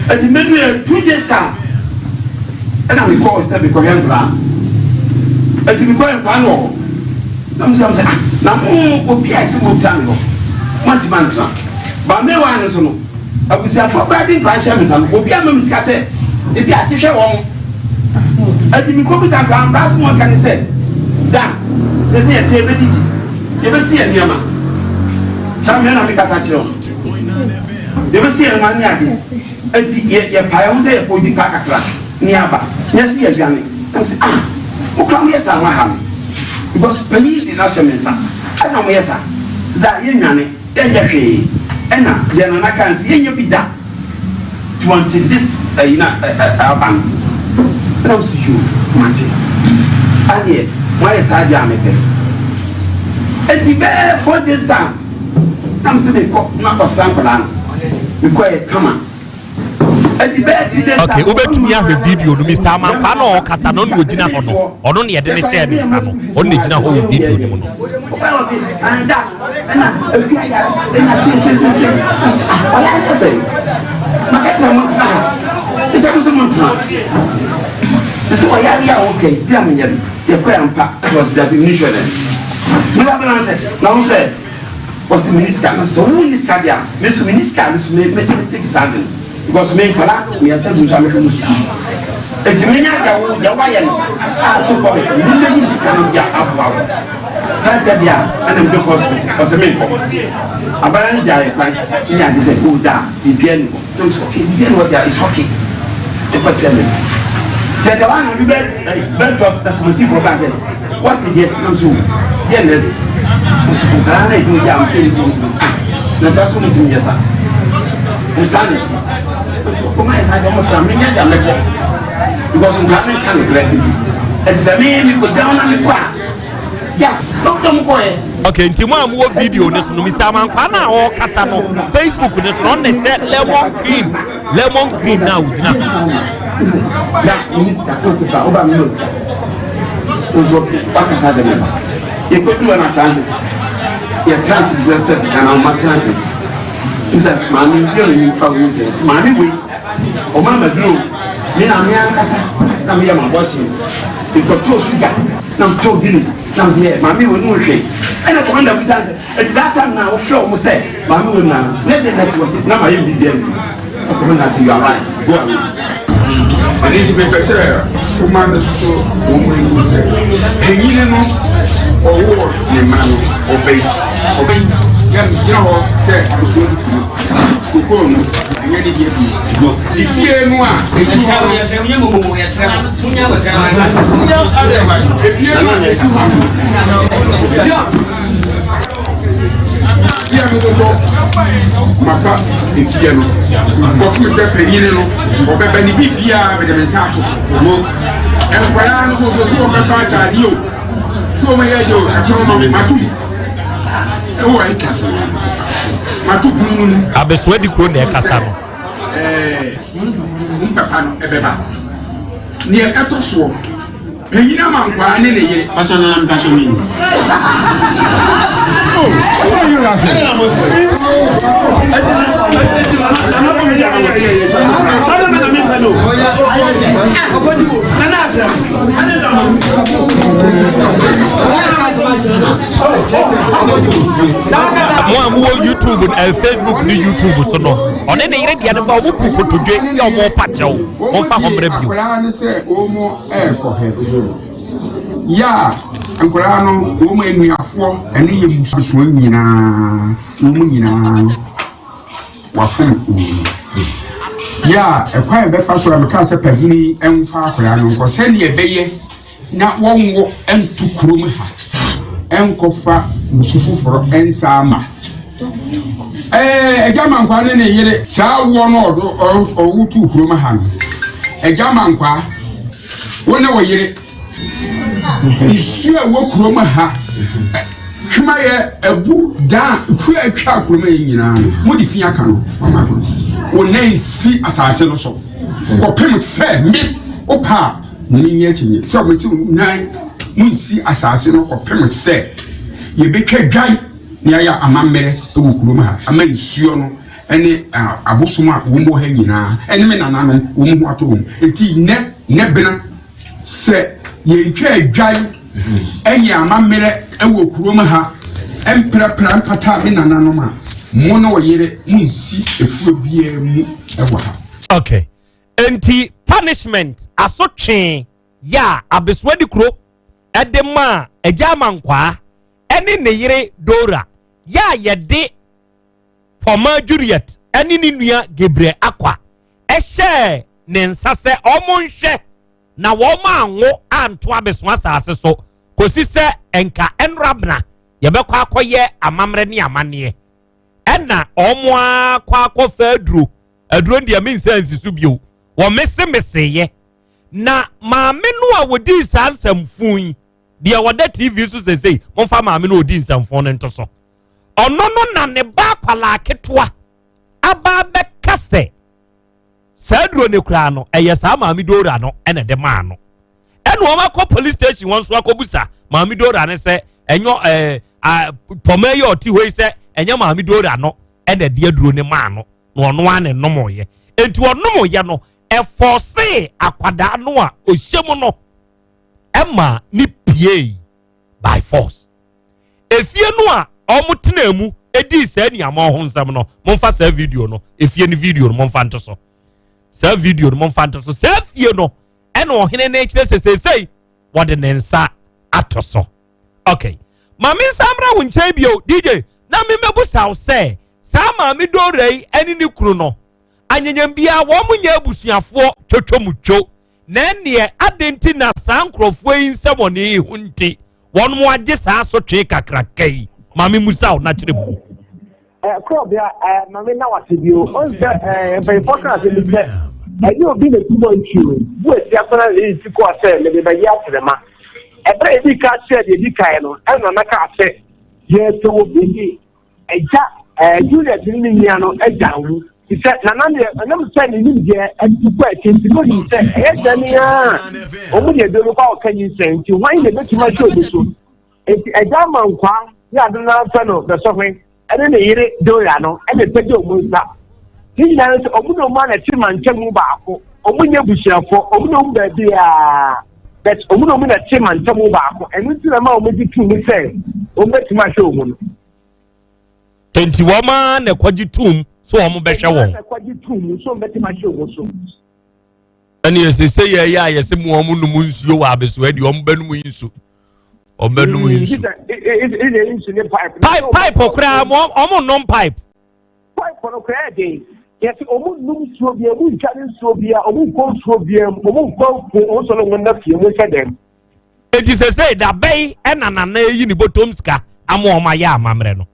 S12: Ɛti mɛdu yɛ 2 days time ɛna mekɔɔ sɛ mekɔhwɛ nkoraa. Ɛti mekɔhwɛ nkoraa no wɔ hɔ. Na mesɛ sɛ ah, na mo obi a ɛsɛ mo tena me hɔ, moantumi antena. Ba mewa no so no, abusuafoɔ koraa de nkwadaa hyɛ me nsa no, obi ama me sika sɛ ebi a hwehwɛ wɔn. Enti mekɔbisa nkwadaa, nkwadaa asɛm a wɔka ne sɛ, Da, seesei yɛte yɛbɛdidi, yɛbɛsi yɛn nneɛma. Saa mmerɛ na mekasa kyerɛ wɔn. Yɛbɛsi yɛn nneɛma ne adeɛ. Enti yɛ yɛpae ho sɛ yɛkɔdi paa kakra ne aba, na yɛsi yɛadwane. Na mese, ah, mo koraa moyɛ saa moaha me. Because panin de no ahyɛ me nsa, ɛna moyɛ saa. Da, yɛnnwane. Yɛnyɛ hwee ɛna deɛ Nana kaa no sɛ yɛnyɛ bi da nti until this ɛyi na aba no ɛna mo si yoo mate aneɛ mo ayɛ saa deɛ a mepɛ eti bɛɛ 4 days time na mo sɛ mekɔ na akɔsra nkwadaa no mekɔ yɛ kama.
S1: Okay, wobɛtumi ahwɛ video no Mr. Amankwa na ɔkasa no ɔno ɔgyina hɔ no ɔno ne yɛde ne hyɛɛ ne nsa no ɔno na gyina hɔ wɔ video no mu no.
S12: Sisi ɔyare a ɔka yi bi a menyɛ no yɛkɔ yɛ ampa ɛwɔ sida bi mene hwɛ dɛ mene abena sɛ na wo sɛ Ɔse menni sika no sɛ wo nni sika deɛ a me nso menni sika me nso me me take saa ade no because me nkwadaa mmiɛnsa gu nso a mehwɛ mu sukuu eti menya deɛ wo deɛ woayɛ no a to kɔ me me bɛyi sika no deɛ aboa wo fɛfɛ deɛ a ɛna mede kɔ hospital ɔse menkɔ abaya no gya yɛ kwan ne ade sɛ o da biribiara ni hɔ na mesɛ okay biribiara ni hɔ deɛ it's okay ɛkɔ kyerɛ me. Sɛ deɛ wɔn bi bɛ bɛ tɔ kɔmiti fɔ ba sɛ wɔte deɛ si nam so deɛ nɛs nsukunkara na ebi gya am sɛ nsi nsi ah na da so mo ti nyɛ sa nsa na si nso kɔma yɛ sa deɛ ɔmo fira mi nya deɛ mɛbɔ because nkara mi nka no korɛ ɛti sɛ mi mi kɔ gya na mi kɔ a ya dɔkita mo kɔ yɛ.
S1: Okay, nti mo a mowɔ video ne so no, Mr. Amankwa no a ɔrekasa no, Facebook ne so no, ɔno na ɛhyɛ lemon green, lemon green na ogyina ho.
S12: Na mene sika, ɔsi ba, ɔba mene sika. Nso wakasa de me ba. Yɛkɔdu hɔ na transit. Yɛ transit sɛ sɛ nana ɔma transit. Nsa maame bi a ɔnim fa wo nsɛm. Maame wei, ɔma ma duro. Me na me ankasa na meyɛ m'abɔhye. Mekɔtɔɔ sugar na metɔɔ Guinness. Na me deɛ maame wei no nhwɛ ɛna commander bisa no sɛ ɛti that time na wofrɛ wɔn sɛ maame wei na ne de na si wɔ se na ma yɛ biribi awie na commander sɛ you are right go away.
S11: Ɛno nti mepɛ sɛ woma no soso wɔn mu anim sɛ panyini no ɔwoo ne mma no ɔbɛyi ɔbɛyi na megyina hɔ sɛ abusua no kunu kokoo no ɛnyɛ ne deɛ bio efie no a esi hɔ no efie no a esi hɔ no fie no nso mafa efie no kɔpem sɛ panyini no ɔbɛba ne biribiara mede me nsa ato so nkwadaa no nso so sɛ wɔbɛfa ataadeɛ o sɛ wɔbɛyɛ deɛ o ɛpono no mato mu ɛwɔ mato pono no mu.
S1: Abesoa di kuro na ɛkasa no.
S11: Ɛɛ mpapa no ɛbɛba neɛ ɛtɔ soɔ panyin ama nkwaa ne ne yere.
S12: Pasa na mpasɔ mi.
S11: Oh, why are you laughing?
S1: Mo a mowɔ YouTube, Facebook ne YouTube so no, ɔne ne yere deɛ no ba ɔmo bu kotodwe yɛ ɔmo pa kyɛw, momfa hɔ mmerɛ bio.
S11: Akwadaa no sɛ wɔn ɛrekɔhwɛ yɛ a nkwadaa no wɔn anuafoɔ ɛne yɛ mmusua nyinaa wɔn nyinaa no wafom wɔn yɛ a ɛkwan a ɛbɛfa so a mekaa sɛ panyini mfa akwadaa no nkɔ sɛdeɛ ɛbɛyɛ na wɔnwo nto kurom ha nkɔfa nsu foforɔ nsa ama ɛɛ agya mankwaa ne ne yere saa woɔ no ɔdo ɔwo tu kurom ha no agya mankwaa wo ne wo yere nsuo a ɛwɔ kurom ha twema yɛ abu dan fuo a atwa kurom yi nyinaa no mo de fi aka no mama wo nan si asase no so kɔpem sɛ me wopa a Na menni akyinnye sɛ wɔbɛsi wo nan mu nsi asase no kɔpem sɛ yɛbɛtwa dwan na yɛayɛ amammerɛ wɔ kurom ha ama nsuo no ne abosom a wɔn wɔ ha nyinaa ne me nananom wɔn ho atɔ wɔn. Enti nnɛ, nnɛ bena sɛ yɛntwa dwan nyɛ amammerɛ wɔ kurom ha mprapra mpata me nananom a, mo ne ɔyere monsi efuo biara mu wɔ ha.
S1: Okay. Enti punishment, asotwee, yɛ a Abesoa Dikuro de maa Agya Amankwaa ne ne yere Dora yɛ a yɛde Pɔmaa Juliet ne ne nua Gabriel Akwa hyɛɛ ne nsa sɛ wɔnhwɛ na wɔn anwo anto Abesoa asase so kɔsi sɛ nka ɛnora yɛbɛkɔ akɔyɛ amammerɛ ne amanneɛ ɛna wɔn ara kɔ akɔfa aduro aduro no deɛ mensa nsi so bio wɔmesemeseyɛ na maame no a wɔdii saa nsɛmfo yi deɛ wɔda tv so sesei momfa maame no ɔdi nsɛmfo no nto so ɔno no na ne ba akwalaa ketewa aba bɛka sɛ saa aduro no koraa no ɛyɛ saa maame dora no ɛna ɛde maa no ɛna wɔn akɔ police station wɔn nso akɔbusa maame dora no sɛ ɛnyɛ ɛɛ pɔmɛ yi a ɔte hɔ yi sɛ ɛnyɛ maame dora no ɛna ɛde aduro no maa no na ɔno ara na ɛnomoyɛ nti ɔnomoyɛ no ɛfɔsee akwadaa no a ɔhyɛ mu no ɛma ne pie by force efie no a wɔn tena mu edi saa nneɛma ho nsɛm no momfa saa video no efie no video no momfa nto so saa video no momfa nto so saa fie no ɛna ɔhene no kyerɛ sɛ seesei wɔde ne nsa ato so okay maame nsa mmra wo nkyɛn bio dj na mmɛbusa wo sɛ saa maame Dora yi ne ne kunu no, anyanyam biara wɔn nyɛ abusuafoɔ twotwomutwo. Na ɛnneɛ adɛn nti na saa nkurɔfoɔ yi nsɛmɔne yi ho nti wɔn mo agye saa asotwee kakraka yi? Maame musa wo na kyerɛ mu.
S10: Korɔbea, maame na wase bio. Ɔn sɛ mpanyinfoɔ ka asɛm bi sɛ ɛnyɛ obi na ti bɔ ntuo bu asi akɔla na eyi ti kɔɔ sɛ mede bɛyɛ atrɛma. Ɛberɛ a yɛdi ka kyerɛ deɛ di kan no ɛna na kaa sɛ yɛpɛ obi de Agya, ɛɛ, Juliet ne ne nua no agya wo. Te sɛ Nana deɛ, ɛnam sɛ ne nimdeɛ atu kɔ akyi nti, na onim sɛ ɛyɛ sɛ ne ara a wɔn deɛ duro no kɔ a ɔka nyinsɛn nti, hwan na ebetumi ahyɛ obi so? Enti agya Amankwaa ne ade no ara fɛ no Bɛsɔhwɛ ne ne yere Dora no na ɛpagya wɔn nsa. Ne nyinaa ne sɛ wɔn ne wɔn a na ɛte mantamu baako, wɔn nyɛ abusuafoɔ, wɔn ne wɔn baabiara, but wɔn ne wɔn na ɛte mantamu baako. Ɛno nti na ɛma wɔn gye tum sɛ wɔn bɛtumi ahwɛ wɔn no.
S1: Enti wɔn ara na ɛkɔgye tum so wɔn bɛhwɛ wɔn.
S10: Na ɛkɔgye tum so wɔn bɛtumi ahwɛ wɔn so.
S1: Ɛne ɛsɛ sɛ yɛyɛ a yɛsɛ mu wɔn nom nsuo wɔ abesoa deɛ wɔn bɛnom nsu. Wɔn bɛnom nsu. Pipe pipe koraa wɔn nom pipe.
S10: Pipe no koraa ɛden. Yɛsɛ wɔn nom nsuo bia, wɔn ntwa ne nsuo bia, wɔn nkɔ nsuo bia mu, wɔn nkɔ nfuo, wɔn sɔrɔ wɔn nna fie, wɔn nhyɛ dɛm.
S1: Enti sesei da bɛn na Nana ayi ne bɔtɔm sika ama wɔn ayɛ amammerɛ no?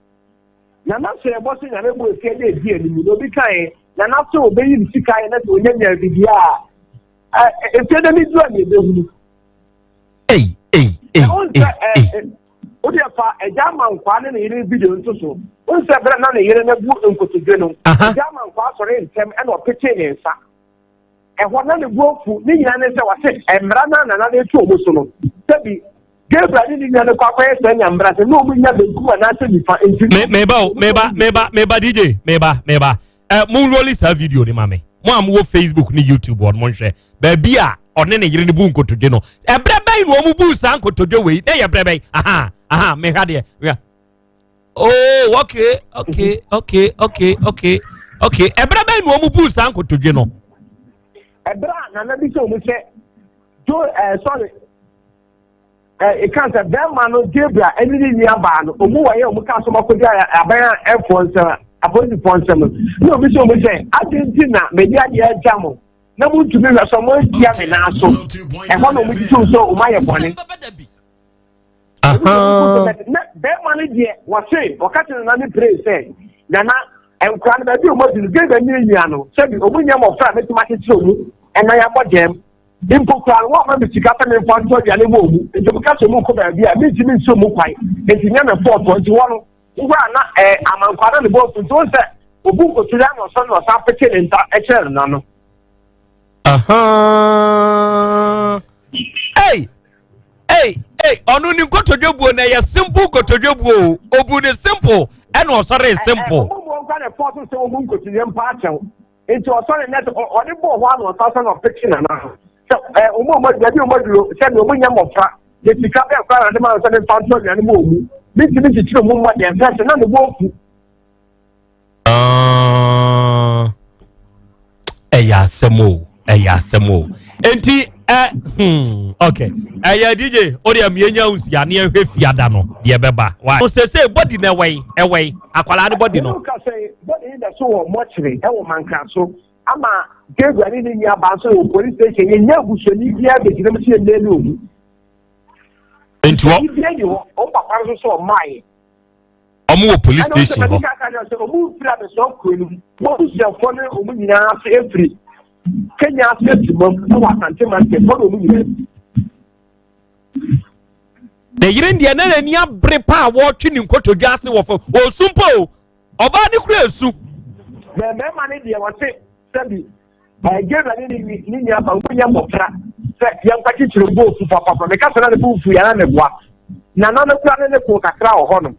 S10: Nana sɛ ɛbɔ sɛ Nyame bɔ efie de edi anim na obi kae Nana sɛ obeyi ne sika ayɛ na sɛ onya nya biribi a efie de ne du a na ebehunu.
S1: Ei ei ei ei ei.
S10: Wode fa agya ama nkwaa ne ne yere video nto so. Wohu sɛ bere na ne yere no abu nkotodwe no, agya ama nkwaa sɔre ntɛm ɛna ɔpetee ne nsa. Ɛhɔ na ne bo afu, ne nyinaa ne sɛ wɔse mmara no a nana no reto wɔn so no, sɛbi Gabriel ne ne nua no kɔ akɔyɛ saa nya mmara sɛ na wɔn nya benkum anaasɛ nifa nti.
S1: Me meba o meba meba meba DJ meba meba ɛ eh, mo nroli saa video ne ma me mo a mo wɔ Facebook ne YouTube wɔn mo nhwɛ baabi a ɔne ne yere no bu nkotodwe no ɛbrɛ bɛn na wɔn bu saa nkotodwe wei na yɛ brɛ bɛn aha aha mehwɛ adeɛ mehwɛ. Oh, okay, okay, okay, okay, okay, okay. Ɛbrɛ bɛn na wɔn bu saa nkotodwe no?
S10: Ɛbrɛ a nana bi sɛ wɔn sɛ jo ɛɛ eh, sorry ɛɛ eh, ɛka sɛ bɛrima no Gabriel ɛne ne nua baa no wɔn wɔ yɛ wɔn ka so wɔn akɔgye aban a ɛfoɔ nsɛm apolisifoɔ nsɛm no na obi sɛ wɔn sɛ adi nti na mɛdi adeɛ agya mo na mo ntumi hwɛ so mo ntia me nan so ɛhɔ na wɔn tutu sɛ wɔn ayɛ bɔne. Na bɛrima no deɛ wɔse wɔka kyerɛ nana no pere sɛ nana nkora no baabi a wɔn adu no gye bɛ ne nua no sɛbi wɔn nyɛ mmɔfra a mɛtumi akyekyere wɔn ɛnan abɔ dɛm mpo kura no wɔn ama me sika sɛ memfa ntɔ aduane wɔ wɔn nti wɔn ka sɛ wɔn kɔ baabi a mentumi nsi wɔn kwan nti nyɛ me fɔɔtɔ nti wɔn no wura na ɛɛ amankwa na ne bɔ nti wɔn sɛ obu nkotiri ano ɔsɔn na ɔsan pete ne nsa ɛkyerɛ nana no.
S1: Hey! Ei ei ɔno ne nkotodwe buo na ɛyɛ simple nkotodwe buo o obu ne simple ɛna ɔsɔre simple.
S10: Ɔmo mu ɔnkwa na ɛfɔ so sɛ ɔmo nkotodwe mpa akyɛw nti ɔsɔre nɛ sɛ ɔde bɔɔ hɔ ano ɔsan sɛ na ɔpekye nana ho sɛ ɛ ɔmo ɔmo aduro ɛbi ɔmo aduro sɛ deɛ ɔmo nyɛ mmɔfra de sika bɛɛ kora na de ma no sɛ ne nfa nto aduane mu ɔmu ne ntumi kyekyere ɔmo mmɔ deɛ nsɛ sɛ na ne bo afu.
S1: Ah, ɛyɛ asɛm o ɛyɛ asɛm o nti ɛ hmm ok ɛyɛ dj o deɛ mmiɛnya nsia ne ɛhwɛ fiada no deɛ bɛba wa o sese bɔdi na ɛwɛn ɛwɛn akwadaa ne bɔdi no.
S10: ɛnu ka sɛ bɔdi yi da so wɔ mɔkyere ɛwɔ mankra so ama gabriel ne ne nua baa nso wɔ police station yɛ nyɛ abusuani biara bɛgyina mu si yɛ mmea ne owu.
S1: nti wɔ.
S10: ebi bi hɔ wɔn papa nso so ɔmaa yɛ.
S1: Wɔn wɔ police station hɔ.
S10: Ɛna ɔsɛ sɛ wɔn firi abɛsɔn kuro no mu. Wɔn abusuafoɔ ne wɔn nyinaa ase efiri Kenya ase efiri mu ɛwɔ Asante mantam hɔ na wɔn nyinaa fi.
S1: Ne yere deɛ na n'ani abere paa wɔretwe ne nkotodwe ase wɔ fam ɔresu mpo o ɔbaa ne kura esu.
S10: Na mmarima no deɛ wɔse sɛbi Gabriel ne ne ne nua ba wɔn nyɛ mmɔfra sɛ yɛn nkwa kyekyere bo ofu papapa meka sɛ na ne bo nfu yɛn na ne boa nana no kura ne ne ko kakra wɔ hɔ nom.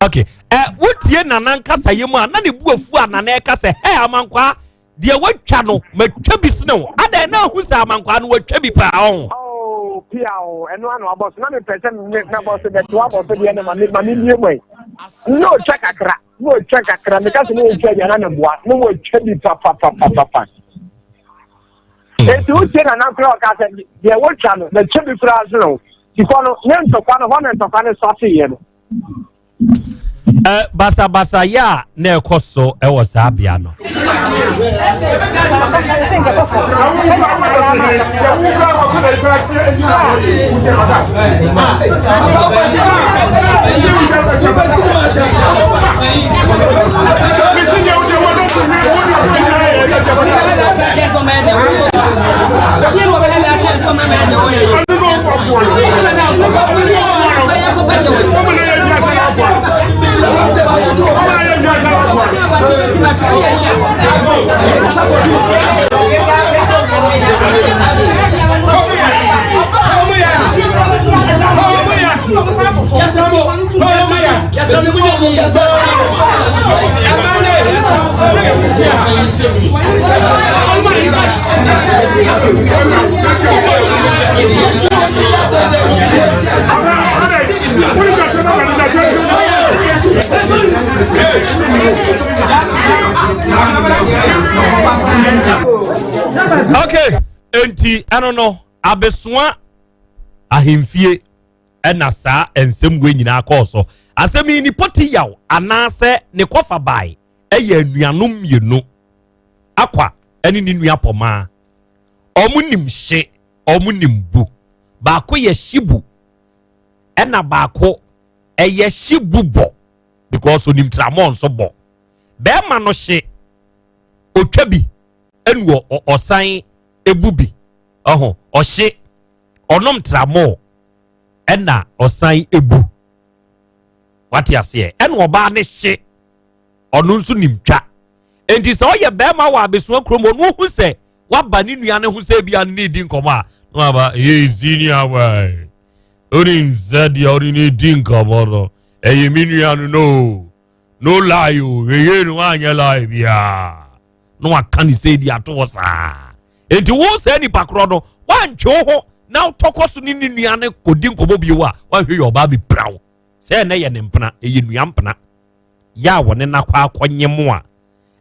S1: Okay ɛ eh, wotie nana nkasa yɛ mu a na ne bu afu a nana ɛka sɛ hɛ amankwaa deɛ watwa no matwa bi sene wo adɛn na ahu sɛ amankwaa no watwa bi paa ɔho.
S10: Oh, pia o ɛno ano abɔ so na mepɛ sɛ mabɔ so bɛto abɔ so deɛ no ma me mie mu ɛ na ɔtwa kakra na ɔtwa kakra meka sɛ na ɔtwa bi ana meboa na wɔtwa bi papapapapa enti wotie nana koraa ɔka sɛ deɛ wotwa no matwa bi koraa so no tikɔ no ne ntɔkwa no hɔ ne ntɔkwa no sɔteeɛ no.
S1: Basabasayɛ a na ɛkɔ so wɔ saa bea no. Okay, enti ɛno no abesoa ahemfie ɛna saa nsɛm wei nyinaa kɔɔ so. Asɛm yi ne pɔte yaw anaasɛ ne kɔfa bae ɛyɛ anuanom mmienu akwa ɛne ne nua pɔmaa. Wɔn nim hye, wɔn nim bu. Baako yɛ hyebu ɛna baako ɛyɛ hyebu bɔ because onim tramɔ nso bɔ. Bɛrima no hye otwa bi ɛnu ɔsan ebu bi ɔho ɔhye ɔnom tramɔ ɛna ɔsan ebu wate aseɛ ɛna ɔbaa ne hye ɔno nso nim twa nti sɛ ɔyɛ bɛrima wɔ abesua kurom ɔno ohu sɛ waba ne nua ne ho sɛ ebi ano ne di nkɔmɔ a na waba ee senior boy onim sɛ deɛ ɔne ne di nkɔmɔ no ɛyɛ me nua no no no lie o eye no anyɛ lie biara na waka ne sɛ di ato hɔ saa nti wo sɛ nipa korɔ no wantwe wo ho na wotɔkɔ so ne ne nua no kɔdi nkɔmɔ bio a wahwɛ yɛ ɔbaa bɛpira wo sɛ ɛnɛ yɛ ne mpena ɛyɛ nua mpena yɛ a wɔne no akɔ akɔnye mo a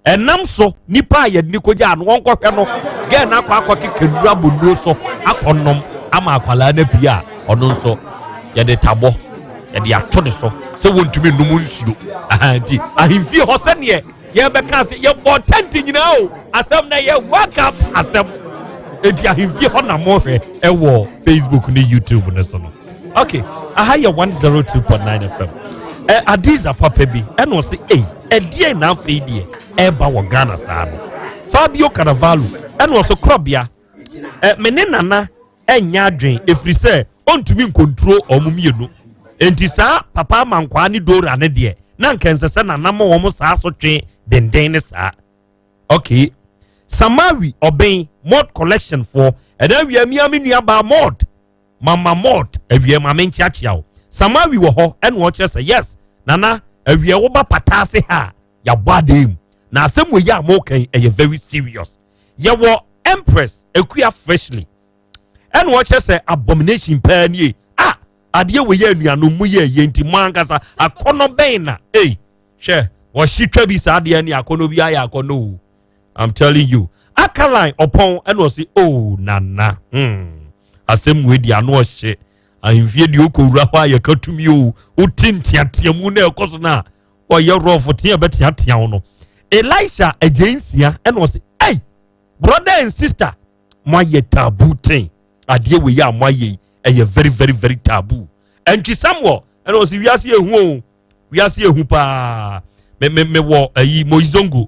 S1: ɛnam so nipa a yɛde ne kɔgyaa no wɔnkɔhwɛ no gɛɛ no akɔ akɔkeka nnuro abɔ nnuro so akɔnom ama akwadaa no apue a ɔno nso yɛde tabɔ yɛde ato ne so sɛ wɔntumi nnom nsuo nti ahemfie hɔ sɛdeɛ yɛbɛka ase yɛbɔ tɛnte nyinaa o asɛm na yɛ wake up asɛm enti ahemfie hɔ na mohwɛ ɛwɔ facebook ne youtube no so no okay aha yɛ 102.9 fm ɛ adiza papa bi ɛna ɔse ei ɛdeɛn na afei deɛ ɛba wɔ ghana saa no fabio cannavalo ɛna ɔse korɔbea ɛ me ne nana ɛnyɛ adwen ɛfiri sɛ ɔntumi nkonturo ɔmo mmienu enti saa papa amankwaa ne dora ne deɛ na nka ɛnsɛ sɛ nana ma wɔn saa so twe denden ne saa okay samari ɔbɛn mod collection foɔ ɛna awia mia me nua baa mod mama mod awia ma me nkyeakyea o samari wɔ hɔ ɛna ɔkyerɛ sɛ yes nana awia woba pataase ha a yɛabɔ adan mu na asɛm wɔ yi a moka yi ɛyɛ very serious yɛwɔ empress akua freshly ɛna ɔkyerɛ sɛ abomination paa nie a adeɛ wɔ yɛ anuanom mu yɛ yɛ nti mo ankasa akɔnɔ bɛn na ei hwɛ wɔhye twa bi saa adeɛ ne akɔnɔ bi ayɛ akɔnɔ o i'm telling you akaline ɔpɔn ɛna ɔsi oh nana hmm asɛm wei di ano ɔhye ahemfie deɛ ɔkɔwura hɔ a yɛka tumi o wote nteateamu na ɛkɔ so no a ɔyɛ rɔfo tea bɛteatea wo no elisha agye nsia ɛna ɔsi ei brother and sister mo ayɛ taboo thing adeɛ wei a mo ayɛ yi ɛyɛ very very very taboo ɛntwi samuel ɛna ɔsi wiase ehu o wiase ehu paa me me me wɔ ɛyi moizongo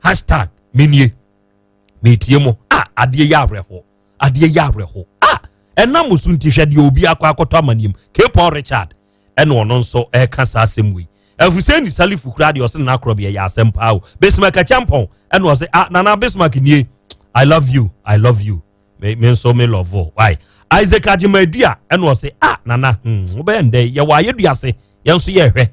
S1: hashtag me nie metie mo a adeɛ yɛ awerɛho adeɛ yɛ awerɛho a ɛnam so nti hwɛ deɛ obi akɔ akɔtɔ amaneɛ mu cape paul richard ɛna ɔno nso ɛka saa asɛm wei afusɛ ni salifu koraa deɛ ɔse nana korɔ bi ɛyɛ asɛm paa o bismarck akyampɔn ɛna ɔse ah nana bismarck nie i love you i love you me me nso me love o why isaac agyemadua ɛna ɔse ah nana hmm wobɛyɛ ndɛ yɛwɔ ayɛdua ase yɛn nso yɛhwɛ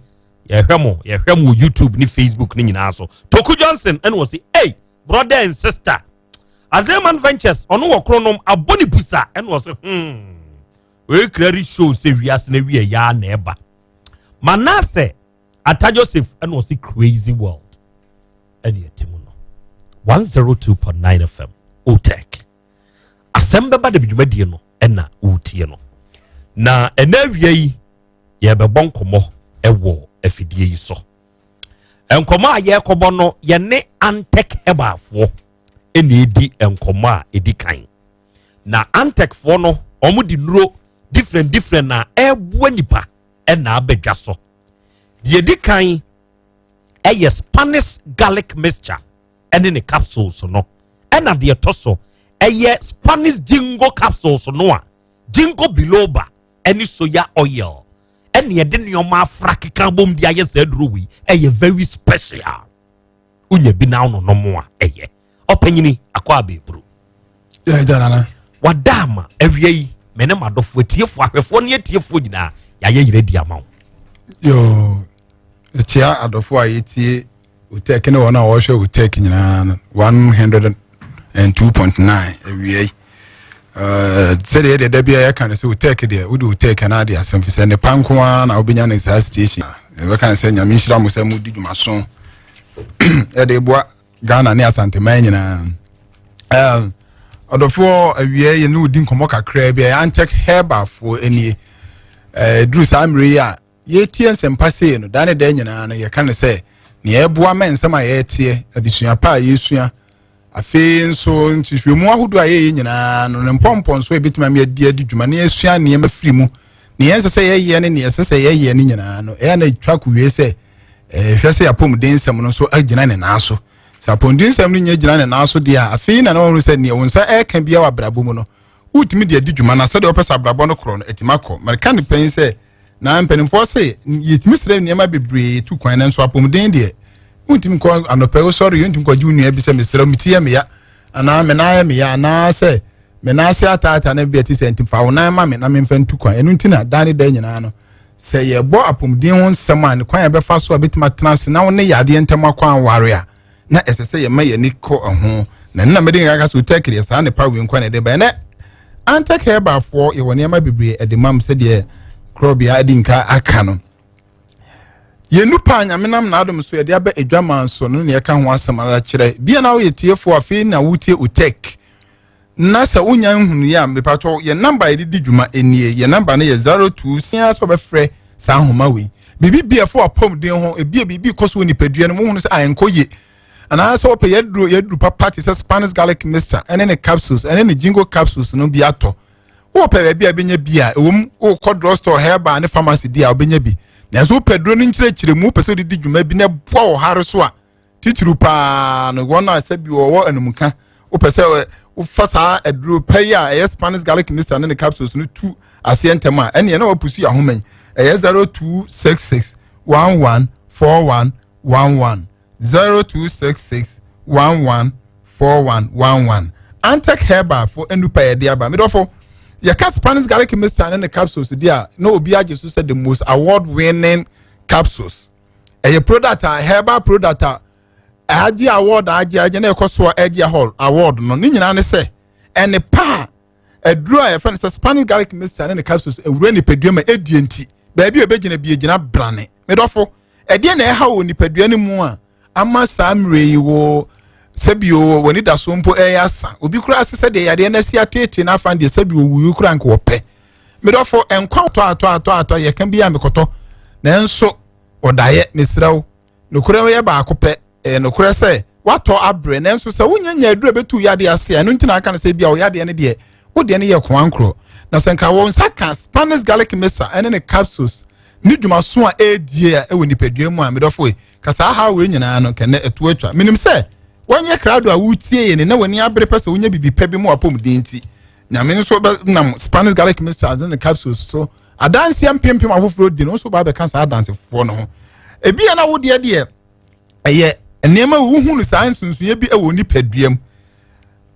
S1: yɛhwɛ mo yɛhwɛ mo youtube ne facebook ne nyinaa so toku johnson ɛna ɔse hey brother and sister azeman ventures ɔno wɔ kronom abɔ ne pusa ɛna ɔse hmm wei clearly show sɛ wiase na wie ya na ɛba manase ata joseph ɛna ɔsi crazy world ɛna ɛte mu no 102.9 fm otec asɛm bɛba da dwumadie no ɛna wotie no na ɛna awia yi yɛbɛbɔ nkɔmmɔ ɛwɔ afidie yi so. Nkɔmmɔ a yɛrekɔbɔ no, yɛne Antec Herbalfoɔ ɛna ɛdi nkɔmmɔ a ɛdi kan. Na Antecfoɔ no, wɔn de nnuro different different na ɛreboa nipa ɛna abɛdwa so. Deɛ ɛdi kan ɛyɛ Spanish garlic mixture ɛne ne capsules no, ɛna deɛ ɛtɔ so ɛyɛ Spanish ginkgo capsules no a ginkgo biloba ɛne soya oil ɛne yɛde nneɛma afra keka bom de ayɛ saa aduro wei. Ɛyɛ very special, wonya bi na wononom a ɛyɛ ɔpanyini akɔ abɛɛburu. Wada ama awia yi, me ne m'adɔfoɔ atiefoɔ, ahwɛfoɔ ne atiefoɔ nyinaa yɛayɛ yerɛ di ama wo.
S14: Yo, ɛkyia adɔfoɔ a yɛtie Otec ne wɔn a wɔhwɛ Otec nyinaa no 102.9 awia yi. Sɛdeɛ yɛdeɛ da bia yɛka no sɛ Otec deɛ, wode Otec anaa de asɛm fi sɛ nnepa nko ara na wobɛnya ne saa station. Yɛbɛka no sɛ Nyame nhyira mo sɛ modi dwumaso ɛde boa Ghana ne Asanteman nyinaa. Ɔdɔfoɔ, awia yɛ ne wodi nkɔmmɔ kakraa bi a Antec Herbalfoɔ nie. Duru saa mmerɛ yi a yɛtie nsɛmpa sei no, daa ne daa nyinaa no yɛka no sɛ nea ɛboa ma nsɛm a yɛteɛ, adesua pa a yɛsua, afei nso nhwehwɛmu ahodoɔ a yɛyɛ nyinaa no ne mpɔmpɔ nso a ɛbɛtumi ama yɛadi adi dwuma na yɛasua nneɛma firi mu, nea ɛnsɛ sɛ yɛyɛ ne nea ɛsɛ sɛ yɛyɛ no nyinaa no, ɛyɛ na ɛtwa kɔwie sɛ ɛhwɛ sɛ apɔmuden nsɛm no nso agyina ne nan so. Sɛ apɔmuden nsɛm no nyɛ gyina ne nan so deɛ a, afei na na wɔn sɛ nea wɔn nsa ɛreka biara wɔ abrabɔ mu no, wotumi de adi dwuma na sɛdeɛ wɔpɛ sɛ abrabɔ no korɔ no atumi akɔ. Mɛka ne pɛn sɛ na mpanimfoɔ se yɛtumi srɛ nneɛma bebree tu kwan, nanso apɔmuden deɛ wontumi nkɔ anɔpɛ wosɔre, yɛntumi kɔgye wo nua bi sɛ mesrɛ me ti yɛ meya anaa me nan yɛ meya anaa sɛ me nan ase ataata na bi a ɛte sɛ nti fa wo nan ma me na memfa ntu kwan. Ɛno nti na daa ne daa nyinaa no sɛ yɛbɔ apɔmuden ho nsɛm a ne kwan yɛbɛfa so a bɛtumi atena ase na wo ne yadeɛ ntam akɔ anware a, na ɛsɛ sɛ yɛma yɛn ani kɔ ho. Na nna mede nka sɛ Otec deɛ saa nepa wei nkwa na ɛde ba. Ɛnɛ Antec Herbalfoɔ yɛwɔ nneɛma bebree ɛde mam sɛdeɛ korɔbea adi nka aka no. Yɛn nupa a Nyame nam n'adom so yɛde aba adwaman so no na yɛka ho asɛm ara kyerɛ bia na woyɛ tiefoɔ afei na wotie Otec na sɛ wonya nhunuiɛ a, mepatɔ yɛn namba yɛde di dwuma nie. Yɛn namba no yɛ 02 sia sɛ wɔbɛfrɛ saa nhoma wei biribi bi a ɛfo apɔmuden ho, ebi a biribi kɔ so wɔ nipadua no mu, wohunu sɛ a ɛnkɔ yie, anaasɛ wɔpɛ yɛduro yɛduru papa te sɛ Spanish garlic mixture ɛne ne capsules ɛne ne ginkgo capsules no bi atɔ. Wopɛ baabi a ɛbɛnya bi a ɛwɔ mu, wokɔ drugstore, herbal ne pharmacy di a wobɛnya bi. Nanso wopɛ duro no nkyerɛkyerɛ mu, wopɛ sɛ wode di dwuma bi na ɛboa wɔ hare so a, titiriw paa no wɔn a sɛ bi wɔwɔ anumka, wopɛ sɛ wofa saa aduro pɛ yi a ɛyɛ Spanish garlic mixture ne ne capsules no tu aseɛ ntɛm a, ɛneɛ na wapusu yɛ ahoma yi. Ɛyɛ 0266 11 41 11, 0266 11 4111. Antec Herbal fo nnupa yɛde aba. Medɔfo, yɛka Spanish garlic mixture ne ne capsules di a, na obi agye so sɛ the most award winning capsules. Ɛyɛ product a herbal product a agye award, agye na ɛkɔ so a ɛgye hall award no. Ne nyinaa ne sɛ ɛne pa a aduro a yɛfrɛ no sɛ Spanish garlic mixture ne ne capsules ewura nipadua ma edie nti baabi a ebegyina bi egyina brane. Medɔfo, ɛdeɛ na ɛha wɔ nipadua no mu a ama saa mmerɛ yi wɔ sɛbi o wɔ nidaso mpo ɛyɛ asa obi koraa sɛ sɛdeɛ yadeɛ no asi ateetee n'afa deɛ sɛbi owuyi koraa nka wɔpɛ. Medɔfo, nkwa atɔ atɔ atɔ atɔ yɛka bi a mekɔtɔ nanso ɔdaeɛ. Mesrɛ wo, nokorɛ yɛ baako pɛ. Ɛyɛ nokorɛ sɛ watɔ abrɛ, nanso sɛ wonya nya aduru a ɛbɛtu yadeɛ ase a, ɛno nti na aka no sɛ bi a ɔyadeɛ no deɛ wodeɛ no yɛ koankorɔ. Na sɛ nka wɔn nsa ka Spanish garlic mixture ɛne ne capsules ne dwumaso a ɛredie a ɛwɔ nipadua mu a, medɔfo yi ka saa ha wei nyinaa no kɛnɛ ɛto atwa. Menim sɛ wɔnyɛ krado a wotie yɛ ne na w'ani abere pɛ sɛ wonya biribi pɛ bi mu apɔmuden nti Nyame nso bɛnam Spanish garlic mixture ne ne capsules so adanseɛ mpempem afoforɔ di no nso ba bɛka saa adansefoɔ no ho. Ebi a na wodeɛ deɛ ɛyɛ nneɛma wohu no saa nsonsonoeɛ bi wɔ nipadua mu.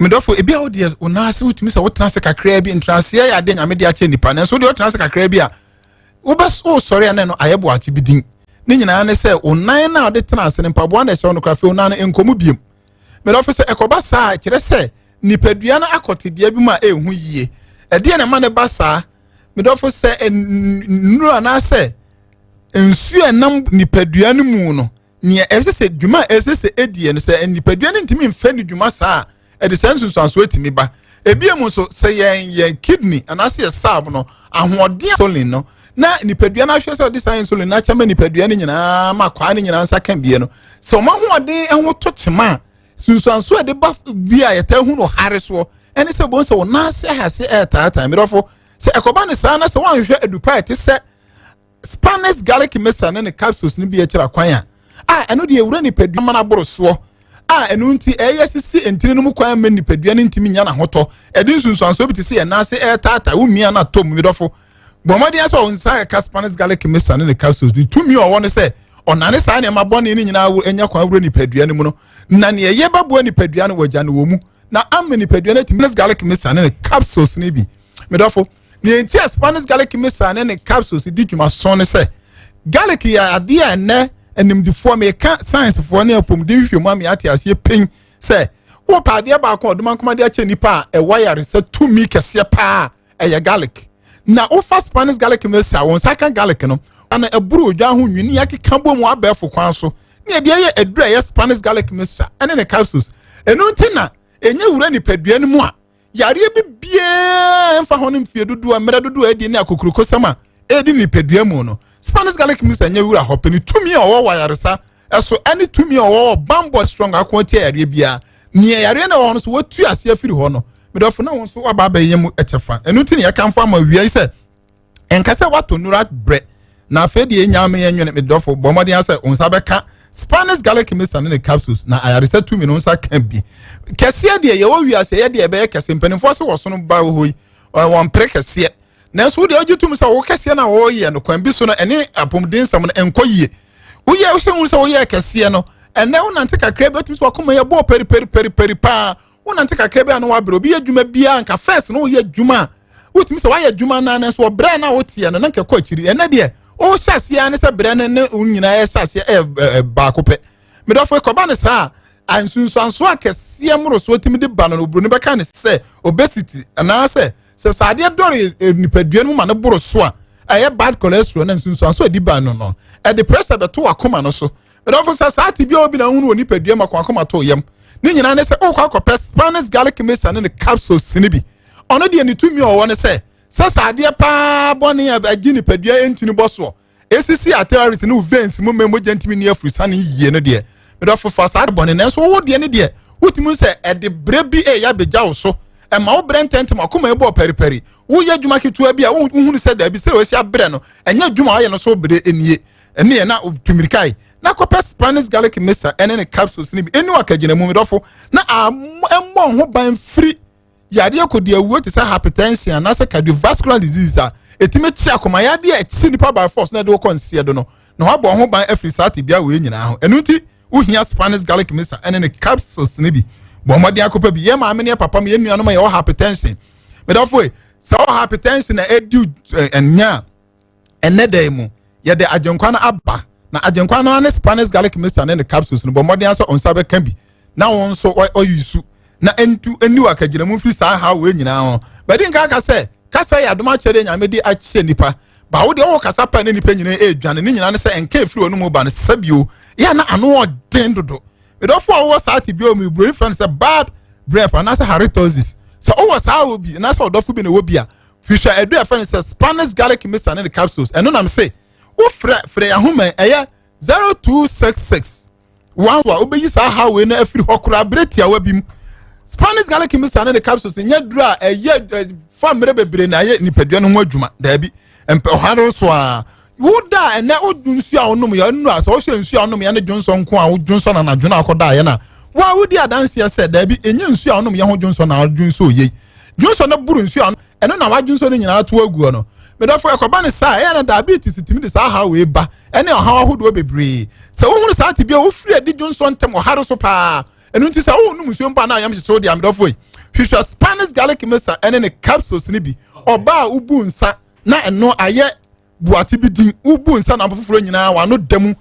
S14: Medɔfo, ebi a wodeɛ wo nan ase wotumi sɛ wotena ase kakraa bi, ntenaseɛ yɛ adeɛ Nyame de akyɛ nipa, nanso wodeɛ wotena ase kakraa bi a wobɛ wosɔre a na ɛno ayɛ boakye bi din. Ne nyinaa ne sɛ wo nan no a wode tena ase no, mpaboa na ɛhyɛ wo no koraa, afei wo nan no nkɔmu biem. Medɔfo, sɛ ɛkɔba saa a, kyerɛ sɛ nipadua no akɔ tebea bi mu a ɛnhu yie. Ɛdeɛ na ɛma no ba saa? Medɔfo, sɛ nnuro anaasɛ nsuo a ɛnam nipadua no mu no, nea ɛsɛ sɛ dwuma a ɛsɛ sɛ ɛdiɛ no, sɛ nipadua no ntumi mfɛ ne dwuma saa a, ɛde saa nsunsuansoɔ atumi ba. Ebia mu nso sɛ yɛn kidney anaasɛ yɛ salve no ahoɔden insulin no na nipadua no ahwɛ sɛ ɔde saa insulin no akyɛ ma nipadua no nyinaa ma kwaa no nyinaa nsa ka bie no sɛ ɔmo ahoɔden ho to kyema a sunsuanso a ɛde ba bi a yɛtaa hu no hare soɔ ɛne sɛ bohu sɛ wo nan ase ahase ɛretaataa medɔfo sɛ ɛkɔba ne saa na sɛ woanhwehwɛ adupa a ɛte sɛ Spanish garlic mixture ne ne capsules no bi akyira kwan a a ɛno deɛ ewura nipadua ma no aboro soɔ a ɛno nti ɛyɛ sisi ntini no mu kwan ma nipadua no ntumi nya n'ahotɔ ɛde nsunsuansoɔ bi te sɛ yɛn nan ase ɛretaataa wo mia no atɔ mu medɔfo bɔ mmɔden sɛ ɔnsa ɛka Spanish garlic mixture ne ne capsules ne tumi ɔwɔ no sɛ ɔnane saa nneɛma bɔne no nyinaa anya kwan wura nipadua no mu no na nea ɛyɛ bɛboa nipadua no wɔgya no wɔ mu na ama nipadua no atumi Spanish garlic mixture ne ne capsules no bi medɔfo nea nti a Spanish garlic mixture ne ne capsules di dwuma so ne sɛ garlic yɛ adeɛ a ɛnɛ animdifoɔ meka sciencefoɔ ne apɔmuden nhwehwɛmu ama ate aseɛ pɛn sɛ wopɛ adeɛ baako a ɔdomankoma de akyɛ nipa a ɛwɔ ayaresa tumi kɛseɛ paa ɛyɛ garlic na wofa Spanish garlic mixture wɔn nsa ka garlic no ana ɛboro odwa ho nwini akeka bɔ mu abɛɛfo kwan so ne ɛde ɛyɛ aduru a ɛyɛ Spanish garlic mixture ɛne ne capsules ɛno nti na ɛnyɛ wura nipadua no mu a yareɛ bi biara mfa ho no mfie dodoɔ mmerɛ dodoɔ adi ne akokurokosɛm a ɛdi nipadua mu no Spanish garlic mixture nyɛ wura hɔ pɛ ne tumi a ɔwɔ wɔ ayaresa ɛso ɛne tumi a ɔwɔ wɔ bambɔ strong ako atia yareɛ biara nea yareɛ na ɛwɔ hɔ no so wɔatu aseɛ afiri hɔ no medɔfo na wɔn nso waba abɛyɛ mu kyɛfa ɛno nti ne yɛkamfo ama wia yi sɛ ɛnka sɛ watɔ nnuro abrɛ na afei deɛ ɛnya me yɛnwene medɔfo bɔ mmɔden sɛ wo nsa bɛka Spanish garlic mixture ne ne capsules na ayaresa tumi no nsa ka bi kɛseɛ deɛ yɛwɔ wiase yɛ deɛ ɛbɛyɛ kɛse mpanimfoɔ sɛ wɔsono ba wɔ hɔ yi wɔn mpere kɛseɛ nanso wo deɛ wogye tom sɛ wo kɛseɛ no a wɔyɛ no kwan bi so no ɛne apɔmuden nsɛm no ɛnkɔ yie woyɛ wohyɛ hu sɛ woyɛ kɛseɛ no ɛnɛ wonante kakra bi wotumi sɛ wakoma yɛ bɔɔ pɛripɛripɛripɛri paa wonante kakra bi a na wabrɛ obi yɛ adwuma biara nka first no woyɛ adwuma a wotumi sɛ woayɛ adwuma no nanso ɔbrɛ no a woteɛ no na nka kɔ akyiri ɛnɛ deɛ wohyɛ aseɛ ne sɛ brɛ no ne wo nyinaa ɛhyɛ aseɛ ɛyɛ baako pɛ medɔfo kɔba no saa a nsunsuanso akɛseɛ mmorosoɔ tumi de ba no no oburoni bɛka ne sɛ obesity anaasɛ sɛ sɛ adeɛ dɔre eh, nipadua no mu ma no boro so a ɛyɛ bad cholesterol na nsunsuanso adi ba no no ɛde pressure bɛto wakoma no so medɔfo sɛ saa te bi a obi na ahunu wɔ nipadua mu akoma to yam ne nyinaa ne sɛ ɔkɔ akɔpɛ Spanish garlic mixture ne ne capsules ne bi ɔno deɛ ne tumi ɔwɔ ne sɛ sɛ sɛ adeɛ paa bɔne a agye nipadua ntini bɔ soɔ esisi arteries ne veins mu mɛ mogya ntumi ni afurusane yie no deɛ medɔfo fa saa bɔne nanso wɔwɔ deɛ ne deɛ wotumi sɛ ɛde berɛ bi ɛyɛ abɛgya wo so ɛma wo brɛ ntɛntɛm akoma ɛbɔ pɛripɛri woyɛ adwuma ketewa bi a wohunu sɛ daabi sɛ wɔasi abrɛ no ɛnyɛ adwuma a ɔyɛ no so brɛ nie ɛne yɛ na tumirikae na kɔpɛ Spanish garlic mixture ɛne ne capsules no bi ɛni wakagyina mu medɔfo na ɛmmɔ ho ban firi yadeɛ kɔdi awuo te sɛ hypertension anaasɛ cardiovascular disease a ɛtumi kye akoma yadeɛ a ɛkye nipa by force na ɛde wokɔ nseɛ do no na wabɔ ho ban afiri saa tebea wei nyinaa ho ɛno nti wohia Spanish garlic mixture ɛne ne capsules no bi bɔ mmɔden akɔpɛ bi yɛ maame ne yɛ papa mu yɛ nuanom a yɛwɔ hypertension medɔfo yi sɛ wɔ hypertension na ɛdi ɛnya ɛnɛ dan mu yɛde agyenkwa no aba na agyenkwa no ne Spanish garlic mixture ne ne capsules no bɔ mmɔden asɛ ɔnsa bɛka bi na wɔn nso ɔyi su na ntu ɛni wɔ akagyina mu firi saa ha wei nyinaa ho bɛdi nka aka sɛ kasa yɛ adom akyɛdeɛ nyame de akyɛ nipa ba wo deɛ wɔwɔ kasa pa ne nipa nyinaa ɛredwane ne nyinaa ne sɛ nka efiri wɔn mu ba no sɛbio yɛ na ano ɔden dodo medɔfo a wɔwɔ saa tebea mu buroni frɛ no sɛ bad breath anaasɛ halitosis sɛ wowɔ saa wɔ bi anaasɛ ɔdɔfo bi na ɛwɔ bi a hwehwɛ ɛdu ɛfɛ no sɛ Spanish garlic mixture ne ne capsules ɛno nam se wofrɛ frɛ ahoma ɛyɛ 0266 one a wobɛyi saa hawei no afiri hɔ koraa berɛ tiawa bi mu Spanish garlic mixture ne ne capsules nyɛ duro a ɛyɛ fa mmerɛ bebree na ɛyɛ nipadua no ho adwuma daabi mpɛ ɔhare so a woda a ɛnɛ wodu nsuo a wonom yɛ ɛnu a sɛ wohyɛ nsuo a wonom yɛ ne dwonsɔ nko a wodwonsɔ na anadwo no akɔda yɛ na wo a wodi adanseɛ sɛ daabi ɛnyɛ nsuo a wonom yɛ ho dwonsɔ na dwonsɔ yei dwonsɔ no boro nsuo a ɛno na wadwonsɔ no nyinaa to aguo no medɔfo ɛkɔba ne saa ɛyɛ na diabetes tumi de saa haw wei ba ɛne ɔhaw ahodoɔ bebree sɛ wohunu saa te bi a wofiri adi dwonsɔ ntɛm ɔhare so paa ɛno nti sɛ wonom nsuo mpo a na ayam hyekyew deɛ medɔfo yi hwehwɛ Spanish garlic mixture ɛne ne capsules no bi ɔbaa a wobu nsa na ɛno ayɛ buate bi din wobu nsa na foforɔ nyinaa wano da mu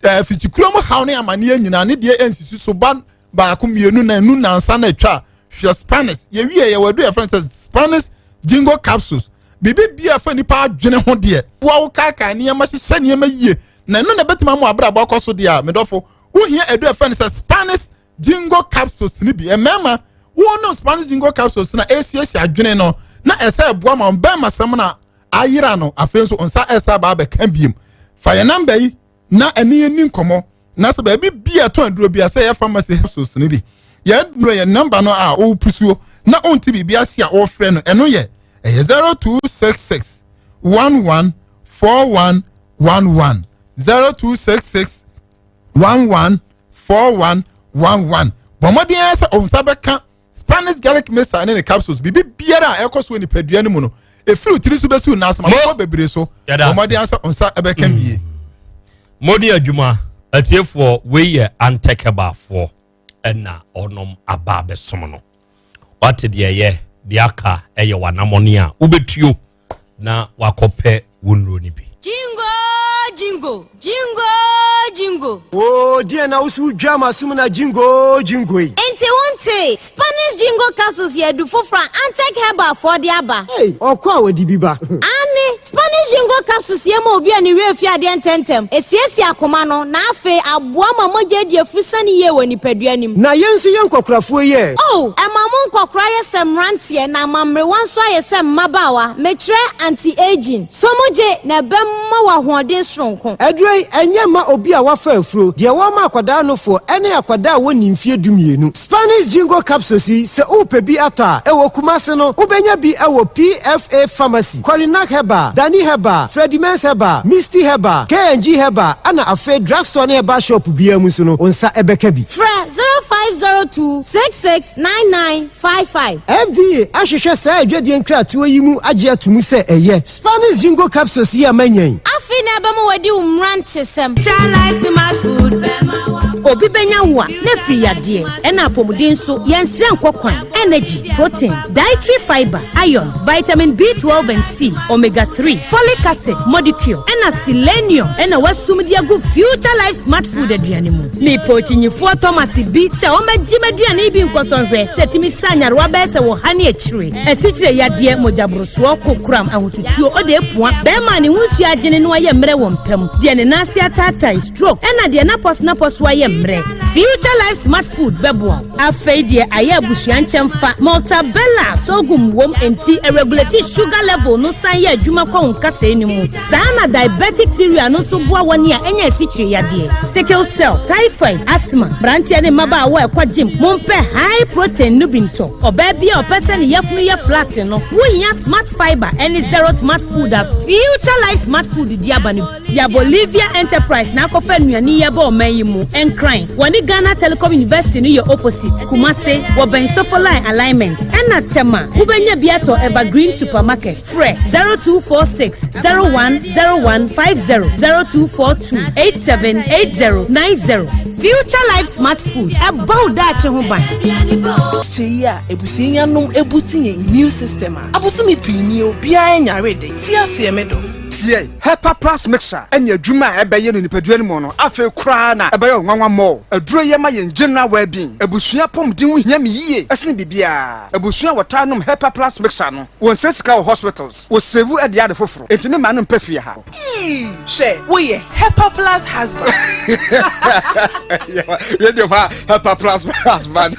S14: ɛɛ fitikuro mu haw ne amaneɛ nyinaa ne deɛ ɛnsisi so ba baako mmienu na enu nansa na atwa hwɛ Spanish yɛwie yɛ wɔadu yɛfrɛ no sɛ Spanish jingo capsules biribi bia fa nipa adwene ho deɛ boa wo kaakae nneɛma hyehyɛ nneɛma yie na ɛno na ɛbɛtumi ama abrabɔ akɔ so deɛ a medɔfo wohia adu ɛfrɛ no sɛ Spanish jingo capsules no bi mmarima wɔnom Spanish jingo capsules na ɛsiesie adwene no na ɛsɛ ɛboa ma bɛrima sɛm na ayera no afei nso nsa ɛsa aba abɛka biem fa yɛn namba yi na ɛne yɛn ni nkɔmɔ na sɛ baabi bi a ɛtɔn aduro bi a sɛ yɛ pharmacy hospitals no bi yɛn duro yɛn namba no a ɔrepusuo na ɔnte biribi ase a ɔrefrɛ no ɛno yɛ ɛyɛ 0266 11 41 11 0266 11 41 11 bɔn mmɔden ara sɛ ɔnsa bɛka Spanish garlic mixture ne ne capsules biribi biara a ɛkɔ so wɔ nipadua no mu no efiri tiri so bɛsi n'asɛm akɔkɔ bebree so bɔn mmɔden ara sɛ ɔnsa ɛbɛka bie.
S1: Mo ne adwuma atiefoɔ wei yɛ antɛkɛbaafoɔ ɛna ɔnom aba abɛsom no wate deɛ ɛyɛ deɛ aka ɛyɛ w'anamɔne a wobɛtuo na wakɔpɛ wo nnuro no bi.
S15: Jingo jingo jingo jingo.
S4: Oo deɛ na woso dwa m'asom na jingo jingo yi.
S15: Enti wontee? Spanish Jingo capsules yɛ adu foforɔ a Antec Herbal foɔ de aba.
S4: Ei, ɔkɔ a wɔde bi ba.
S15: Aane, Spanish Jingo capsules yɛ ma obi a ne werɛ fi adeɛ ntɛmntɛm, ɛsiesie akoma no, na afei aboa ma mogya adi afurusane yie wɔ nipadua no mu.
S4: Na yɛn nso yɛn nkɔkorafoɔ yi ɛ?
S15: Oh, ɛma mo nkɔkora yɛ sɛ mmeranteɛ na ama mmerewa nso ayɛ sɛ mmabaawa, mekyerɛ anti-aging. So mogye, na ɛbɛma wo ahoɔden soronko.
S4: Aduro yi, ɛnyɛ mma obi a wafa afuro, deɛ wɔma akwadaa nofoɔ, ɛne akwadaa a wɔnni mfeɛ dumienu. Spanish Jingo Capsules yi, sɛ worepɛ bi atɔ a, ɛwɔ Kumasi no, wobɛnya bi wɔ PFA Pharmacy, Korinak Herbal, Dani Herbal, Freddie Mens Herbal, Misty Herbal, K&G Herbal, ɛna afei drugstore ne herbal shop biara mu nso no, wo nsa bɛka bi.
S15: Frɛ 0502 66 9955.
S4: FDA ahwehwɛ saa adwadie nkratoɔ yi mu agye ato mu sɛ ɛyɛ. Spanish Jingo Capsules yi a manya yi.
S15: Afei na ɛbɛma wadi wo mmerantesɛm.
S19: Obi bɛnya wo a, na firi yadeɛ, ɛna apɔmuden nso, yɛnsrɛ nkɔ kwan. Energy, protein, dietary fiber, iron, vitamin B12 and C, omega 3, folic acid, modicule, ɛna selenium, ɛna wasum de agu Future Life Smart Food aduane mu. Mepɛ okyinyifoɔ Thomas bi sɛ ɔmmɛgye m'aduane yi bi nkɔsɔnhwɛ sɛ ɛtumi sa nyarewa bɛyɛ sɛ wɔ ha ne akyire. Asikyire yadeɛ, mogyaborosoɔ, kokoram, ahotutuo, ɔde apua, bɛrima a ne ho nsuo agyene no ayɛ mmerɛ wɔ mpa mu, deɛ ne nan ase ataatae, stroke, ɛna deɛ n'apɔso ayɛ mmerɛ. Future Life Smart Food bɛboa wo. Afei deɛ ayɛ abusua nkyɛmfa, Maltabella sorghum wom enti ɛregulate sugar level no san yɛ adwuma kɔ wo nkasɛɛ no mu. Saa na diabetic cereal no nso boa wɔn a anya asikyire yadeɛ, sickle cell, typhoid, asthma, mmeranteɛ ne mmabaawa a ɛkɔ gym. Mompɛ high protein no bi ntɔ. Ɔbaa bi a ɔpɛ sɛ ne yafunu yɛ flat no, wohia Smart Fiber ne Zero Smart Food a Future Life Smart Food de aba no bi. Ya Bolivia Enterprise na akɔfa nnuane yi aba ɔman yi mu. Nkran, wɔne Ghana Telecom University no yɛ opposite. Kumase, wɔbɛn Sofoline Alignment. Ɛna Tema, wobɛnya bi atɔ Evergreen Supermarket. Frɛ 0246 010150, 0242 878090. Future Life Smart Food, ɛbɔ wo daakye ho ban.
S24: Kyɛ yi a abusua yi anom abuti yɛn immune system a, abosome pii nie obiara nyaree da yi. Te aseɛ me dɔ.
S16: Tie! Hepa Plus Mixture ne adwuma a ɛbɛyɛ no nipadua no mu no, afei koraa na ɛbɛyɛ wo nwanwa more. Aduro yi ma yɛn general well-being. Abusua apɔmuden ho hia me yie sene biribiara. Abusua a wɔtaa nom Hepa Plus Mixture no, wɔnsɛe sika wɔ hospitals, wɔsave de ade foforo. Enti me mma no mpɛ fie ha.
S24: Eii hwɛ woyɛ Hepa Plus husband.
S16: Radio fa Hepa Plus husband.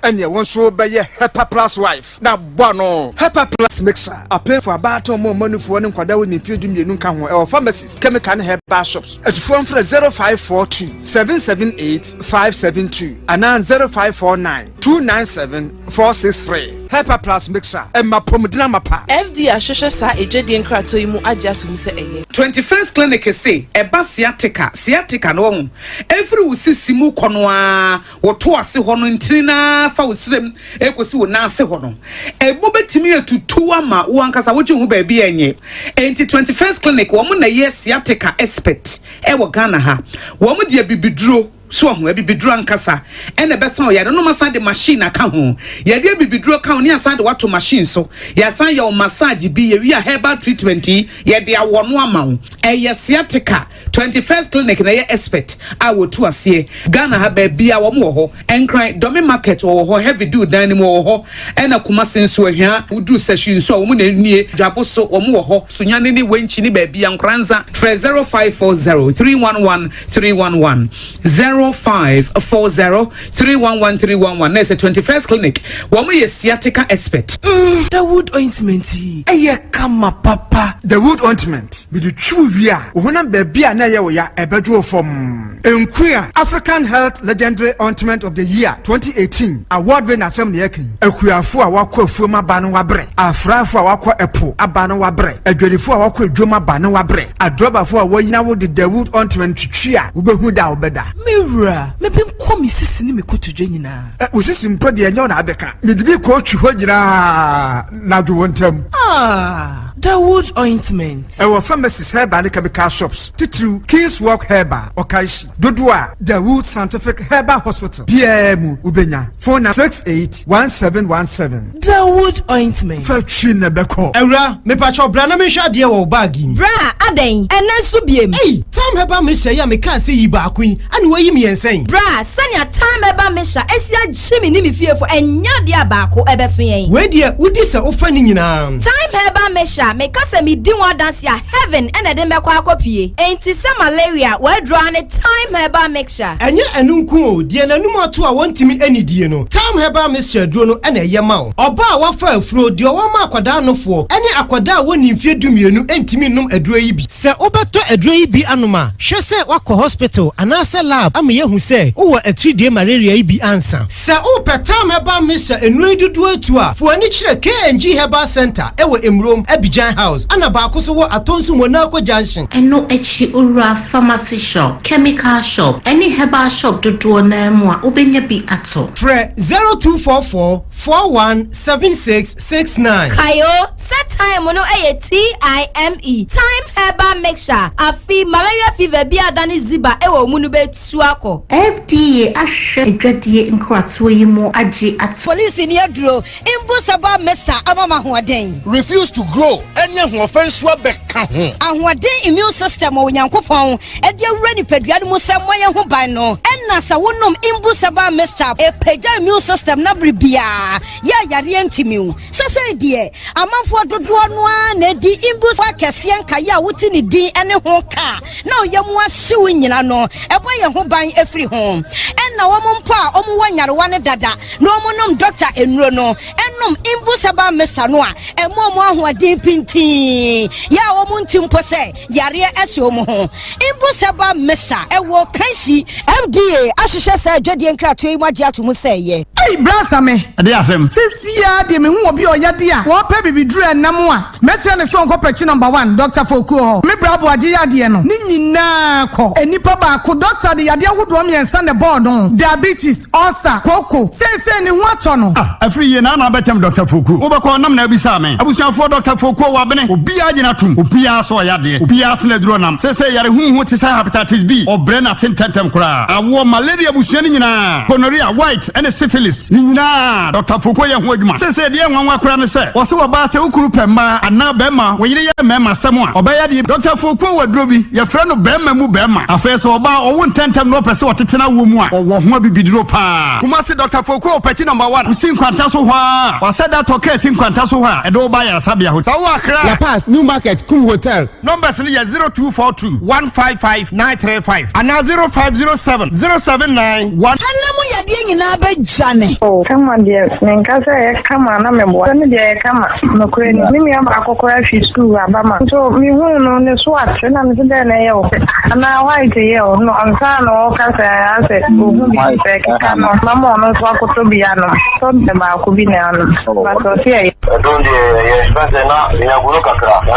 S16: Ɛneɛ wo nso wobɛyɛ Hepa Plus wife na bɔ ano. Hepa Plus Mixture. Apemfo, abaatan, ɔmo a ɔmo anufoɔ ne nkwadaa a wɔnni mfeɛ 12 nka ho. Ɛwɔ pharmacies, chemical ne herbal shops. Atufoɔ mfrɛ 0542 778 572 anaa 0549 297 463. Hepa Plus Mixer, ɛma apɔmuden amapa.
S24: FDA ahwehwɛ saa adwadie nkratoɔ yi mu agye ato mu sɛ ɛyɛ.
S20: Twenty First Clinic se ɛba sciatica, sciatica no wahu, ɛfiri wo sisi mu kɔ no ara, wo to ase hɔ no ntini no ara fa wo srem ɛkɔsi wo nan ase hɔ no, ɛmu bɛtumi atutu ama wo ankasa wogye wo ho baabi a ɛnyɛ. Enti Twenty First Clinic wɔn na ɛyɛ sciatica expert ɛwɔ Ghana ha. Wɔn de abibiduro. So wahu? Abibiduro ankasa na ɛbɛsa wo yare no. Wɔasan de machine aka ho. Yɛde abibiduro ka ho ne yɛasan de wo ato machine so. Yɛasan yɛ wo massage bi. Yɛwie a herbal treatment yi, yɛde awɔ no ama wo. Ɛyɛ sciatica. 21st Clinic na ɛyɛ expert a wɔtu aseɛ. Ghana ha baabiara wɔn wɔ hɔ. Nkran, Dome Market wɔwɔ hɔ, Heavy Dew dan no mu wɔwɔ hɔ. Ɛna Kumasi nso, Ahwia, woduru Sahwi nso a wɔn na ɛnie. Dwabo so wɔn wɔ hɔ. Sunyani ne Wenchi ne baabiara, Nkoranza. Frɛ 0540 311 311, 0540 311 311. Na ɛsɛ 21st Clinic, wɔn yɛ sciatica expert.
S24: Mm, Dawood ointment yi, ɛyɛ kama papa.
S16: Dawood ointment, mede twi wo wie a, wo honam baabi a na ɛyɛ wo ya, ɛbɛdwo wo fɔmm. Nkuya, African Health Legendary Ointment of the Year 2018 award winner asɛm na yɛreka yi. Akuafo a wɔakɔ afuom aba no wɔabrɛ, afrafo a wɔakɔ ɛpo aba no wɔabrɛ, adwadifo a wɔakɔ adwam aba no wɔabrɛ, adrɔbafo a wɔayi wo de Dawood ointment twitwi a, wobɛhu da a wobɛda.
S24: Me wura, me benkɔ me sisi ne me kotodwe nyinaa.
S16: Ɛ, wo sisi mpo deɛ ɛnyɛ wo na abɛka. Mede bi kɔɔtwi hɔ nyinaa na dwo wo ntam.
S24: Ah, Dawood ointment.
S16: Ɛwɔ pharmacies, herbal ne chemical shops, titiriw Kings Walk Herbal, Okaishie. Dodoɔ a Dawood Scientific Herbal Hospital biara mu wobɛnya. Phone na 681717.
S24: Dawood ointment.
S16: Fa twi na ɛbɛkɔ.
S4: Awura, mepakyɛw bra na menhwɛ adeɛ wɔ wo bag yi mu.
S5: Bra, adɛn? Ɛnnɛ nso biem?
S4: Ei, Tam Herbal Mixture yi a mekaa sɛ yi baako yi, ɛna woayi mmiɛnsa yi?
S5: Bra, sɛnea Tam Herbal Mixture asi agye me ne me fiefo, ɛnyɛ adeɛ a baako ɛbɛso yɛn.
S4: Wei deɛ, wodi sɛ wofa ne nyinaa.
S5: Time Herbal Mixture, meka sɛ medi ho adanse a, heaven na ɛde me bɛkɔ akɔpue. Enti sɛ malaria, w'aduro ara ne Thyme Herbal Mixture.
S4: Ɛnyɛ ɛno nko o, deɛ n'anum ato a wɔntumi nnidie no, Thyme Herbal Mixture aduro no na ɛyɛ ma wo. Ɔbaa a wafa afuro, deɛ ɔwɔ ma akwadaa nofoɔ, ne akwadaa a wɔnnii mfeɛ dumienu ntumi nnom aduro yi bi. Sɛ wobɛtɔ aduro yi bi anom a, hwɛ sɛ woakɔ hospital anaasɛ lab ama yɛahu sɛ wowɔ atiridie malaria yi bi ansa. Sɛ wopɛ Thyme Herbal Mixture nnuro yi dodoɔ atu a, fa w'ani kyerɛ KNG Herbal Centre wɔ Emurom, Abidjan House, ɛna baako nso wɔ Atonsu Monaco Junction.
S6: Ɛno akyi wowura pharmacy shop, chemical shop, ne herbal shop dodoɔ no ara mu a, wobɛnya bi atɔ.
S4: Frɛ 0244 41 76 69.
S5: Kae o, sɛ thyme no yɛ TIME, Thyme Herbal Mixture, afe malaria fever bi a adane ziba wɔ wo mu no bɛtu. su akɔ.
S6: FDA ahwehwɛ adwadie nkratoɔ yi mu agye ato.
S21: Polisi ni aduro mbu saba mesa ama ma ahoɔden.
S23: Refuse to grow ɛne ahoɔfɛ nso abɛka ho.
S21: Ahoɔden immune system a Onyankopɔn de awura nipadua no mu sɛ mmɔ yɛn ho ban no, ɛna sɛ wonom mbu saba mixture ɛpagya immune system no bere biara yɛ a yareɛ ntumi wo. Sesei deɛ amanfoɔ dodoɔ no ara na ɛdi mbu akɛseɛ nkaeɛ a wote ne din ne ho ka na ɔyam ahye wo nyina no, ɛbɔ yɛn ho ban firi ho. Ɛna wɔn mpo a wɔn wɔ nyarewa no dada na wɔn nom dɔkta nnuro no, nom Imbus herbal mixture no a, ɛma wɔn ahoɔden pintinn, yɛ a wɔn nte mpo sɛ yareɛ ahyɛ wɔn ho. Imbus herbal mixture ɛwɔ Kanshi. FDA ahwehwɛ saa adwadie nkratoɔ yi mu agye ato mu sɛ ɛyɛ.
S17: Ei bra Same.
S18: Ɛdeɛ asɛm.
S17: Sesiaa deɛ mehu obi a ɔyɛ de a wɔpɛ bibiduro ɛnam a mɛkyerɛ no sɛ ɔnkɔ pɛkyi number one Doctor Fokuo hɔ. Me bra Aboagye yadeɛ no ne nyinaa kɔ. Nnipa baako doctor de yadeɛ ahodoɔ mmiɛnsa na ɛbɔɔ no, diabetes, ulcer, kooko. Seesei ne ho atɔ no.
S18: Ah afiri yie naa na abɛkyɛm Doctor Fokuo. Wobɛkɔ nam na abisaa me. Abusuafoɔ Doctor Fokuo wabene. Obiara gyina tom. Obiara sɛ ɔyɛ adeɛ. Obiara sene aduro nam. Seesei yare huhu te sɛ hepatitis B ɔbrɛ n'ase ntɛntɛm koraa. Awoɔ, malaria abusua no nyinaa, gonorrhea, white, ne syphilis ne nyinaa Dɔkta Foucault yɛ ho adwuma. Seesei deɛ nwanwa koraa ne sɛ, wɔse ɔbaa sɛ wo kunu pɛ mmaa anaa barima, wo yere yɛ mmarima asɛm a, ɔbɛyɛ adeɛ bi. Dɔkta Foucault wɔ aduro bi, yɛfrɛ no barima mu barima. Afei sɛ ɔbaa ɔwo ntɛntɛm na ɔpɛ sɛ ɔtete n'awoɔ mu a, ɔwɔ ho abibiduro paa. Kumasi Dɔkta Foucault Pɛkyi Number One, wosi Nkwanta so hɔ ara a, wɔasɛ da tɔ kaa si Nkwanta so hɔ a, ɛde wo ba ayaresabea hɔ. Sɛ wowɔ Accra a.
S25: La Paz, New Market, Kum Hotel.
S18: Numbers no yɛ 0242 155 935 anaa 0507 079 1.
S21: Ɛna mo yadeɛ nyinaa bɛdwane.
S26: Oh kama deɛ menka sɛ ɛyɛ kama na meboa sɛ me deɛ ɛyɛ kama nokorɛ ni me nua baako koraa fi sukuu aba ma nso mehuu no ne so ate na mese dɛn na ɛyɛ wo anaa white yɛ wo no ansa na ɔka sɛ asɛ ohu bi sɛ ɛkeka no mama ɔno nso akɔtɔ bi anom tɔ deɛ baako bi na anom but ɔse ɛyɛ.
S27: Ɛdon deɛ ɛyɛ fɛ sɛ na menya gu no kakra na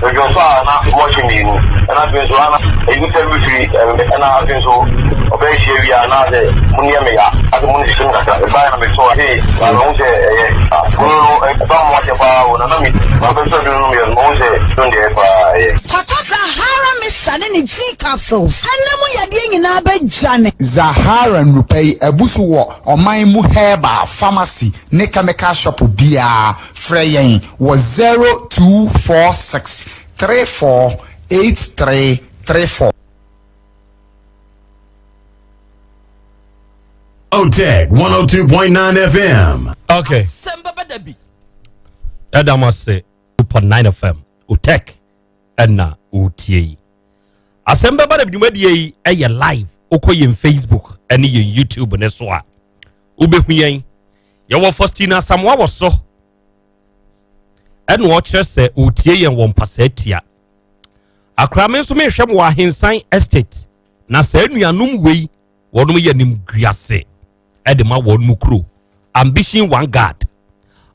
S27: medwo nso a na mɔhye mmienu ɛna afei nso ana ɛyi sɛ mefiri ɛna afei nso ɔbɛyɛ hyia wie a na sɛ mu neɛ me ya asɛ mu no hyehye me kakra ɛbaeɛ na metɔ a sei na mehu sɛ ɛyɛ bunu no ɛba mmoakyɛ paa o na na me mabɛsɔ duro no meyɛ no mahu sɛ don deɛ ɛyɛ paa ɛyɛ.
S21: Kɔtɔ Zahara Mixture ne ne G capsules ɛna mu yadeɛ nyinaa bɛdwane.
S28: Zahara nnurupɛ yi abu so wɔ ɔman mu herbal pharmacy ne chemical shop biara. Frɛ yɛn wɔ 0246 34 83 34.
S2: OTEC 102.9 FM.
S1: Okay. Ɛda mo ase 2.9 FM OTEC ɛna wotie yi. Asɛm bɛba na dwumadie yi ɛyɛ live wokɔ yɛn Facebook ɛne yɛn YouTube ne so a wobɛhu yɛn. Yɛwɔ Faustina Asamoah wɔ so ɛna ɔkyerɛ sɛ ɔretie yɛn wɔ mpasaa tia. Akora me nso mehwɛ mo wɔ Ahensan Estate na saa nuanom wei wɔnom yɛ nimguase ɛde ma wɔn mu kuro ambition one guard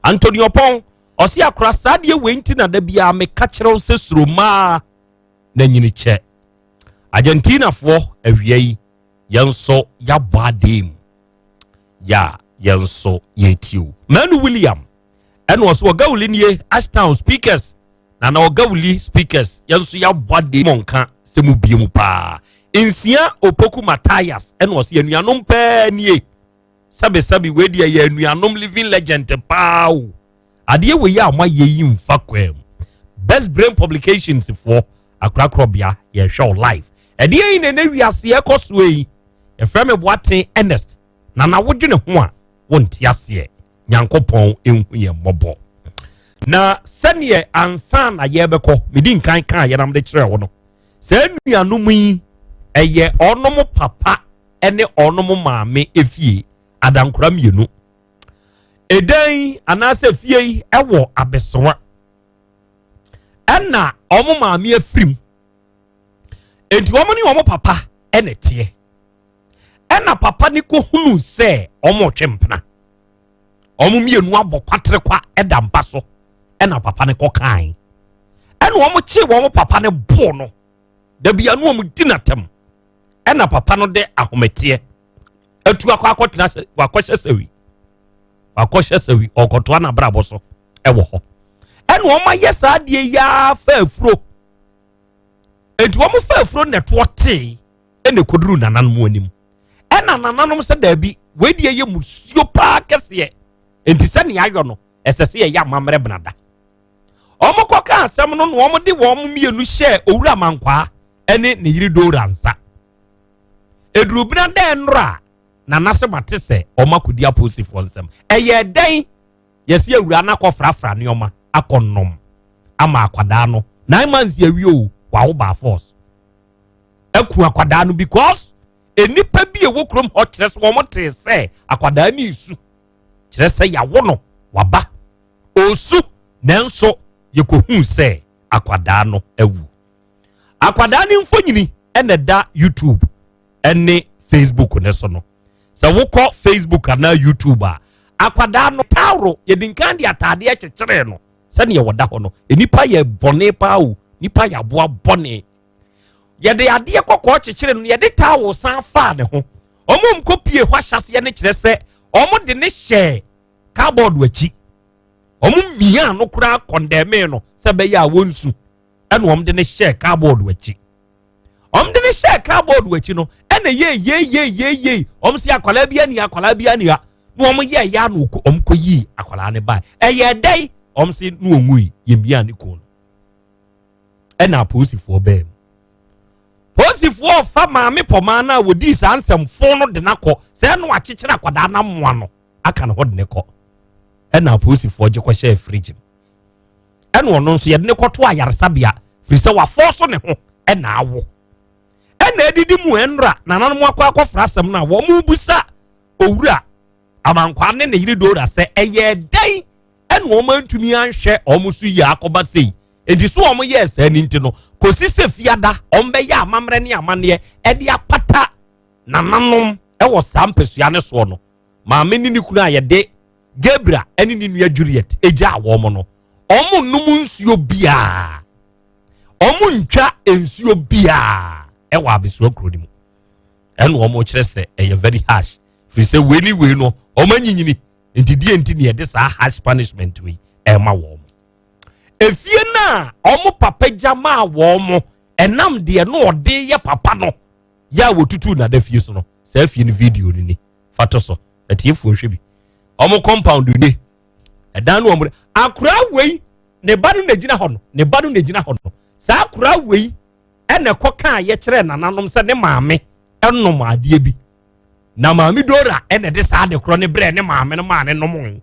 S1: Anthony Ɔpɔn ɔsi akora saa deɛ wei nti na da biara meka kyerɛw sɛ suro maa na nyini kyɛ Argentinafoɔ awia yi yɛn nso yɛabɔ adeɛ mu yɛ a yɛn nso yɛtiw Manu William ɛna ɔso ɔgawuli nie Ashtown speakers na na ɔgawuli speakers yɛn nso yɛabɔ adeɛ mu nka sɛ mu bie mu paa nsia opoku Matthias ɛna ɔso anuanom pɛɛ nie sɛbesɛbe wei deɛ yɛ anuanom living legend paa o adeɛ wei a moayɛ yi mfa kwaa mu best brain publications foɔ akorakorɔbea yɛhwɛ wo live ɛdeɛ yi na ɛnɛ wiase ɛkɔ soɔ yi yɛfrɛ me boaten Ernest na na wodwene ho a wonte aseɛ nyankopɔn ɛnhu yɛn mmɔbɔ na sɛneɛ ansa na yɛbɛkɔ medi nkan kaa yɛnam de kyerɛ wo no saa nnuanom yi ɛyɛ ɔnom papa ne ɔnom maame efie adankora mmienu ɛdan yi anaasɛ fie yi ɛwɔ abɛsoa ɛna ɔmo maame afirim enti wɔn ne wɔn papa ɛna ɛteɛ ɛna papa ne kɔhunu sɛ wɔn retwe mpena wɔn mmienu abɔ kwaterekwa ɛda mpa so ɛna papa ne kɔ kan ɛna wɔn kye wɔn papa ne boɔ no dabi ano wɔn di n'atɛm ɛna papa no de ahometeɛ atu akɔ akɔtena sɛ wakɔhyɛ sɛwi wakɔhyɛ sɛwi ɔkɔtoa n'abrabɔ so ɛwɔ hɔ ɛna wɔn ayɛ saa adeɛ yi ara fa afuro nti wɔn fa afuro na ɛtoɔ tee ɛna ɛkɔduru nananom anim ɛna nananom sɛ daabi wei deɛ yɛ musuo paa kɛseɛ nti sɛ nea ayɔ no ɛsɛ sɛ yɛyɛ amammerɛ benada wɔn kɔka asɛm no na wɔn de wɔn mmienu hyɛɛ owura mankwaa ɛne ne yere dora nsa eduru benada nnora nana sɛ mate sɛ wɔn akɔdi apolisifoɔ nsɛm ɛyɛ dɛn yɛsi awura no akɔfrafra nneɛma akɔ nom ama akwadaa no 9 months yɛwie o wawo by force aku akwadaa no because nnipa bi a ɛwɔ kurom hɔ kyerɛ sɛ wɔn te sɛ akwadaa no esu kyerɛ sɛ yawo no waba osu nanso yɛkɔhuu sɛ akwadaa no awu akwadaa no mfonyini ɛna ɛda youtube ɛne facebook ne so no sɛ wokɔ facebook anaa youtube a akwadaa no taaro yɛde nkan de ataadeɛ kyekyeree no sɛdeɛ wɔda hɔ no nipa yɛ bɔne paa o nipa yɛ aboa bɔne yɛde adeɛ kɔkɔɔ kyekyere no yɛde towel san faa ne ho wɔn nkɔ pie hɔ ahyɛseɛ no kyerɛ sɛ wɔn de ne hyɛ cardboard akyi wɔn mia no koraa kɔndɛmee no sɛ bɛyɛ a wɔnsu ɛna wɔn de ne hyɛ cardboard akyi wɔn de ne hyɛ cardboard akyi no ɛna yie yie yie yie yie wɔn si akwadaa bi ani akwadaa bi ani a na wɔn yɛ ɛyɛ ano wɔn kɔ yii akwadaa ne ba ɛyɛ dɛn wɔn si no wɔn wui yɛ mia ne kɔn no ɛna apolisifoɔ bɛɛ mu polisifoɔ fa maame pɔmaa no a wɔdii saa nsɛmfo no de no akɔ sɛ ɛno akyekyere akwadaa no amoa no aka ne hɔ de ne kɔ ɛna apolisifoɔ gye kɔhyɛɛ fridge mu ɛna ɔno nso yɛde ne kɔto ayaresabea firi sɛ wafɔ so ne ho ɛna awo ɛna adidi mu ɛnora nananom akɔ akɔfra asɛm no a wɔn busa owura amankwaa ne ne yere dora sɛ ɛyɛ dɛn ɛna wɔn antumi anhwɛ wɔn so yie akɔba sei nti so wɔn yɛɛ saa ni nti no kòsi sɛ fiada wɔn bɛyɛ amammerɛ ne amanneɛ ɛde apata nananom ɛwɔ saa mpɛsua ne soɔ no maame ne ne kunu a yɛde Gabriel ɛne ne nua Juliet egya wɔn no wɔn nom nsuo biara wɔn ntwa nsuo biara ɛwɔ abesua kuro no mu ɛna wɔn kyerɛ sɛ ɛyɛ very harsh firi sɛ wei ni wei no wɔn anyinyini nti deɛ nti ne yɛde saa harsh punishment wei ɛma wɔn efie no a wɔn papa gya maa wɔn ɛnam deɛ no ɔde yɛ papa no yɛ a wɔtutu nada fie so no saa fie no video no ni fa to so atiefoɔ nhwɛ bi wɔn compound ni ɛdan no wɔn akora wei ne ba no na gyina hɔ no ne ba no na gyina hɔ no saa akora wei ɛna ɛkɔ kaa yɛkyerɛ nananom sɛ ne maame ɛnom adeɛ bi. Na Maame Dora ɛna ɛde saa ade korɔ ne brɛ ne maame no maa ne nom.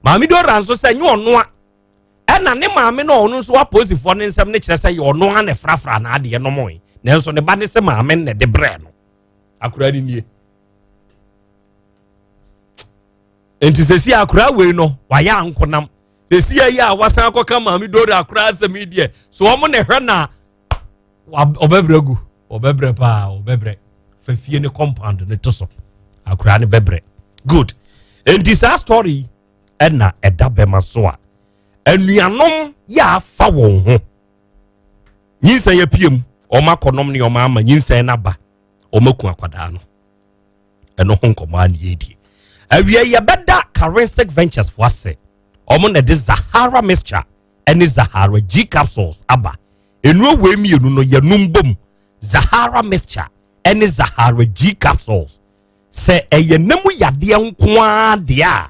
S1: Maame Dora nso sɛ nyɛ ɔnoa ɛna ne maame no ɔno nso apolisifoɔ ne nsɛm ne kyerɛ sɛ yɛ ɔnoa na ɛfrafra n'adeɛ nom, nanso ne ba ne sɛ maame na ɛde brɛ no. Akora ne nie. Nti sɛsi akora wei no wayɛ ankonam. Sɛsi ayi a wasan akɔka Maame Dora akora asɛm yi deɛ so wɔn na ɛhwɛ na ɔbɛbrɛ gu, ɔbɛbrɛ paa, ɔbɛbrɛ fa fie ne compound ne to so, akora ne bɛbrɛ. Good. Nti saa story yi ɛna ɛda bɛma so a anuanom yɛ afa wɔn ho nyinsɛn yɛ pie mu, wɔn akɔnom ne wɔn ama nyinsɛn n'aba, wɔn aku akwadaa no. Ɛno ho nkɔmɔ a ne yɛdie awie. Yɛbɛda Charistic Ventures fo ase. Wɔn na de Zahara mixture ɛne Zahara G capsules aba. Nnuro wei mmienu no yɛnum bom, Zahara mixture ɛne Zahara G capsules. Sɛ ɛyɛ namu yadeɛ nko ara deɛ a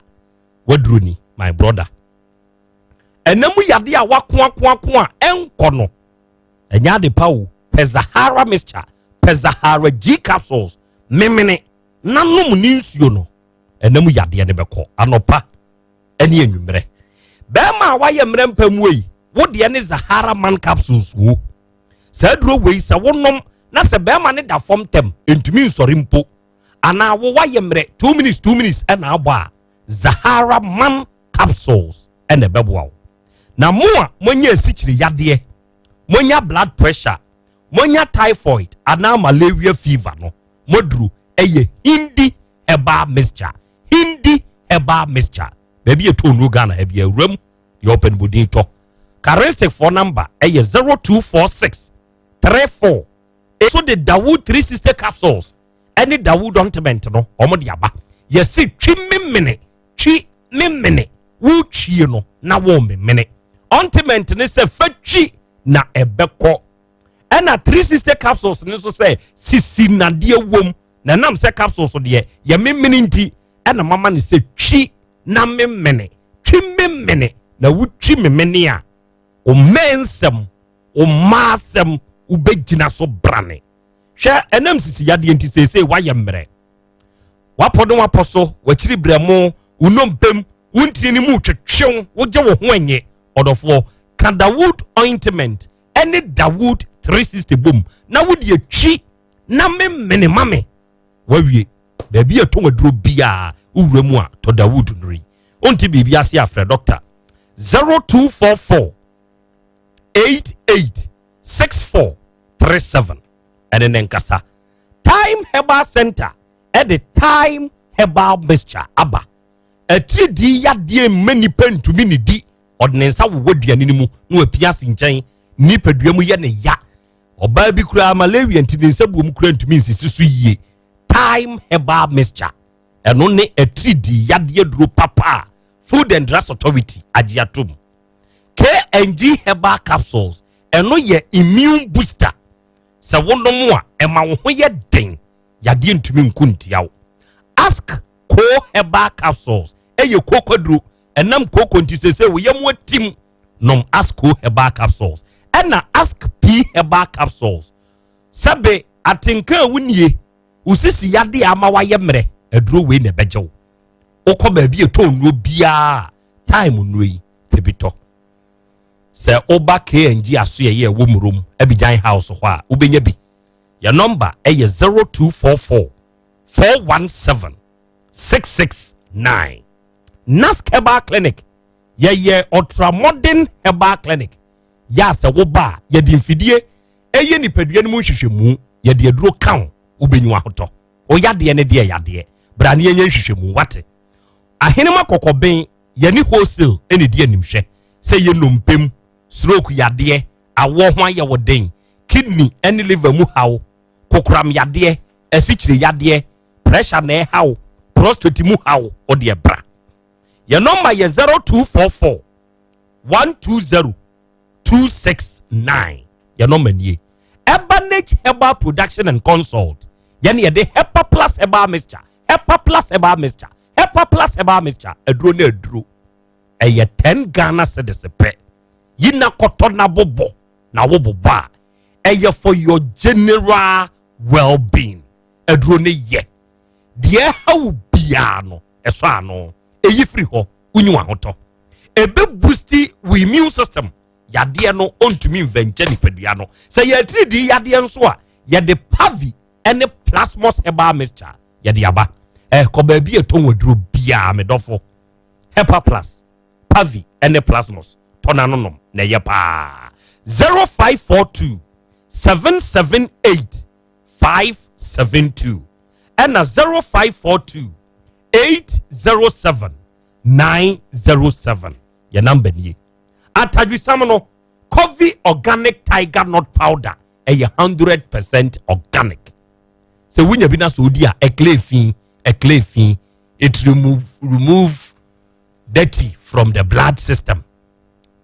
S1: waduro ni, my brother. Ɛnamu yadeɛ a wakoakoako a ɛnkɔ no, ɛnyɛ ade pa o. Pɛ Zahara mixture, pɛ Zahara G capsules, memene nanom ne nsuo no, ɛnamu yadeɛ no bɛkɔ anɔpa ɛne anwummerɛ. Bɛrima a wayɛ mmerɛ mpa mu yi, wo deɛ ne Zahara Man capsules wo. Saa duro wei, sɛ wonom na sɛ bɛrima ne da fam tɛm ntumi nsɔre mpo, anaa wo wayɛ mmerɛ 2 minutes 2 minutes ɛna abɔ a, Zahara Man capsules ɛna ɛbɛboa wo. Na mo a moanya asikyire yadeɛ, moanya blood pressure, moanya typhoid anaa malaria fever no, moduru ɛyɛ Hindi Herbal mixture. Hindi Herbal mixture, baabi yɛ tɔn no Ghana ha bi awuram deɛ ɔpɛ no bodin tɔ. Charistic foɔ number ɛyɛ 0246 34 so de Dawood 360 capsules ɛne Dawood ointment no wɔn de aba. Yɛsi twi memene, twi memene, wotwie no na wɔn memene. Ointment ne sɛ fa twi na ɛbɛkɔ, ɛna 360 capsules ne nso sɛ sisi nadeɛ wom na nam sɛ capsules deɛ yɛ memene, nti ɛna mama ne sɛ twi na memene, twi memene. Na wotwi memene a, ɔmɛ nsɛm ɔmmaa asɛm wobɛgyina so brane. Hwɛ, ɛnam sisi yadeɛ nti seesei wayɛ mmerɛ, wapɔ ne wapɔ so, wakyiri brɛmo, wonompem, wontini ne mu twetwew, wogye wo ho ɛnyɛ. Ɔdɔfoɔ, ka Dawood ointment ɛne Dawood 360 bom na wode atwi na memene ma me wawie. Baabi a ɛtɔn aduro biara wowura mu a, tɔ Dawood nnuro yi. Wonte biribi ase, afrɛ doctor 0244 88 64 37 ɛne ne nkasa. Time Herbal Center ɛde Time Herbal mixture aba. Atiridii yadeɛ mma nipa ntumi ne di, ɔde ne nsa wowɔ aduane no mu na wapia ase nkyɛn, nipadua mu yɛ ne ya. Ɔbaa bi koraa malaria nti ne nsa buom koraa ntumi nsisi so yie. Time Herbal mixture, ɛno ne atiridii yadeɛ duro papa a Food and Drugs Authority agye atom. KNG herbal capsules, ɛno yɛ immune booster. Sɛ wonom a, ɛma wo ho yɛ den, yadeɛ ntumi nko ntia wo. Ask Co herbal capsules ɛyɛ kookwaduro, ɛnam kooko nti sese wo yam atim, nom Ask Co herbal capsules. Ɛna Ask P herbal capsules, sɛbe atenka a wonie, wo sisi yadeɛ ama wayɛ mmerɛ, aduro wei na ɛbɛgye wo. Wokɔ baabi a ɛtɔ nnuro biara, Time nnuro yi pɛ bi tɔ. Sɛ woba KNG aso yɛyɛ ɛwɔ Murom Abidjan House hɔ a, wobɛnya bi. Yɛ number ɛyɛ 0244 417 669. Nask Herbal Clinic, yɛyɛ ultramodern herbal clinic yɛ a sɛ woba a, yɛde mfidie ɛyɛ nipadua no mu nhwehwɛmu, yɛde aduro ka wo, wobɛnyi ahotɔ. Woyadeɛ ne deɛ yadeɛ bra ne yɛnyɛ nhwehwɛmu. Wate Ahenema Kɔkɔben, yɛne wholesale ɛne di animhwɛ sɛ yɛ nnompem, stroke yadeɛ, awɔ ho ayɛ wo den, kidney ɛne liver mu haw, kokoram yadeɛ, asikyire yadeɛ, pressure na ɛhaw, prostate mu haw, wodeɛ bra. Yɛ number yɛ 0244 120 269. Yɛ number nie. Ebanage Herbal Production and Consult, yɛne yɛde Hepa Plus herbal mixture, Hepa Plus herbal mixture, Hepa Plus herbal mixture aduro ne aduro ɛyɛ 10 Ghana cedis pɛ. Yi na kɔtɔ na bobɔ na wobobɔ a, ɛyɛ for your general well-being. Aduro ne yɛ Deɛ ɛha wo biara no, ɛsɔ ano. Ɛyi firi hɔ, wonyi w'ahotɔ. Ɛbɛ boosti wo immune system. Yadeɛ no ɔntumi mvɛnkyɛ nipadua no. Sɛ yɛ atiridii yadeɛ nso a, yɛde Pavi ne Plasmos herbal mixture yɛde aba. Ɛkɔ baabi a ɛtɔn aduro biara, me dɔfo. Hepa Plus, Pavi ne Plasmos, tɔ na nom na ɛyɛ paa. 0542 778 572 ɛna 0542 807 907 yɛ number nie. Atadwisam no, Coffee Organic Tiger Nut Powder ɛyɛ 100% organic. Sɛ wonya bi na sɛ odi a, ɛclear fi, ɛclear fi. It remove dirty from the blood system.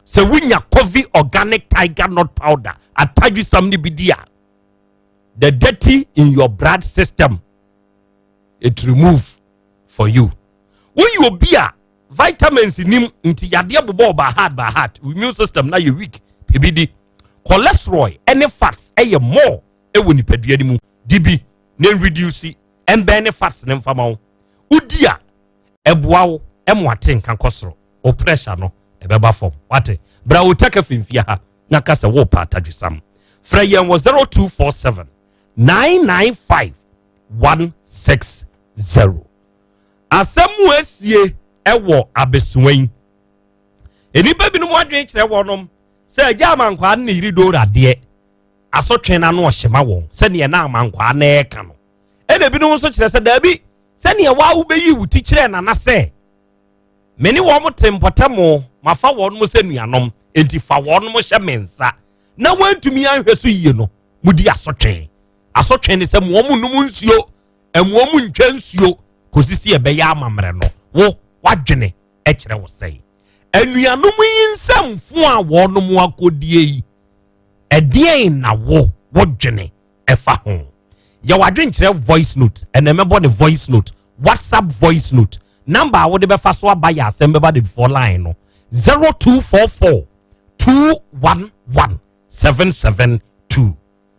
S1: Sɛ wonya Coffee Organic Tiger Nut Powder atadwisam no bi di a, the dirty in your blood system, it remove for you. Woyɛ obi a vitamins nim nti yadeɛ bobɔ by heart by heart, immune system na yɛ weak, ebi di. Cholesterol ɛne fats ɛyɛ more ɛwɔ nipadua no mu, di bi na reduce ɛmbɛn ne fats ne mfama wo. Wodi a, ɛboa wo ɛmo ate nka kɔ soro, wo pressure no ɛbɛba fam. Wate bra wo tɛkɛ fimfia ha na ka sɛ wo pa atadwesam. Frɛ yɛn wɔ 0247 995 160. Asɛm mu asie ɛwɔ abesoa yi, nnipa binom adwene kyerɛ wɔnom sɛ agya Amankwaa no ne yere Dora adeɛ asotwe no ano ɔhyema wɔn sɛneɛ na Amankwaa no ɛreka no, ɛna ebinom nso kyerɛ sɛ daabi, sɛneɛ waa wobɛyi wo ti kyerɛ Nana sɛ me ne wɔn te mpɔtam, mafa wɔn sɛ nuanom, enti fa wɔn hyɛ me nsa na wɔntumi anhwɛ so yie no, mudi asotwe. Asotwe ne sɛ mo wɔn nnom nsuo, ɛmo wɔn ntwa nsuo kòsi si ɛbɛyɛ amammerɛ no. Wo wadwene ɛkyerɛ wo sɛn? Anuanom yi nsɛmfo a wɔnom akɔdie yi, ɛdeɛn na wo wodwene ɛfa ho? Yɛ wadwenkyerɛ voice note, ɛnna ɛmɛbɔ ne voice note, WhatsApp voice note number a wode bɛfa so aba yɛ asɛm bɛba de before line no, 0244 211 772,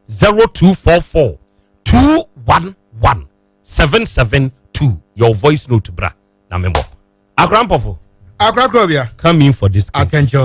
S1: 0244 211 772. Your voice note bra na membɔ. Akora mpɔfo.
S14: Akora korɔ.
S1: Come in for this case.
S14: Attention,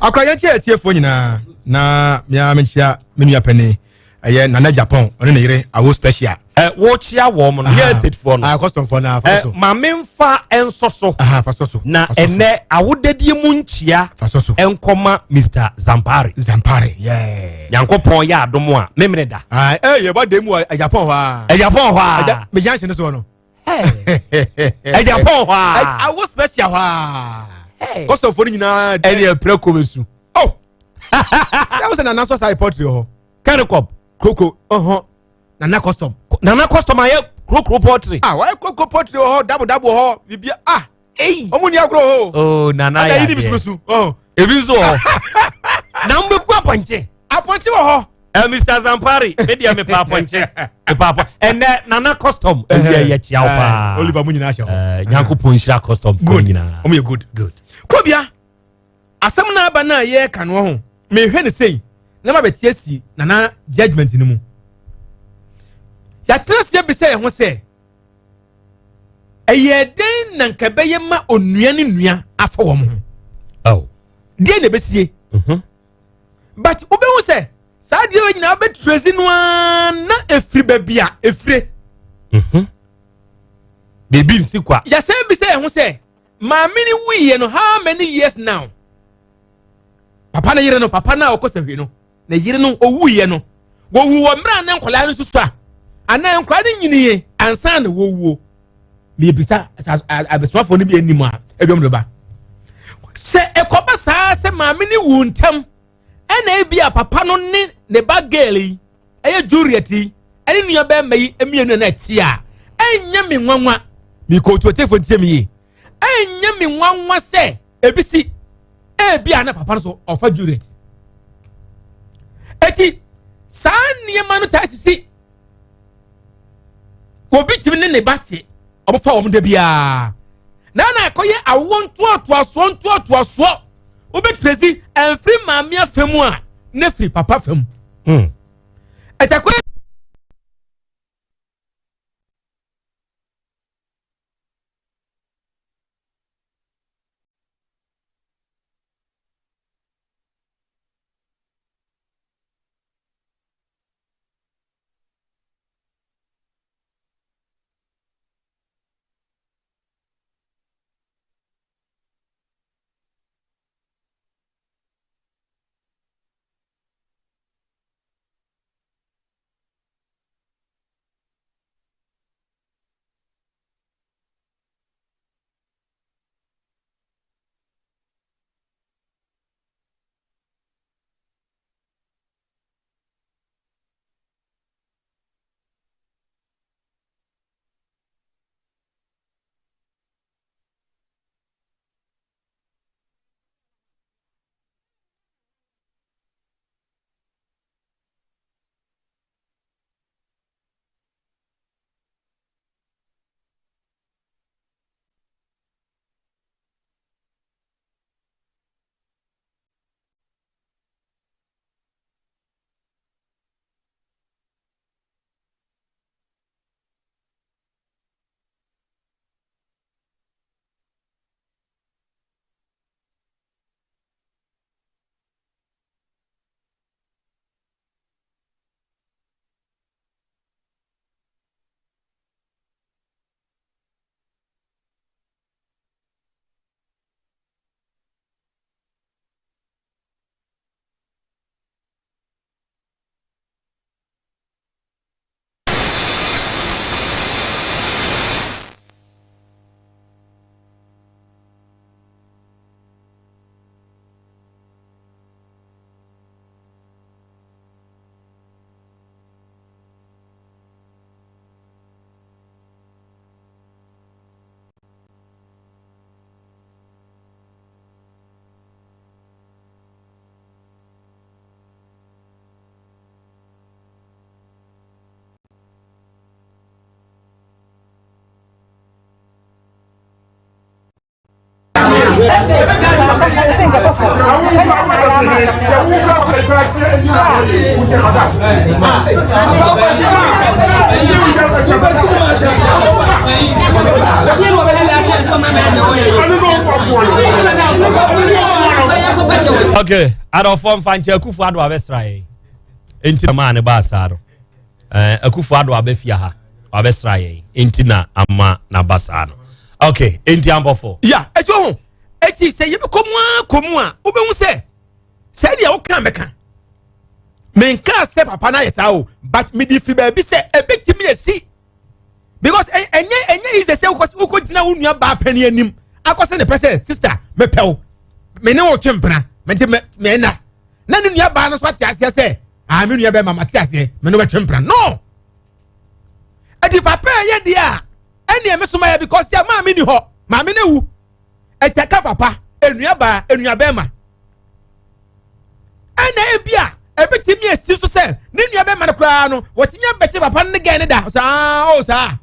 S14: akora, yɛn kyɛ atiefoɔ nyinaa na mmea menkyia me nua panin, ɛyɛ Nana Japan, ɔne ne yere Awo Special.
S1: Ɛ wɔkyia wɔn no yɛ estate foɔ no.
S14: Ah, custom foɔ na fa so.
S1: Ɛ maame nfa nso so.
S14: Fa so so.
S1: Na ɛnɛ awodadie mu nkyia.
S14: Fa so so.
S1: Nkɔma Mr Zampari.
S14: Zampari, yɛɛ.
S1: Nyankopɔn yɛ adom a memene da.
S14: Aa ɛ yɛ bɔ dɛm wɔ Japan hɔ aa.
S1: Ɛ Japan hɔ aa.
S14: Mɛ junction ne so no.
S1: Ɛ Japan hɔ aa.
S14: Awo Special hɔ aa. Custom foɔ no nyinaa.
S1: Ɛni ɛpɛrɛ ko bɛ su.
S14: Oh. Sɛ wosɛ Nana sɔ saa pɔtiri hɔ.
S1: Kɛrikɔp.
S14: Kroko ɔhɔn Nana Custom.
S1: Nana Custom ayɛ Krokro pɔtiri.
S14: Ah, wɔyɛ Krokro pɔtiri wɔ hɔ, dabo dabo wɔ hɔ, bibia ah. Eyi. Ɔmo ni agorɔ hɔ.
S1: Oh, Nana yɛ adeɛ.
S14: Ɛna yi ni bisubisu.
S1: Ebi nso wɔ hɔ. Na mo bɛ ku apɔnkye.
S14: Apɔnkye wɔ hɔ.
S1: Ɛ Mr Zampari, mi deɛ mi pa apɔnkye. Mi pa apɔnkye. Ɛnɛ Nana Custom ebi yɛ kyia wo paa.
S14: Oliver mu nyinaa hyɛ hɔ.
S1: Ɛɛ Nyankopɔn nhyira custom fo nyinaa.
S14: Ɔmo yɛ good.
S1: Good.
S14: Kobia, asɛm no aba no a yɛreka no ho, mehwɛ ne sei na ma bɛte asi Nana judgment no mu. Yɛatena aseɛ bisa yɛn ho sɛ ɛyɛ dɛn na nka ɛbɛyɛ ma onua ne nua afa wɔn ho?
S1: Oh.
S14: Deɛ na ɛbɛsie? But wobɛhu sɛ saa deɛ wɔ nyinaa wobɛtrɛsi no ara na ɛfiri baabi a ɛfire.
S1: Biribi nsi kwa.
S14: Yɛsɛn bisa yɛn ho sɛ maame no wuiɛ no, how many years now? Papa no yere no, papa no a ɔkɔ sahwi no na yere no owuiɛ no, wɔwu wɔ mmerɛ a na nkwadaa no soso a anaa nkwadaa no nyiniye ansa na wɔwuo? Mebisa abesoafoɔ no bi anim a aduam de ba sɛ ɛkɔba saa sɛ maame no wu ntɛm, ɛna ebi a papa no ne ne ba girl yi, ɛyɛ Juliet yi, ɛne nua bɛrima yi mmienu na ɛte a, ɛnyɛ me nwanwa. Mekootu ɔtɛfo ntie me yie, ɛnyɛ me nwanwa sɛ ebi si ebi a na papa no so ɔfa Juliet. Eti saa nneɛma no taa sisi. Obi tumi ne ne ba te, ɔbɛfa wɔn da biara na akɔyɛ awoɔ ntoatoasoɔ ntoatoasoɔ. Wobɛtumi ɛnfiri maame afa mu a ne firi papa fa mu. Ɛtakɔ.
S1: Okay, adɔfoɔ mfa nkyɛ akufo ado abɛsra yɛn nti na maa ne baa saa no eh, akufo ado abɛfia ha wabɛsra yɛn nti na ama n'aba saa no okay nti ampɔfo.
S3: ya ɛsɛ ho eti sɛ yɛbɛkɔ mu ara kɔ mu a wobɛhu sɛ sɛ deɛ woka mɛka menka sɛ papa no ayɛ saa o but mede firi baabi sɛ ɛbɛtumi asi because ɛnyɛ ɛnyɛ easy sɛ wokɔ wokɔ gyina wo nua baa panyin anim akɔ sɛ ne pɛ sɛ sister mepɛ wo me ne wo twe mpena mɛ mɛ mɛ na na ne nua baa no so ate aseɛ sɛ ah me nua bɛɛ ma ma te aseɛ me ne wobɛtwe mpena no ɛdi papa ɛyɛ deɛ a ɛnneɛ me soma yɛ because yɛ maame ni hɔ maame no ewu ɛkyɛ ka papa enua baa enua bɛɛma ɛna ebi a ebitumi esi so sɛ ne nua bɛɛma no koraa no wɔtumi abɛkye papa no ne gɛn ne da saa o saa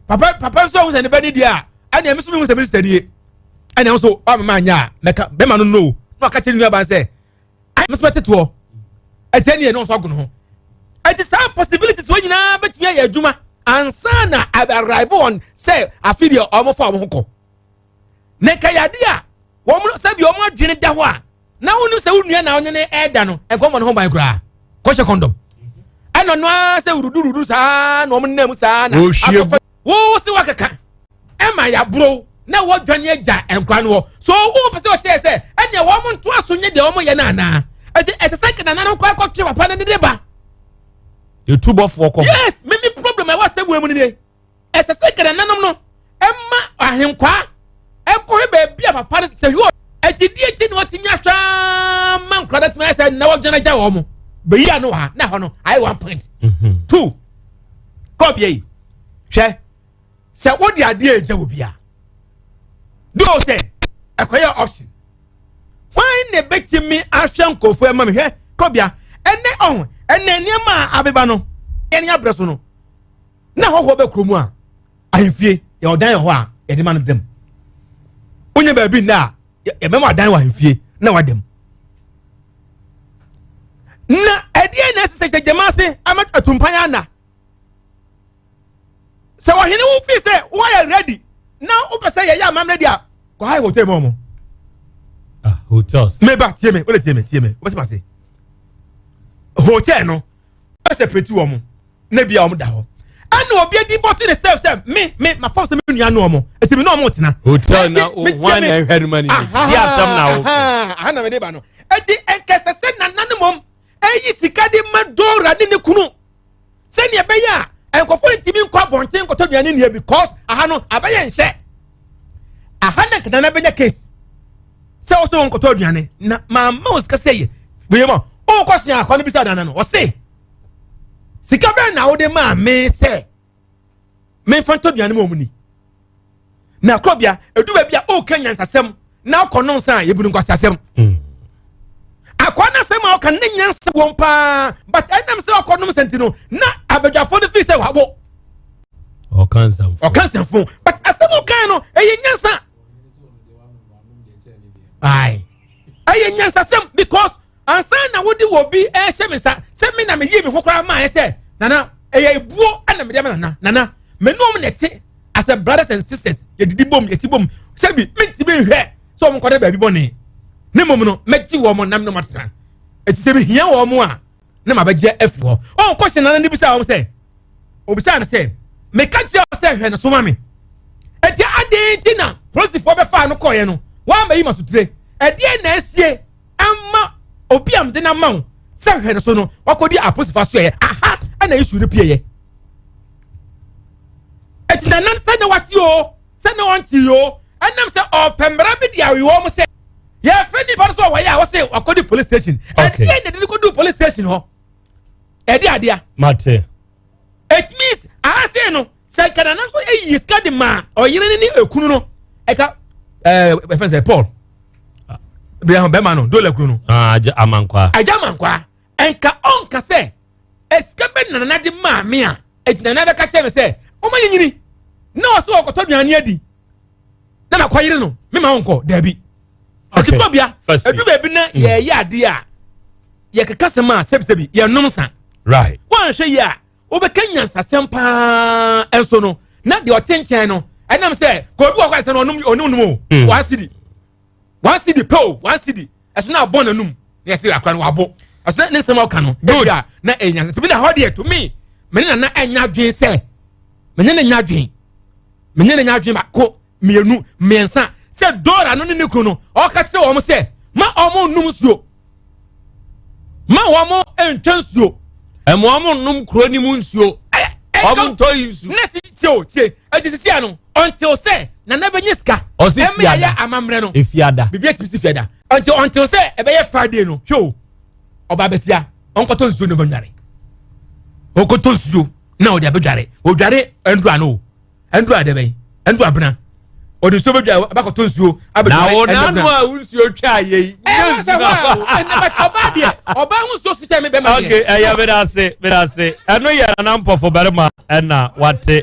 S3: papa papa nso ohun sɛ ne ba ne di a ɛna ɛmi nso mi hu sɛ mi sista nie ɛna nso ɔmama anya a mɛka bɛɛma no no na ɔka kyerɛ ne nua baa sɛ ayi mi nso bɛte toɔ ɛsɛ ne yɛ ne nso ago ne ho ɛti saa possibilities wɔn nyinaa bɛtumi ayɛ adwuma ansa na arrive on sɛ afi deɛ wɔn fa wɔn ho kɔ na nka yade a wɔn sɛbi wɔn adwene da hɔ a na wɔn sɛ wɔn nua na wɔn ne ɛɛda no nkɔmɔ ne ho ban koraa kɔhyɛ kɔndɔm ɛna no ara sɛ wurudurudu saa na wɔn nam saa na akɔfa wo se wakeka ɛma yaburo na wɔdwane agya nkwa no hɔ so wo pɛ sɛ ɔkyerɛ sɛ ɛnea wɔn ntoa so nye deɛ wɔn yɛ no anaa ɛsɛ ɛsɛ sɛ nananom kɔ akɔtwe papa no ne de ba
S1: etu bɔfoɔ kɔ
S3: yes mimi problem ɛwɔ asɛm wɔ mu nie ɛsɛ sɛ nananom no ɛma ahenkwaa ɛkɔhwɛ baabi a papa no sɛ hwɛ ɛgyidie ti na wɔtumi ahwɛ ma nkora no atumi ayɛ sɛ na wɔdwane agya wɔn mo bɛyi ano wɔ ha na hɔ no ayɛ one point mhm. two kɔɔbea yi hwɛ sɛ wode adeɛ agya wɔ bi a doo sɛ ɛkɔyɛ option hwan na ɛbɛtumi ahwɛ nkurɔfoɔ ɛma me hwɛ kɔbea ɛnɛ ɔho ɛnɛ nneɛma a abeba no ɛne abrɛ so no na hɔhoɔ bɛ kurom a ahemfie yɛ ɔdan wɔ hɔ a yɛde ma no dam wonyɛ baabi nna a yɛbɛma adan wɔ ahemfie na wadam na ɛdeɛ na ɛsɛ sɛ gyama ase ama atumpan ana sɛ ɔhene wo fi sɛ woayɛ ready na wopɛ sɛ yɛyɛ amammerɛ deɛ a kɔha yɛ hotel mu ɔmo
S1: ah hotels
S3: meba tie me wode tie me tie me wobɛsɛ mase hotel no bɛ separate wɔn na bia wɔn da hɔ ɛna obi adi bɔtɔ ne sɛf sɛ me me ma fɔm sɛ me nua no ɔmo eti mi na ɔmo tena.
S1: hotel na wɔn na ɛhwɛ no ma ni di asɛm na wɔ.
S3: aha na mi de ba no eti nkɛsɛ sɛ nana ne mom eyi sika de ma dora ne ne kunu. sɛnea ɛbɛyɛ a nkurɔfoɔ ntumi nkɔ abɔnten nkɔtɔ aduane nnia because aha no abɛyɛ nhyɛ aha na nkatana bɛnya case sɛ ɔsɛ wɔn nkɔtɔ aduane na maama wɔ sika sɛ yɛ wei ma ɔkɔ hyɛn akwa no bisa nana no ɔse sika bɛn na wode maa me sɛ memfa ntɔ aduane ma wɔn ni na korɔbea edu baabi a ɔreka nyansasɛm na ɔkɔ no nsa a yɛbu no nkwaseasɛm mm. akwa no asɛm a ɔka ne nyansa wɔm paa but ɛnam sɛ ɔkɔ nom sɛ nti no na abadwafoɔ no fii sɛ wabo
S1: ɔka nsɛmfo
S3: ɔka nsɛmfo but asɛm ɔkan no ɛyɛ nyansa ae ɛyɛ nyansasɛm because ansa na wode wɔ bi ɛhyɛ me nsa sɛ me na meyie me ho koraa maa sɛ nana ɛyɛ ebuo ɛna mede ama nana nana me ne wɔn na ɛte as a brothers and sisters yɛdidi bom yɛti bom sɛbi mentumi nhwɛ sɛ wɔn nkɔda baabi bɔne ne mmom no mɛgye wɔn nam ne wɔn atena ɛti sɛ mehia wɔn a na mabɛgye afiri hɔ ɔn kɔhyɛ nana ne bisa wɔn sɛ obisa no sɛ meka kyerɛ sɛ hwɛ no so ma me ɛti adeɛ nti na polisifoɔ bɛfaa no kɔɔeɛ no wɔama yi ma sotire ɛdeɛ na asie ɛma obi a mede no ama wo sɛ hwɛ no so no wakɔdi apolisifoɔ asoɛyɛ aha ɛna issue no pieɛ ɛti nanan sɛ ne wate o sɛ ne ɔnte o ɛnam sɛ ɔpɛ mmara bi de awe wɔn sɛ yɛfrɛ nipa no sɛ ɔwɔyɛ a wɔsɛ wakɔdi police station ɛdeɛ na ɛde no kɔdu police station hɔ ɛde adeɛ
S1: mate
S3: it means ahase no sɛ nka nana nso eyi sika de ma ɔyere ne ne ekunu no ɛka ɛɛ ɛfɛn sɛ paul bɛrɛ bɛrima no dole kunu no.
S1: Ah, agya amankwa.
S3: Agya amankwa nka ɔnka sɛ esika bɛ nana de maa mi a eti nana bɛka kyerɛ mi sɛ ɔma nyinyini na ɔsɛ ɔkɔtɔ aduane adi. na ma kɔ yere no me ma wo nkɔ daabi. Ɔtumi bia edu baabi na mm. yɛyɛ adeɛ a yɛkeka sɛm a sɛbisɛbi yɛnom sa.
S1: Right.
S3: Wɔnhwɛ yie a wobɛka nyansasɛm paa nso no na deɛ ɔte nkyɛn no ɛnam sɛ kò obi wɔ hɔ a sɛ no ɔnom ɔnom nom o mm. 1 cedi 1 cedi pɛ o 1 cedi ɛso na abɔ n'anum na yɛsɛ akora no wabo ɛso ne nsɛm a ɔka no ebi a na ɛyɛ nyansa tumi na hɔ deɛ to me mene nana ɛnya adwene sɛ mene ne nya adwene mene ne nya adwene baako mmienu mmiɛnsa sɛ Dora no ne ne kunu no ɔka kyerɛ wɔn sɛ ma wɔn nnum nsuo ma wɔn ntwa nsuo.
S1: Ɛmu wɔn nnum kuro ni mu nsuo wɔn ntɔ yi nsuo.
S3: Ne si tie o tie ɛdi sisi ano until sɛ nana bɛ nye sika.
S1: Ɔsi fiada
S3: ɛmɛ yɛ amammerɛ no.
S1: Efiada.
S3: Bibi etimi si fiada until sɛ ɛbɛyɛ Friday no hwɛ o ɔba abɛsia ɔnkɔtɔ nsuo na ɔbɛnware ɔnkɔtɔ nsuo na ɔde abɛdware ɔdware ndura no o ndura adɛ bɛn ndura abena ɔde nsuo bɛdware abakɔtɔ nsuo abɛdware
S1: na wo nanu a nsuo twa yɛ yi
S3: nye nsuo na ɔbaa deɛ ɔbaa ho nsuo so kyɛn mi bɛma deɛ.
S1: Ok, ɛyɛ mi da ase, mi da ase. Ɛno yɛ Nana Mpɔfo barima ɛna wate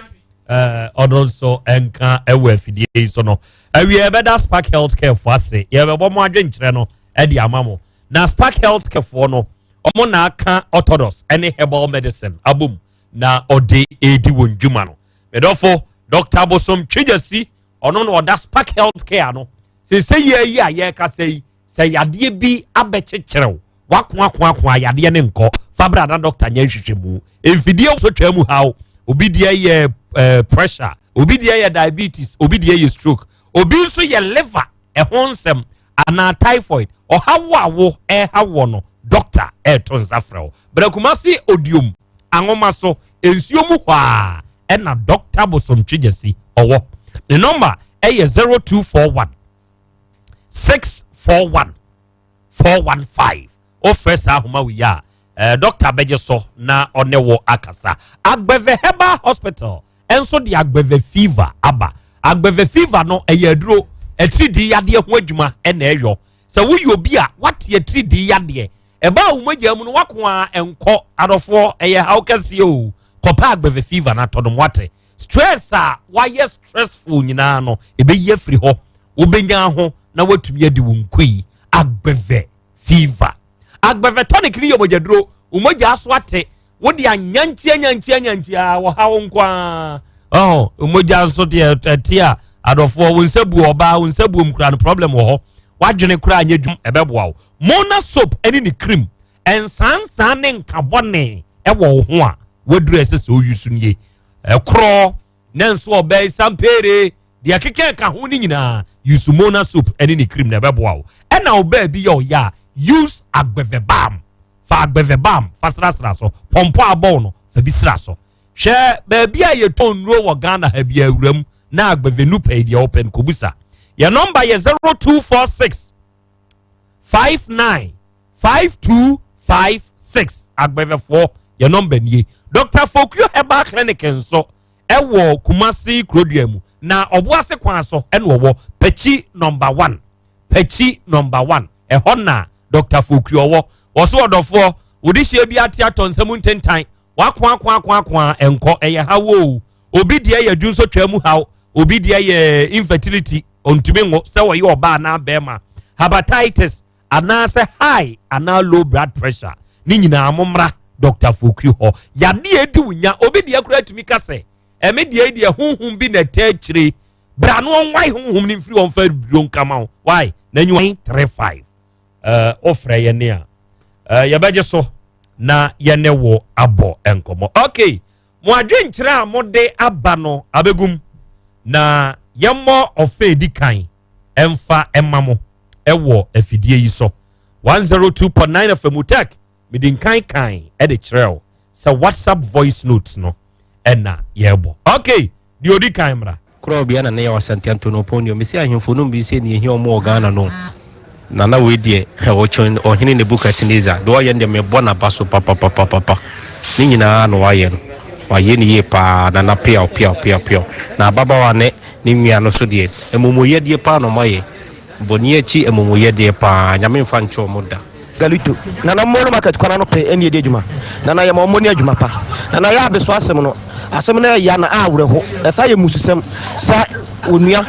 S1: ɔno nso nka ɛwɔ afidie yi so no. Awie ɛbɛda Spark Health Care fo ase, yɛbɛbɔ mo adwenkyerɛ no ɛde ama mo. Na Spark Health Care foɔ no, ɔmo na aka orthodox ɛne herbal medicine abom na ɔde edi wɔn dwuma no. Medɔfo Dr. Bosom Twegyasi, ɔno na ɔda Spark Health Care no. Sese yɛ yi a yɛrekasa yi, sɛ yadeɛ bi abɛkyekyerɛw wakoakoakoa yadeɛ ne nkɔ fabra na doctor nyɛ nhwehwɛmu. Mfidie so twaa mu haw, obi deɛ yɛ pressure, obi deɛ yɛ diabetes, obi deɛ yɛ stroke, obi nso yɛ liver ɛho nsɛm anaa typhoid ɔhaw a wo ɛha wɔ no, doctor ɛɛto nsa frɛ wo. Brɛkumase Odiom Anwoma so nsuo mu hɔ a ɛna Doctor Bosomtwe ɔwɔ. Ne number ɛyɛ 0241 641 415. Wofrɛ saa ahoma wei a, doctor bɛgye so na ɔne wo akasa. Agbɛvɛ Herbal Hospital ɛnso de Agbɛvɛ Fever aba. Agbɛvɛ Fever no ɛyɛ aduro atiridii yadeɛ ho adwuma ɛna ɛyɔ. Sɛ woyɛ obi a wate atiridii yadeɛ ɛbaa wo mogya mu no wako a ɛnkɔ, adɔfoɔ, ɛyɛ haw kɛseɛ o, kɔpɛ Agbɛvɛ Fever no atɔdom. Wate stress a wayɛ stressful nyinaa no ɛbɛyi afiri hɔ, wobɛnya ho na watumi adi wo nkoi. Agbɛvɛ Fever, Agbɛvɛ Tonic ne yɛ mogyaduro. Wo mogya so ate, wode anyankyia nyankyia nyankyia wɔ ha wo nko a ɔhɔ mogya nso deɛ ɛte a, adɔfoɔ, wo nsa bu ɔbaa wo nsa bu mu kura no problem wɔ hɔ, wadwene koraa nyɛ dwum, ɛbɛboa wo. Mona Soap ɛne ne cream nsansan ne nkabɔne ɛwɔ wo ho a waduru ɛsɛ sɛ oyi so nie ɛkorɔ na nso ɔbɛn sampere deɛ keka ka ho ne nyinaa. Use Mona Soap ɛne ne cream na ɛbɛboa wo. Ɛna ɔbaa bi yɛ ɔyɛ a, use Agbɛvɛ Balm. Fa Agbɛvɛ Balm fa srasra so, pɔmpɔ abɔw no fa bi sra so. Hwɛ baabi a yɛtɔn nnuro wɔ Ghana ha bi awuram na Agbɛvɛ nupa yi deɛ wɔpɛ no kɔbusa. Yɛ number yɛ 0246 59 5256. Agbɛvɛfoɔ, yɛ number nie. Dr Fokio Herbal Clinic nso ɛwɔ Kumasi kurodua mu na Ɔboase kwan so ɛna ɔwɔ Pɛkyi number 1, Pɛkyi number 1, ɛhɔ na Dr Fokio wɔ. Wɔso ɔdɔfoɔ wòde hyia bi ate atɔ nsɛm ntentan wako ako ako ako a ɛnkɔ, ɛyɛ haw o. Obi deɛ yɛ dwonso twaa mu haw, obi deɛ yɛ infertility, ɔntumi ngo sɛ wɔyɛ ɔbaa anaa bɛrima, hepatitis anaasɛ high anaa low blood pressure ne nyinaa, mommra Dr Fokri hɔ. Yadeɛ edi wo nya, obi deɛ koraa tumi ka sɛ ɛme deɛ deɛ honhom bi na ɛtɛ akyire, bra no ɔnwae honhom no mfiri wɔn fa duro nkama wo why na nyi 35. Wofrɛ yɛ ne a yɛbɛgye so na yɛne wo abɔ nkɔmmɔ. Okay, mo adwenkyerɛ a mode aba no abɛgum na yɛmmɔ ɔfɛ edi kan ɛmfa ɛma mo ɛwɔ afidie yi so 102.9 FM Tech. Mede nkan kan ɛde kyerɛ wo sɛ WhatsApp voice notes no ɛna yɛrebɔ. Okay, deɛ odi kan mmra.
S7: Korɔ bia na ne yɛ Ɔsante Antonopɔnio mesi ahemfo no bi sɛ ne ɛhia ɔmo wɔ Ghana no. Nana wei deɛ ɔkyɛn ɔhene Nebukadnezar deɛ ɔyɛ no deɛ, mebɔ n'aba so papapapapa. Ne nyinaa na wayɛ no, wayɛ ne yie paa. Nana, piaw piaw piaw piaw. Na ababaawa ne ne nua no so deɛ, amumuyɛdeɛ paa na ɔmayɛ bɔne akyi, amumuyɛdeɛ paa. Nyame mfa nkyɛ ɔmo da.
S8: Galito Nana, mmɔ no market kwana no pɛ ɛne ɛdi adwuma. Nana, yɛma ɔmmɔ ne adwuma pa. Nana, yɛ abeso asɛm no. Asɛm no ɛya na awerɛho. Ɛsan yɛ mmususɛm sɛ onua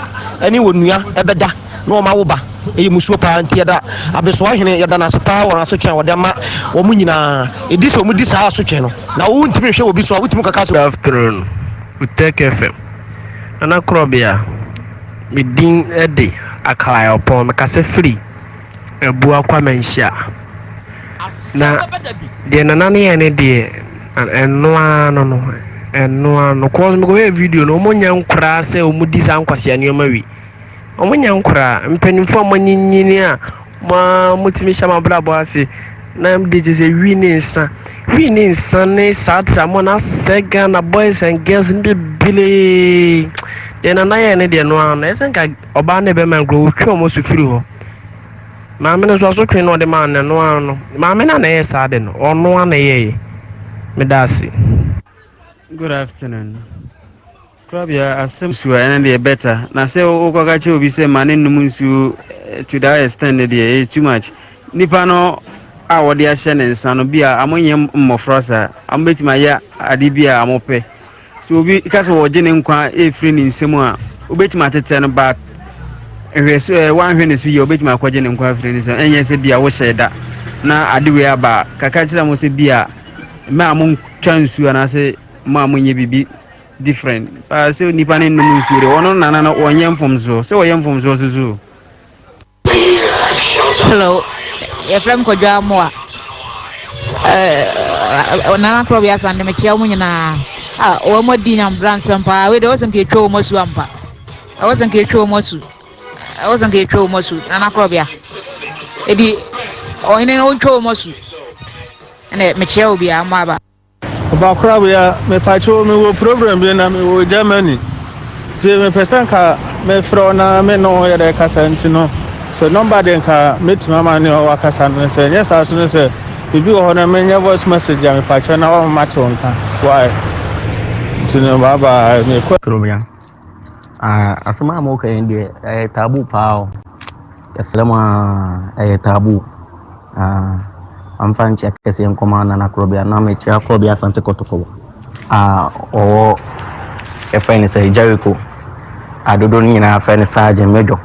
S8: ne onua bɛda na wɔn awo ba. Ɛyɛ mmusuo paa nti yɛda Abesoa hene yɛda no ase paa wɔ asotwe a wɔde ama wɔn nyinaa. Ɛdi sɛ wɔdi saa asotwe no na wontumi nhwɛ obi so a wotumi kɔka sɛ.
S9: Good afternoon, Utech FM. Nana Korɔbea, me din de Aklai Ɔpɔn, mekasa firi Abua Kwamanhyia. Na deɛ Nana no yɛ no deɛ, ɛno ara no no, ɛno ara no. Cause mekɔhwɛɛ video no, wɔn nyɛ nkoraa sɛ wɔn di saa nkwasea nneɛma wei. Wɔn nyɛ nkoraa, mpanimfoɔ a wɔanyinyini a mo ara motumi hyɛ mo abrabɔ ase na de kyerɛ sɛ wii ne nsa wii ne nsa ne saa tramɔ no asɛe Ghana boys and girls no bebree. Deɛ Nana yɛɛ no deɛ no ara no, ɛsɛ nka ɔbaa ne bɛrima nkura wɔtwe wɔn so firi hɔ. Maame no nso asotwe na ɔde maa no ɛno ara no. Maame no a na ɛyɛ saa de no, ɔno ara na ɛyɛeɛ. Meda ase.
S10: Good afternoon. Korabea asɛm nsuo a ɛno deɛ better na sɛ wokɔka kyerɛ obi sɛ ma ne nnom nsuo eh, to that extent no deɛ it's too much. Nipa no a wɔde ahyɛ ne nsa no bi a amonyɛ mmɔfra saa amobɛtumi ayɛ ade bi a amopɛ. So obi ka sɛ wɔgye ne nkwa ɛfiri ne nsam a wobɛtumi atetɛ no but hwɛ so ɛ wanhwɛ ne so yie wobɛtumi akɔgye ne nkwa afiri ne nsam ɛnyɛ sɛ bi a wohyɛ da na ade wei aba kaka kyerɛ mo sɛ bi a mma a montwa nsuo anaasɛ mo a monyɛ biribi different paa sɛ nipa ne nnom nsuo deɛ ɔno nana no wɔnyɛ mfomsoɔ sɛ wɔyɛ mfomsoɔ so so.
S11: Hello, yɛfrɛ me Kwadwo Amoah. Eh, Nana Korɔbea Asante, mekyia wɔn nyinaa. Ah, wɔn adi nyambra nsɛm paa. Wei deɛ, wɔsɛ nka etwa wɔn asu ampa. Ɛwɔ sɛ nka etwa wɔn asu. Ɛwɔ sɛ nka etwa wɔn asu. Nana Korɔbea. Edi ɔhene no ɔntwa wɔn asu. Ɛnna mekyia obiara mo aba.
S12: Ɔbakorabea, mepakyɛw mewɔ problem bi na mewɔ Germany nti mepɛ sɛ nka mefrɛ wo na me ne wo yɛ dɛ kasa nti no sɛ nɔmba deɛ nka mɛtumi ama ne wakasa no sɛ nyɛ saa so no sɛ biribi wɔ hɔ na menyɛ voice message a mepakyɛw na wama mate wo nka why nti no bye bye mekɔ.
S13: Korobea, ah, asɛm a moka yi deɛ ɛyɛ taboo paa o. Yɛsrɛ mo aa, ɛyɛ taboo. Ah, amfa nkyɛ kɛseɛ nkɔma Nana Korobea na mekyerɛ Korobea Asante Kɔtɔkɔ a ɔwɔ yɛfrɛ no sɛ Jericho a dodoɔ no nyinaa frɛ no Sergeant Major.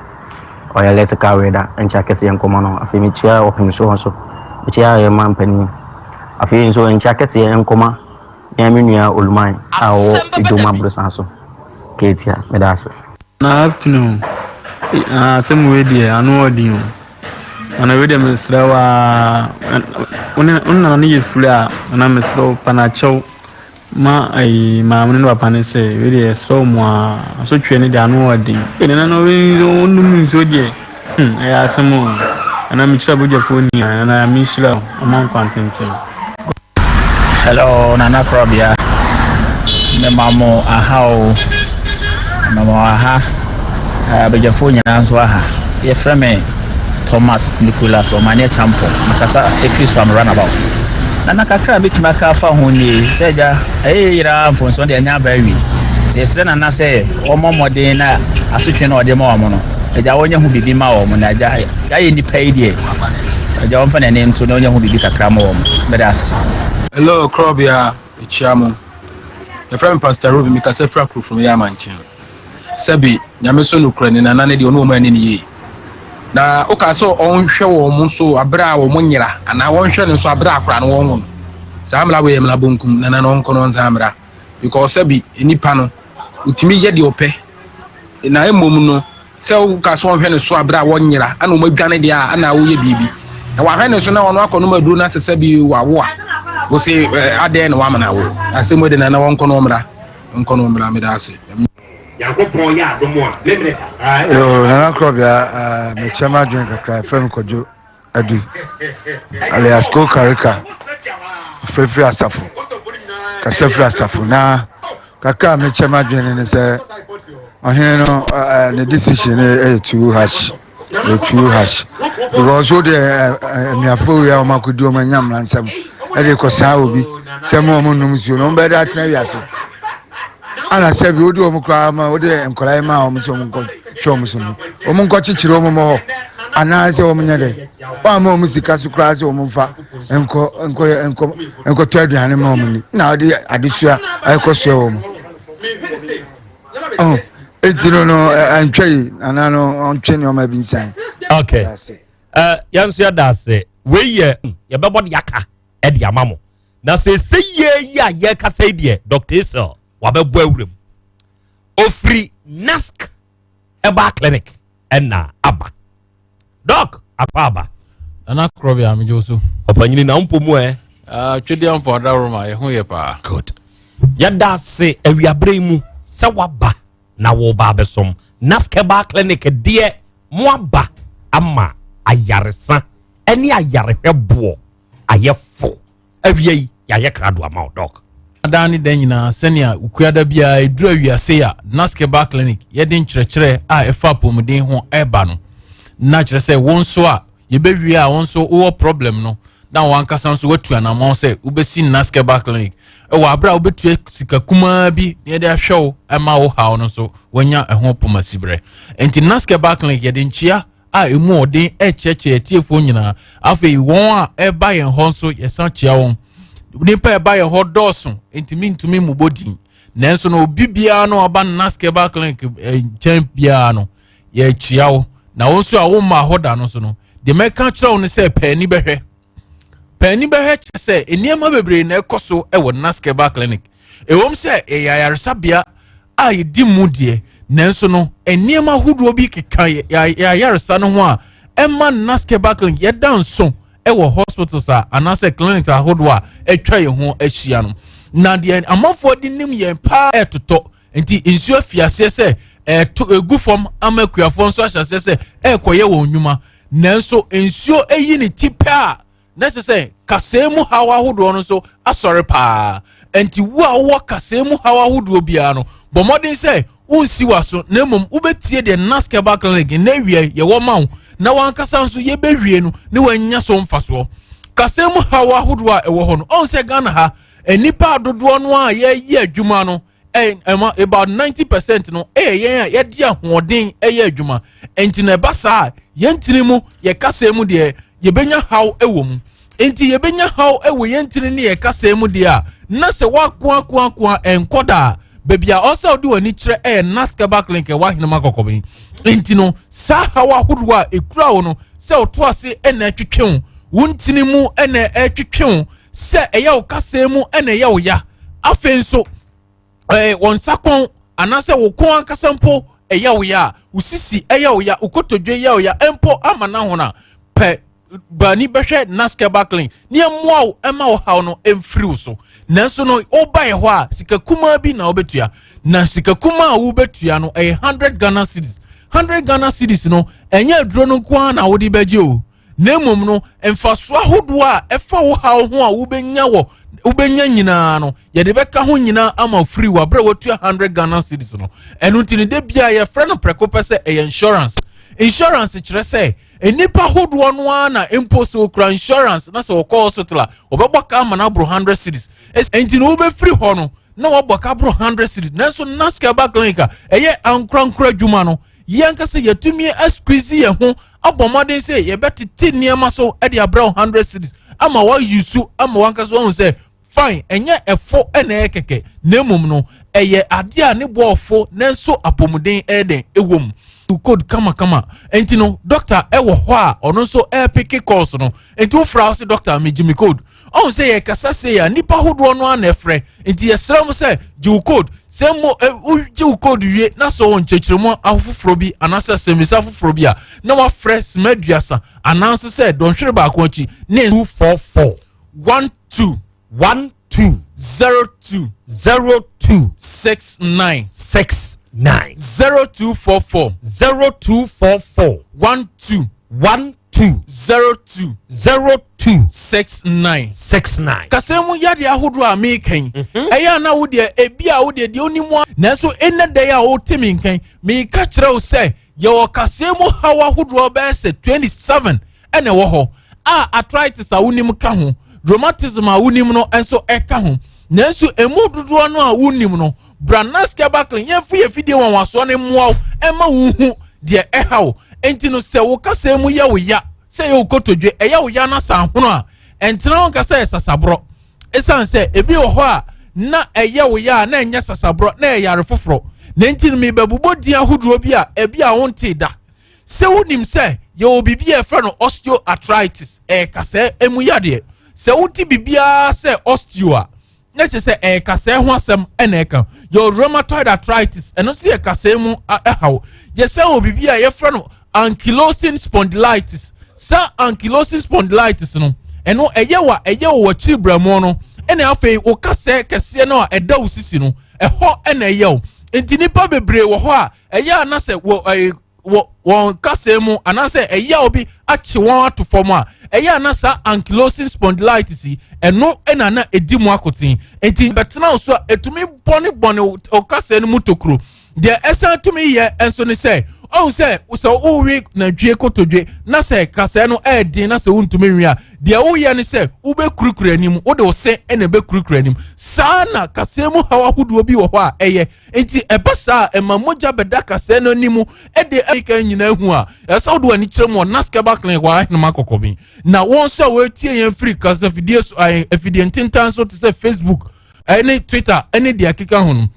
S13: Ɔyɛ electrical welder nkyɛ kɛseɛ nkɔma no. Afei mekyia ɔpem soɔ nso, mekyia yɛn mampanin. Afei nso nkyɛ kɛseɛ nkɔma Me ara me nua Oluman a ɔwɔ Idom aborosan so, Ketia. Meda ase.
S15: Na afternoon eh, ah, asɛm wei deɛ ano ɔden o. Nana wei deɛ mesrɛ wo aa, wo ne wo nana no yɛ firi a, nana mesrɛ wo pa no akyɛw ma ayi maame no ne papa no sɛ wei deɛ yɛsrɛ wo mo aa, asotweɛ no deɛ ano ɔden. Ei nana no wei ɔnnom nsuo deɛ, hmm, ɛyɛ asɛm o. Nana mekyira abadwafoɔ nyinaa, nana Nyame nhyira wo, ɔma wo nkwa tenten.
S22: Hello Nana Korɔbea, mema mo aha o, mema mo aha, abadwafoɔ nyinaa nso aha. Yɛfrɛ me Thomas Nicholas Ɔmaneɛ Champon, mekasa ɛfiri Suam Runabout. Nana kakra a mɛtumi aka afa ho nie, sɛ agya ɛyɛ yɛ yeraa mfomsoɔ deɛ ɛnyɛ aba awie. Yɛsrɛ Nana sɛ ɔmmɔ mmɔden na asotwe no a ɔde ma wɔn no, agya ɔnyɛ ho biribi ma wɔn na agya yɛayɛ nnipa yi deɛ Agya ɔmfa n'ani nto na ɔnyɛ ho biribi kakra ma wɔn. Meda ase.
S29: Hello Krɔbea, mekyia mo. Yɛfrɛ me Pastor Ruby, mekasa firi Akurofrom yɛ amankyɛn. Sɛbi, Nyame so nokorɛ ne nana ne deɛ ɔne wɔn anni no yie. Na wokaa sɛ ɔnhwɛ wɔn so aberɛ a wɔn nyera anaa wɔnhwɛ no nso aberɛ a akora no wɔnwo no. Saa mmara wei yɛ mmara bonkum, nana no ɔnkɔ no ɔnsan mmra. Because sɛbi, nipa no, ɔtumi yɛ deɛ ɔpɛ. Na mmom no, Sɛ woka sɛ ɔnhwɛ ne so bere a wɔnyera na wɔadwane deɛ a, ɛna woyɛ biribi. Na wahwɛ ne so na ɔno akɔnom aduro no asesa bi wawo a, wose adɛn na wamena wo? Asɛm wei de na na wɔnkɔ no ɔmmra. Nkɔ no ɔmmra, meda ase.
S1: Nyankopɔn yɛ adom a, Memene da.
S30: Yoo, Nana Korɔbea, mekyɛ m'adwene kakra, ɛfrɛ me Kwadwo Adu, alias Kokarika, frɛfiri asafo, kasa firi asafo na Kakra a mekyɛ m'adwene ne sɛ ɔhene no ne decision no yɛ too harsh yɛ too harsh because wo deɛ anuafo wei a wɔn akɔdi wɔn anya mmara nsɛm ɛde kɔ saa obi sɛ mo wɔn nnom nsuo no wɔn bɛyɛ de atena wiase ana sɛ bi wode wɔn koraa ma wode nkwadaa yi ma wɔn sɛ wɔn nkɔ hwɛ wɔn so no wɔn nkɔ kyekyere wɔn mɔ hɔ. Anaasɛ wɔn nyɛ dɛ wɔn ama wɔn sika so koraa sɛ wɔn mfa nkɔ nkɔ nkɔ nkɔtɔ aduane ma wɔn ni na wɔde adesoa ɛkɔsoa wɔn ɔn eti no no ɛntwa yi anaa no ɔntwe nneɛma bi nsan.
S1: Okay ɛɛ yɛn nso yɛda ase wei yɛ yɛbɛbɔ de aka ɛde ama mo na sɛ sɛ yie yi a yɛkasa yi deɛ Dr. Esel wabɛbɔ awuram ofiri NASC herbal clinic ɛna aba doc akɔ aba.
S4: Nana Korɔbea megye wo so.
S1: Ɔpanyini na mpo mu ɛ.
S4: Uh, Twedeɛ mpo adaworoma yɛ ho yɛ paa.
S1: Good. Yɛda ase awiaberɛ yi mu sɛ waba na woba abɛsom NASC herbal clinic deɛ mo aba ama ayaresa ɛne ayarehwɛ boɔ ayɛ fo. Awia yi yɛayɛ krado ama wo dɔk.
S4: Daa ne da nyinaa sɛnea Okuada biara ɛduru awia sei a Naskeba Clinic yɛde nkyerɛkyerɛ a ɛfa apɔmuden ho ɛba no na kyerɛ sɛ wo nso a yɛbɛwie a wo nso wowɔ problem no na wankasa nso watu anammɔn sɛ wobɛsi Naskeba Clinic ɛwɔ abere a wobɛtua sika kumaa bi na yɛde ahwɛ wo ɛma wo haw no nso wanya ɛho pomasiberɛ. Nti Naskeba Clinic yɛde nkyea a emu ɔden rekyerɛkyerɛ atiefoɔ nyinaa. Afei wɔn a ɛba yɛn hɔ nso yɛsan kyia wɔn. Nipa ɛba yɛn hɔ dɔɔso nti mintumi mmobɔ din. Nanso no obi biara no ɔba Naskeba clinic eh, nkyɛn biara no yɛkyia wo. Na wo nso a womma hɔ da no so no deɛ mɛka kyerɛ wo no sɛ pɛɛ bɛhwɛ. Paani bɛhwɛ kyerɛ sɛ nneɛma bebree na ɛkɔ so wɔ Naskeba Clinic. Ɛwom sɛ ɛyɛ ayaresabea a yɛdi mu deɛ, nanso no nneɛma ahodoɔ bi keka yɛn ayaresa no ho a ɛma Naskeba Clinic yɛda nso wɔ hospitals a anaasɛ clinics ahodoɔ a atwa yɛn ho ahyia no. Na deɛ amanfoɔ de nim yɛn paa ɛretotɔ nti nsuo afi aseɛ sɛ ɛto egu fam ama akuafoɔ nso ahyɛ aseɛ sɛ ɛrekɔyɛ wɔn nnwuma nanso nsuo ayi ne ti pɛ a na ɛsɛ sɛ kasɛɛ mu haw ahodoɔ no nso asɔre paa nti wo a wowɔ kasɛɛ mu haw ahodoɔ biara no bɔ mmɔden sɛ wonsi w'aso na mmom wobɛtie deɛ Naskeba Clinic na awia yɛwɔ ma wo na wankasa nso yɛbɛwie no ne wanya so mfasoɔ. Kasɛɛ mu haw ahodoɔ a ɛwɔ hɔ no ɔn sɛ Ghana ha nnipa dodoɔ no a yɛyɛ adwuma no ɛma about 90% no ɛyɛ yɛn a yɛde ahoɔden ɛyɛ adwuma nti na ɛba saa yɛn tiri mu yɛ kasa mu deɛ yɛbɛnya haw ɛwɔ mu nti yɛbɛnya haw ɛwɔ yɛn tiri ne yɛ kasa mu deɛ a na sɛ wakoakoakoa ɛnkɔ daa baabi a ɔsɛ ɔde w'ani kyerɛ ɛyɛ naskaba clinic ɛwɔ ahenema kɔkɔbɛn nti no saa haw ahodoɔ a ekura wo no sɛ ɔto ase ɛna ɛtwetwe wo wo ntini mu ɛna ɛtwetwe wo sɛ ɛyɛ wo kasa mu ɛna ɛyɛ wo ya afei nso ɛɛ wɔn nsa kɔn anaasɛ wo kɔn ankasa mpo ɛyɛ wo ya a wo sisi ɛyɛ wo ya wo kotodwe yɛ wo ya mpo ama n'ahono a pɛ baani bɛhwɛ naskeba clinic ne ɛmmoa wo ɛma wo haw no ɛmfiri wo so nanso no woba yɛ hɔ a sika kumaa bi na wobɛtua na sika kumaa a wobɛtua no ɛyɛ 100 Ghana cedis 100 Ghana cedis no ɛnyɛ aduro no nko ara na wode bɛgye o na mmom no mfasoɔ ahodoɔ a ɛfa wo haw ho a wobɛnya wɔ wobɛnya nyinaa no yɛde bɛka ho nyinaa ama free wɔ abere a watua 100 Ghana cedis no. Ɛno nti no da biara yɛfrɛ no prɛko pɛ sɛ ɛyɛ insurance. Insurance kyerɛ sɛ nnipa hodoɔ no ara na mpo sɛ okura insurance na sɛ wɔkɔ hospital a wɔbɛbɔ ka ama no aboro 100 cedis. Ɛnti no wobɛfiri hɔ no na wɔabɔ ka aboro 100 cedis. Nanso Naskaba Clinic a ɛyɛ ankorankora adwuma no yɛn ankasa yɛatumi asqueeze yɛn ho abɔ mmɔden sɛ yɛbɛtete nneɛma so de abrɛ wo 100 cedis ama wɔayi so ama wankasa wahu sɛ fine ɛnyɛ ɛfo na ɛyɛ kɛkɛ na mmom no ɛyɛ adeɛ a ne boɔ ɔfo nanso apɔmuden ɛyɛ dɛn ɛwɔ mu code kamakama nti no doctor ɛwɔ hɔ a ɔno nso ɛrepeke calls no nti wofra wo sɛ doctor megye me code ɔhu sɛ yɛkasa sei a nnipa hodoɔ no ara na ɛfrɛ nti yɛsrɛ mo sɛ gye wo code sɛ mo wogye wo code wie na sɛ wɔ nkyerɛkyerɛmu afoforɔ bi anaasɛ asɛmmisa foforɔ bi a na wafrɛ sima aduasa anaa nso sɛ dɔnhwere baako akyi ne
S1: 244
S4: 12
S1: 12
S4: 02
S1: 02
S4: 69
S1: 69
S4: 0244
S1: 0244
S4: 12
S1: 12
S4: 02
S1: 02
S4: 69
S1: 69.
S4: Kasa mu yadeɛ ahodoɔ a meka yi mhm. ɛyɛ ana wo deɛ ebi a wo deɛ deɛ onim a nanso ɛnɛ da yi a wote me nkan meka kyerɛ wo sɛ yɛwɔ kaseɛ mu haw ahodoɔ bɛyɛ sɛ 27 ɛna ɛwɔ hɔ a arthritis a wonim ka ho rheumatism a wonim no nso ɛka ho nanso emu dodoɔ no a wonim no bra Naskeba Clinic yɛmfa yɛ fidie nwanwasoɔ no mmoa wo ɛma wo hu deɛ ɛha wo. Enti no sɛ wo kasɛɛ mu yɛ wo ya, sɛ ɛyɛ wo kotodwe, ɛyɛ wo ya na sɛ ahono a, ɛntena ho nka sɛ ɛyɛ sasaborɔ. Ɛsiane sɛ ebi wɔ hɔ a na ɛyɛ wo ya a na ɛnyɛ sasaborɔ, na ɛyɛ yare foforɔ. Na enti no mebɛbobɔ din ahodoɔ bi a ebi a wontee da. Sɛ wonim sɛ yɛwɔ biribi a yɛfrɛ no osteoarthritis, ɛyɛ kasɛɛ mu yadeɛ. Sɛ wote biribiara sɛ osteo a, na kyerɛ sɛ ɛyɛ kasɛɛ ho asɛm ɛna ɛka. Yɛwɔ rheumatoid arthritis, ɛno nso yɛ kasɛɛ mu ɛhaw. Yɛsɛ wɔ biribi a yɛfrɛ no ankylosing spondylitis. Saa ankylosing spondylitis no, ɛno ɛyɛ wa ɛyɛ wɔ akyiri brɛmo no, ɛna afei wo kasɛɛ kɛseɛ no a ɛda wo sisi no, ɛhɔ ɛna ɛyɛ wo. Nti nipa bebree wɔ hɔ a ɛyɛ a na sɛ wɔ ɛyɛ wɔ wɔn kasa mu anaasɛ ɛyaw bi akye wɔn ato fam a, ɛyɛ a na saa ankylosing spondylitis yi, ɛno na na ɛdi mu akoten. Nti bɛtena wo so a, ɛtumi bɔnebɔne wo kasa no mu tokuro. Deɛ ɛsan tumi yɛ nso ne sɛ, ɔhu sɛ sɛ wowe nantwie kotodwe na sɛ kasɛɛ no ɛyɛ na sɛ wontumi nwe a, deɛ woyɛ ne sɛ wobɛkurikuri anim, wode wo se na ɛbɛkurikuri anim. Saa na kasɛɛ mu haw ahodoɔ bi wɔ hɔ a ɛyɛ. Enti ɛba saa a, ɛma mogya bɛda kasɛɛ no anim de ɛka nyinaa hu a, ɛsɛ wode w'ani kyerɛ mu wɔ Naskeba Clinic wɔ Ahenema Kɔkɔben. Na wɔn nso a wɔretie yɛn firi kasafidie so, afidie ntentan so te sɛ Facebook ne Twitter ne deɛ ɛkeka ho no,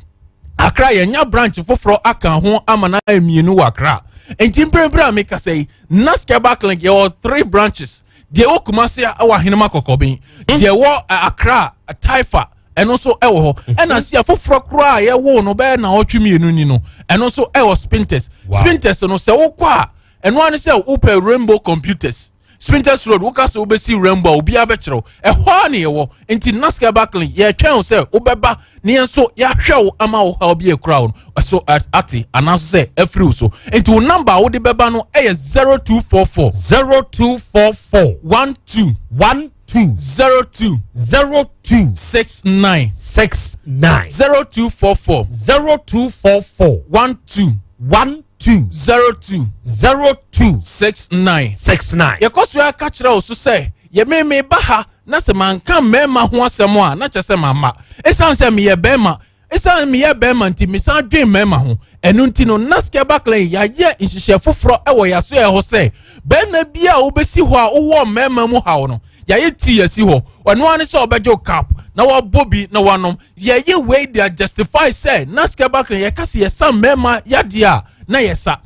S4: Accra yɛnya branch foforɔ aka ho ama no ayɛ mmienu wɔ Accra. Enti mprempren a mekasa yi, Naskeba Clinic yɛwɔ three branches. Deɛ ɛwɔ Kumasi wɔ Ahenema Kɔkɔben, deɛ ɛwɔ Accra Taifa ɛno nso ɛwɔ hɔ, mhm. ɛna si afoforɔ koraa a yɛwoo no bɛyɛ naawɔtwe mmienu ni no, ɛno nso ɛwɔ Spintex. Spintex no sɛ wokɔ a, ɛno ara ne sɛ wopɛ Rainbow Computers, Spintex Road, woka sɛ wobɛsi Rainbow a, obiara bɛkyerɛw ɛhɔ a ne yɛwɔ. Nti Naska Clinic yɛtwɛn wo sɛ wobɛba ne yɛn nso yɛahwɛ wo ama wo haw bi akura wo no ɛso ate anaaso sɛ afiri wo so. Nti wo namba a wode bɛba no ɛyɛ 0244
S1: 0244
S4: 12
S1: 1 2
S4: 02
S1: 02
S4: 69
S1: 69
S4: 0244
S1: 0244
S4: 12
S1: 12
S4: 02
S1: 02
S4: 69
S1: 69.
S4: Yɛkɔ so aka kyerɛ wo so sɛ yɛmeme ba ha na sɛ manka mmarima ho asɛm a, na kyerɛ sɛ mamma. Ɛsiane sɛ meyɛ bɛrima, ɛsiane meyɛ bɛrima nti mesan dwen mmarima ho. Ɛno nti no, Naskeba Clinic yɛayɛ nhyehyɛ foforɔ wɔ yɛasoɛ hɔ sɛ bɛrima bi a wobɛsi hɔ a wowɔ mmarima mu haw no, yɛayɛ tii asi hɔ. Ɔno ara ne sɛ ɔbɛgye wo cup na wabɔ bi na wanom. Yɛyɛ wei de justify sɛ Naskeba Clinic yɛka sɛ yɛsa mmarima yadeɛ a na yɛsa.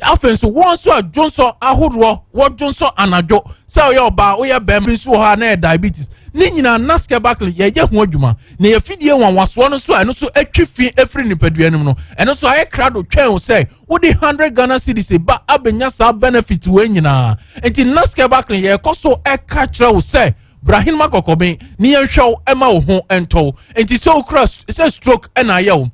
S4: Afei nso wɔn nso a dwonsɔ ahodoɔ, wɔdwonsɔ anadwo, sɛ ɔyɛ ɔbaa woyɛ bɛrima nso wɔ hɔ a na yɛ diabetes ne nyinaa, Naskeba Clinic yɛyɛ ho adwuma. Na yɛfidie nwanwasoɔ no nso a ɛno nso atwi fi afiri nipadua no mu no, ɛno nso ayɛ krado twɛn wo sɛ wode 100 Ghana cedis ba abɛnya saa benefit wei nyinaa. Nti Naskeba Clinic yɛkɔ so ɛka kyerɛ wo sɛ brahenema kɔkɔben ne yɛnhwɛ wo ɛma wo ho ɛntɔ wo. Nti sɛ wokura sɛ stroke ɛna ayɛ wo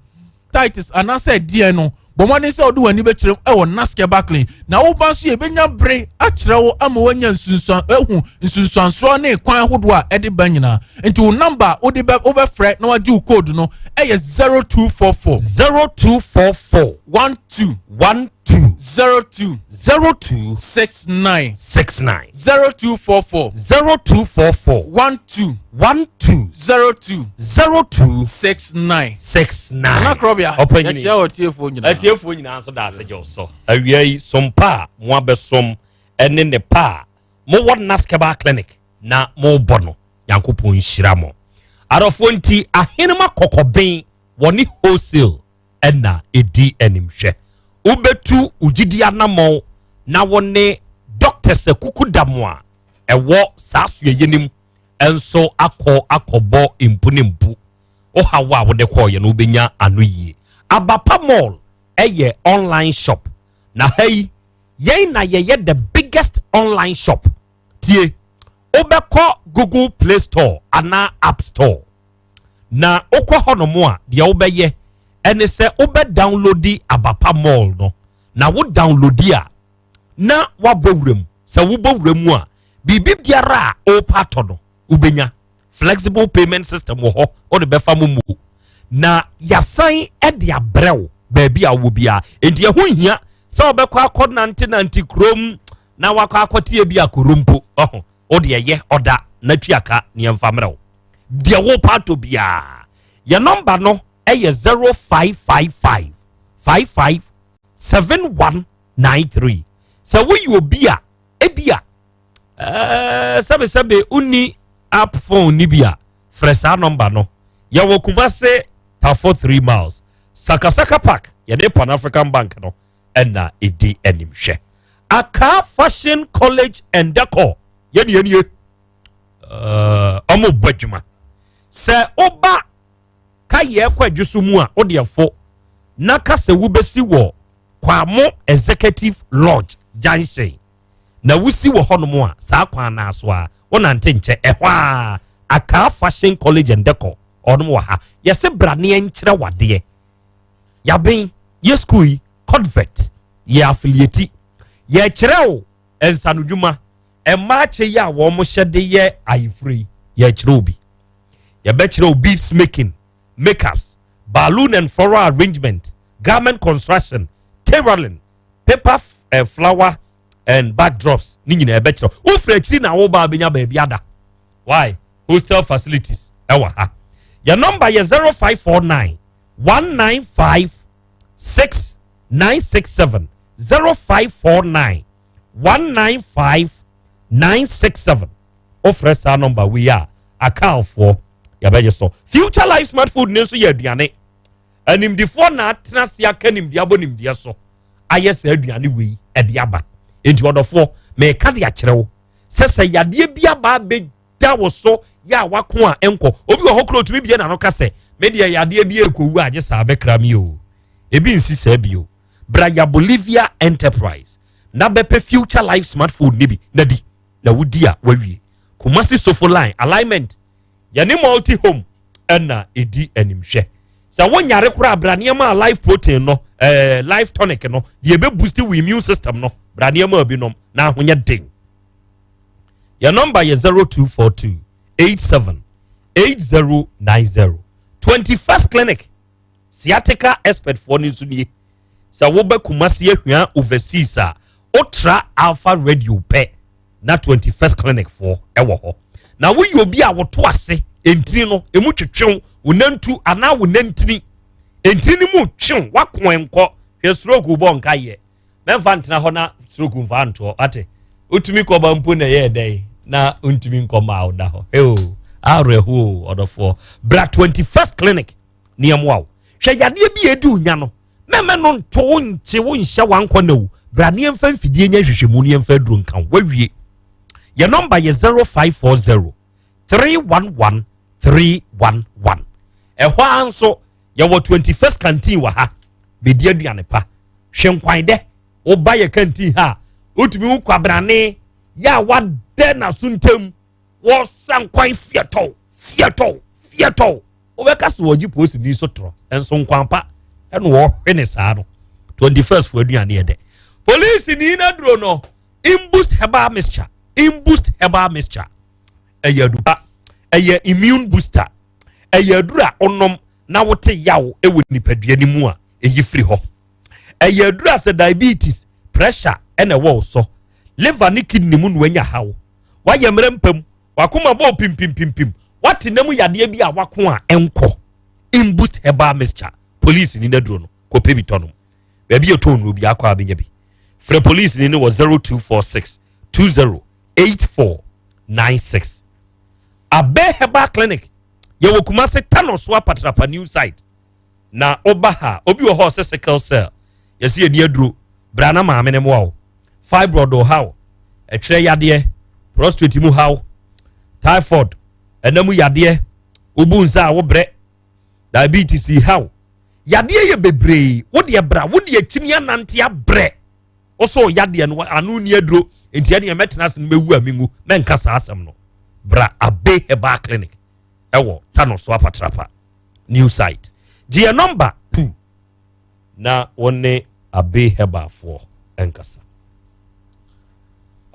S4: titis anaasɛ deɛ no, bɔ mmɔden sɛ wode w'ani bɛkyerɛ mu wɔ Naskeba Clinic. Na woba nso yɛbɛnya bere akyerɛ wo ama woanya nsunsuan ahu nsunsuansoɔ ne kwan ahodoɔ a ɛde ba nyinaa. Nti wo namba a wode bɛ wobɛfrɛ na wagye wo code no ɛyɛ 0244
S1: 0244
S4: 12
S1: 12
S4: 02
S1: 02
S4: 69
S1: 69
S4: 0244
S1: 0244
S4: 12
S1: 12
S4: 02
S1: 02
S4: 69
S1: 69.
S4: Nana Krɔbea,
S1: Ɔpanyini.
S4: yɛkyia ɔtiefoɔ nyinaa.
S1: Atiefoɔ nyinaa nso da ase gye wo so. Awia yi, som pa a mo abɛsom ne ne pa a mowɔ Naskeba Clinic na mobɔ no, Nyankopɔn nhyira mo. Adɔfoɔ nti, Ahenema Kɔkɔben wɔne wholesale ɛna ɛdi animhwɛ. Wobɛtu wo gyidi anammɔn na wo ne doctors akukudam a ɛwɔ saa soɛyɛ no mu nso akɔ akɔbɔ mpu ne mpu. Wo haw a wode kɔɔyɛ no wobɛnya ano yie. Abapa Mall ɛyɛ online shop. Na ha yi, yɛn na yɛyɛ the biggest online shop. Tie, wobɛkɔ Google Play Store anaa App Store. Na wokɔ hɔnom a, deɛ wobɛyɛ ɛne sɛ wobɛ downloadi Abapa Mall no. Na wo downloadi a, na wabɔ wura mu. Sɛ wobɔ wura mu a, biribi biara a wopɛ atɔ no wobɛnya. Flexible payment system wɔ hɔ, wode bɛfa mo mu na yasan de abrɛ wo baabi a wowɔ biara. Enti ɛho nhia sɛ wobɛkɔ akɔ nante nante kurom na wakɔ akɔteɛ bi akoro mpo. Ɔho wode ɛyɛ ɔda na tua ka ne yɛmfa mmerɛ wo deɛ wopɛ atɔ biara. Yɛ nɔmba no ɛyɛ 0555 55 7193. Sɛ woyɛ obi a ebi a ɛɛ sɛbesɛbe wonni app phone ni bi a, frɛ saa nɔmba no. Yɛwɔ Kumase Tafo 3 Miles, Sakasaka Park, yɛne Pan African Bank no ɛna ɛdi animhwɛ. Akaa Fashion College and Decor, yɛne yɛnie ɔmo bɔ adwuma. Sɛ woba ka yɛ kɔ adwo so mu a, wode ɛfo na ka sɛ wobɛsi wɔ Kwamo Executive Lodge Junction na wosi wɔ hɔnom a, saa kwan no so a wonante nkyɛ ɛhɔ a Akaa Fashion College and Decor ɔnom wɔ ha. Yɛse bra ne yɛnkyerɛ wadeɛ. Yɛaben yɛ school yi codvet yɛ affiliate, yɛkyerɛ wo nsanodwuma, mmaa kyɛ yi a wɔn hyɛ de yɛ ayeforo yi, yɛkyerɛ wo bi. Yɛbɛkyerɛ wo beads making, makeups, balloon and floral arrangement, garment construction, tailoring, paper flower and backdrops ne nyinaa yɛbɛkyerɛ wo. Wofiri akyiri na woba abɛnya baabi ada. Why hostel facilities ɛwɔ ha. Yɛ number yɛ 0549 195 6967, 0549 195 967. Wofrɛ saa number wei a, akaalfoɔ yɛbɛgye so. Future Life Smart Food ne nso yɛ aduane animdifoɔ na atena ase aka nimdeɛ abɔ nimdeɛ so ayɛ saa aduane wei ɛde aba. Nti ɔdɔfoɔ, mɛka de akyerɛ wo sɛ yadeɛ bi aba abɛda wo so yɛ a wako a ɛnkɔ. Obi wɔ hɔ koro otumi bie n'ano ka sɛ medeɛ yadeɛ bi ekɔwu agye saa bɛkra mi o, ebi nsi saa bio. Bra ya Bolivia Enterprise na bɛpɛ Future Life Smart Food ne bi na di na wodi a wawie. Kumasi Sofo Line alignment, yɛne Multi Home ɛna ɛdi animhwɛ. Sɛ wonyare koraa, bra nneɛma a Life Protein no, Life Tonic no deɛ ɛbɛ boost wo immune system no, bra nneɛma a binom na ahonyɛ den. Yɛ number yɛ 0242 87 8090. 21st Clinic sciatica expert foɔ no nso nie. Sɛ wobɛ Kumasi Ahwea Overseas a, wotra Alpha Radio pɛ na 21st Clinic foɔ ɛwɔ hɔ. Na woyɛ obi a woto ase ntini no emu twetwew wo nantu anaa wo nantini ntini no mu twew wako nkɔ hwɛ, stroke bɔ nka yɛ mɛmfa ntena hɔ na stroke mfa ntoɔ ate wotumi kɔba mpo na ɛyɛ dɛn na ntumi nkɔma a woda hɔ eo awerɛho. Ɔdɔfoɔ, bra 21st Clinic nneɛmoa wo. Hwɛ, yadeɛ bi a ɛdi wo nya no, mɛmɛ no nto wo nkye wo nhyɛ wankɔ na wo bra nneɛmfa mfidie nya nhwehwɛmu, nneɛmfa aduro nka wo wawie. Yɛ number yɛ 0540 311 311. Ɛhɔ ara nso yɛwɔ 21st Canteen wɔ ha. Bɛdi aduane pa, hwɛ nkwan dɛ woba yɛ canteen ha a, wotumi wo kwabrane yɛ a wadɛ n'aso ntam wɔsa nkwan fiatɔw fiatɔw fiatɔw, wobɛka so wɔgye polisi ni so torɔ nso nkwan pa ɛna wɔhwɛ ne saa no. 21st fo aduane yɛ dɛ. Polisi ni na duro no, Imboost Herbal Mixture. Imboost Herbal Mixture ɛyɛ adupa, ɛyɛ immune booster, ɛyɛ aduru a ɔnom na wote yaw ɛwɔ nipadua no mu a ɛyi firi hɔ. Ɛyɛ aduru a sɛ diabetes, pressure ɛna ɛwɔ wo so, liver ne kidney mu na wanya haw, wayɛ mmerɛ mpam, wakoma bɔɔ pimpimpimpimpim, wate nam yadeɛ bi a wako a ɛnkɔ, Imboost Herbal Mixture, police ni naduro no, kɔpɛ bi tɔnom. Baabi yɛ tɔn no bi akɔ abɛnya bi. Frɛ police ni ne wɔ 0246 20 84 96. Abɛ Herbal Clinic, yɛwɔ Kumase Tano so Apatrapa new site. Na ɔba ha, obi wɔ hɔ ɔsɛ sickle cell, yɛsi yɛ ni aduro, bra na maame ne mmoa wo. Fibroid ɔhaw, ɛtwerɛ yadeɛ, prostate mu haw, typhoid, ɛnam yadeɛ, wobu nsa a wobrɛ, diabetes haw, yadeɛ yɛ bebree. Wodeɛ bra, wodeɛ akyini anante abrɛ wosɔ yadeɛ no ano ni aduro. Nti ɛdeɛ mɛtena ase no mɛwu a mengu mɛnka saa asɛm no. Bra Abe Herbal Clinic ɛwɔ Tano so Apatrapa new site. Gye yɛ number 2 na wɔne Abe Herbalfoɔ nkasa.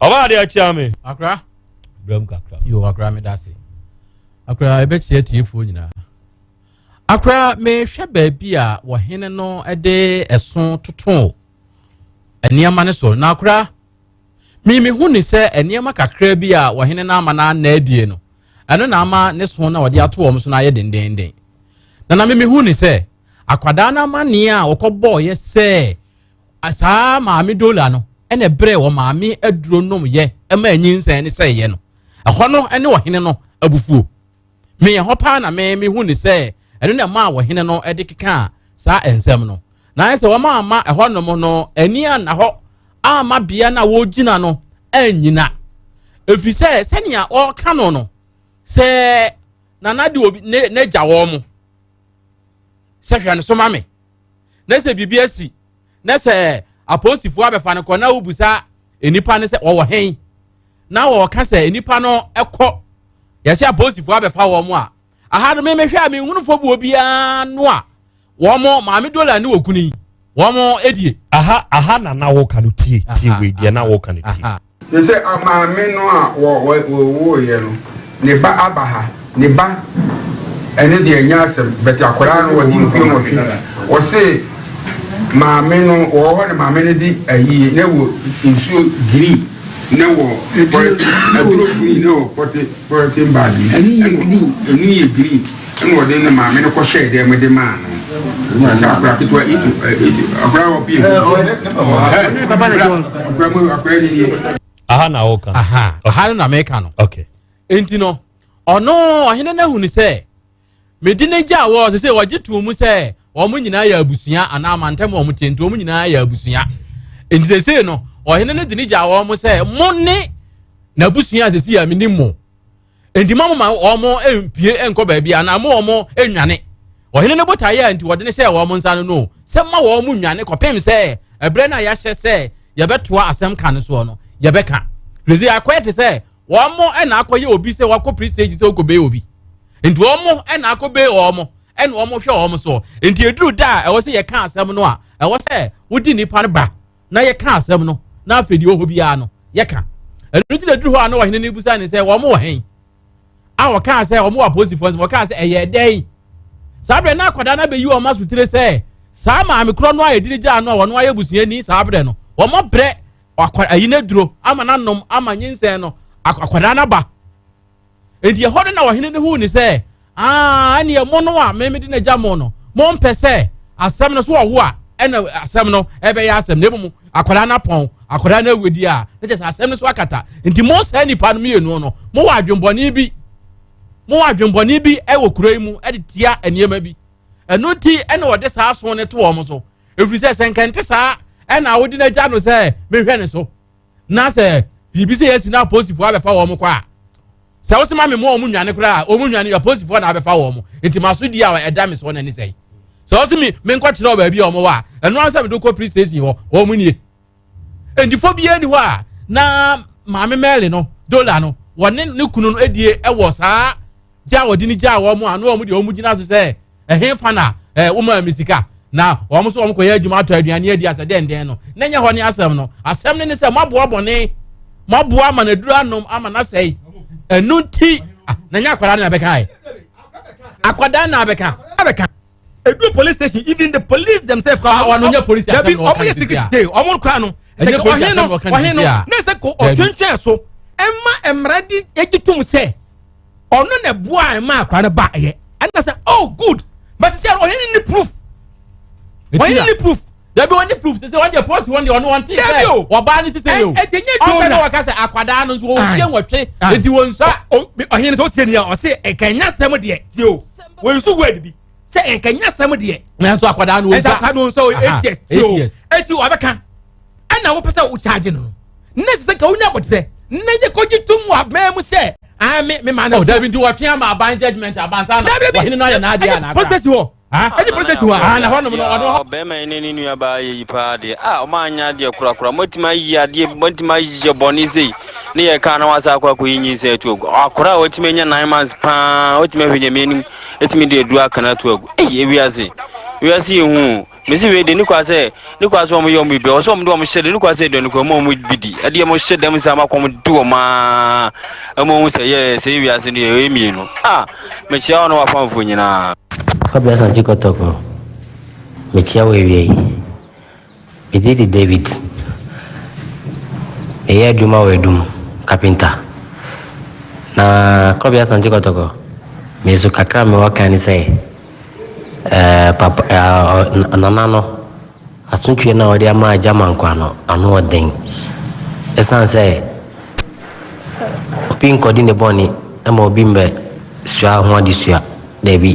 S1: Ɔbaa deɛ akyia me.
S4: Akra.
S1: Brɛm kakra.
S4: Yo, akra, me da ase. Akra, ɛbɛkyia tiefoɔ nyinaa. Akra, mehwɛ baabi a wɔhene no de ɛso toto nneɛma no so. Na akra, mimihu ne sɛ nneɛma kakra bi a wɔhene no ama no ana adie no, ɛno na ama ne so na wɔde ato wɔn so no ayɛ dendenden. Na mimihu ne sɛ akwadaa no amanneɛ a wɔkɔbɔɔyɛ sɛ saa maame Dola no ɛna ɛbrɛ wɔ maame aduro nom yɛ ɛma anyinsɛn ne sɛeɛ no ɛhɔ no ɛne ɔhene no abufuo me ɛhɔ paa na me mehu ne sɛ ɛno na ɛmaa ɔhene no ɛde kekaa saa nsɛm no na ayɛ sɛ wɔn ama ɛhɔ nom no ani anna hɔ ama bea no a wɔgyina no anyina ɛfiri sɛ sɛnea ɔreka no no sɛ nana de obi ne n'agya wɔn mo sɛ hwɛ no so ma me na sɛ biribi asi na sɛ apolisifoɔ abɛfa no kɔ na wobusa nnipa no sɛ wɔwɔ hen na wɔka sɛ nnipa no kɔ yɛsɛ apolisifoɔ abɛfa wɔn a aha no memehwɛ a menhunu fɔ buo biara no a wɔn maame dola ne wɔkunu yi wɔn edie.
S1: Aha aha na na wɔka no tie tie wei deɛ na wɔka no tie.
S5: Te sɛ maame no a wɔwoeɛ no, ne ba aba ha, ne ba ɛno deɛ ɛnyɛ asɛm but akwadaa no wɔde mfie nwɔtwe wɔse maame no wɔwɔ hɔ na maame no de ayie na wɔ nsuo green na wɔ aduro green na wɔ pɔte pɔte bag mu ɛnu yɛ green ɛna ɔde ne maame no kɔhyɛɛ dɛm de maa no sɛ akora ketewa itu itu akora wɔ pie akora mu akora ni nie.
S1: Aha na ɔka.
S4: Aha aha no na meka no.
S1: Okay.
S4: Nti no ɔno ɔhene no ahunu sɛ medi ne gya wɔ sɛ sɛ wɔgye to mu sɛ wɔn nyinaa yɛ abusua anaa amantam wɔn te nti wɔn nyinaa yɛ abusua nti sɛ no ɔhene no de ne gya wɔn sɛ mo ne n'abusua sɛ si yɛ menim mo. Enti mo ma wɔn mpue nkɔ baabi anaa mo wɔn nnwane. Ɔhene no botaeɛ a nti wɔde no hyɛɛ wɔn nsa no no sɛ ma wɔn nnwane kɔpem sɛ ɛberɛ no a yɛahyɛ sɛ yɛbɛtoa asɛm ka no soɔ no yɛbɛka. Firi sɛ akɔyɛ te sɛ wɔn na akɔyɛ obi sɛ wakɔ police station sɛ wokɔbɛyɛ obi. Nti wɔn na akɔbɛyɛ wɔn ɛna wɔn hwɛ wɔn soɔ. Nti ɛduru da a ɛwɔ sɛ yɛka asɛm no a ɛwɔ sɛ wodi nipa no ba na yɛka asɛm no na afei deɛ ɔhɔ biara no yɛka ɛno nti na duru hɔ a na ɔhene no busa ne sɛ wɔn wɔ hen a wɔkaa sɛ wɔn wɔ apolisifoɔ nsɛm wɔkaa sɛ ɛyɛ dɛn saa berɛ na akwadaa no abɛyi wɔn asotire sɛ saa maame korɔ no a yɛde ne gyaa no a wɔn ayɛ busuani saa berɛ no wɔn abrɛ akwa ayi no aduro ama n'anom ama nyinsɛn no akwadaa no aba Enti ɛhɔ no na ɔhene no huu ne sɛ, aa ɛneɛ mo no a meme de n'agya mo no, mompɛ sɛ asɛm no so ɔwo a ɛna asɛm no ɛbɛyɛ asɛm na mmom akwadaa no apɔn akwadaa no awudi a na kyerɛ sɛ asɛm no so akata. Nti mo saa nipa no mmienu no mowɔ adwembɔne bi mowɔ adwembɔne bi ɛwɔ kuro yi mu ɛde tia nneɛma bi. Ɛno nti ɛna ɔde saa aso no to wɔn so. Ɛfiri sɛ sɛ nkɛnte saa ɛna wode n'agya no sɛ mehwɛ ne so. na sɛ biribi sɛ yɛasi na apolisifoɔ abɛfa wɔn kɔ a sɛ wosɛ ma me mo wɔn nwane koraa a wɔn nwane apolisifoɔ na abɛfa wɔn nti ma so di a ɛda me soɔ na ne sɛn sɛ wɔsɛ me menkɔkyerɛ wɔ baabi a wɔn wɔ a ɛno ara sɛ mede kɔ police station hɔ wɔn nie ndifo biara ni hɔ a na maame mɛle no dola no wɔne ne kunu no adie wɔ saa gya a wɔde ne gyaa wɔn a na wɔn deɛ wɔn gyina so sɛ ɛhe fa na ɛɛ wɔn a mi sika na wɔn nso wɔn kɔyɛ adwuma atɔ aduane adi asɛ dɛndɛn no na nyɛ hɔ ne asɛm no asɛm no ne sɛ moaboa bɔne moaboa ama no aduru anom ama no asɛe ɛno nti ah, na nyɛ akwadaa no na bɛka ɛ akwadaa na abɛka
S3: abɛka edu police station even the police themselves
S4: kɔ ah, wɔn nyɛ police asɛm na
S3: wɔn yɛ secret tey wɔn kura no sɛ ɔhen no ɔhen no ne sɛ ko ɔtwentwɛn so ɛma mmara di egye tum sɛ. ɔno na ɛboa ɛma akora no ba ɛyɛ ɛna sɛ oh good but sisi ɔyɛ ne ni proof ɔyɛ ne ni proof.
S4: dabi wɔn ni proof sisi wɔn deɛ post wɔn deɛ ɔno wɔn ti sɛ ɔbaa ne sisi yi o ɔsɛ na wɔka sɛ akwadaa no nso wɔn fie nwɔtwe eti wɔn nsa.
S3: ɔhene sɛ o tie ni a ɔsɛ nkɛnya sɛm deɛ tie o wɔn nso word bi sɛ nkɛnya sɛm deɛ.
S4: nanso akwadaa no wɔn nsa
S3: ɛnso akwadaa no wɔn nsa o eight years tie o eti ɔbɛka ɛna wopɛ sɛ wo charge no no ne sɛ ka wonya abɔterɛ na yɛ kɔgye tom wɔ abɛn mu sɛ ah me me ma no.
S4: Oh, dabi nti wɔtwe ama aban judgement abansa na wɔhene no ayɛ n'adeɛ anaa.
S3: Police station hɔ ɛne police station hɔ
S4: a na hɔ nom no ɔno hɔ.
S10: Ɔbɛrima yi ne ne nua baa yɛ yi paa deɛ a ɔmo anya adeɛ korakora moatumi ayi adeɛ moatumi ayɛ bɔne sei ne yɛ kaa na wasa akɔ akɔyi nyinsɛn atu agu akora a watumi anya nine months paa watumi ahwɛ nyame anim atumi de aduru aka no ato agu ei ewiase ewiase yɛ hu Mese wei de ne kwa sɛ ne kwa sɛ wɔn yɛ wɔn biribi ɔsɛ wɔn de wɔn hyɛ de ne kwa sɛ aduane kura mu wɔn bi di ɛde wɔn hyɛ dɛm sɛ ama kɔm de wɔn aa ɛma wɔn sɛ yɛ sɛ ewiase no yɛ ɛyɛ mmienu a mekyia wɔn wafamfo nyinaa.
S6: Kwabena Asante Kotoko, mekyia wo awia yi. Me din de David. Meyɛ adwuma wɔ Adum, kapenta. Na Kwabena Asante Kotoko, me nso kakra a mewɔ ka ne sɛ, Ɛɛ papa ɛɛ nana no Asotweɛ no a wɔde ama Agya Mankwaa no, ano ɔden. Ɛsiane sɛ obi nkɔdi ne bɔne ma obi mmɛsua ho adesua. Dabi,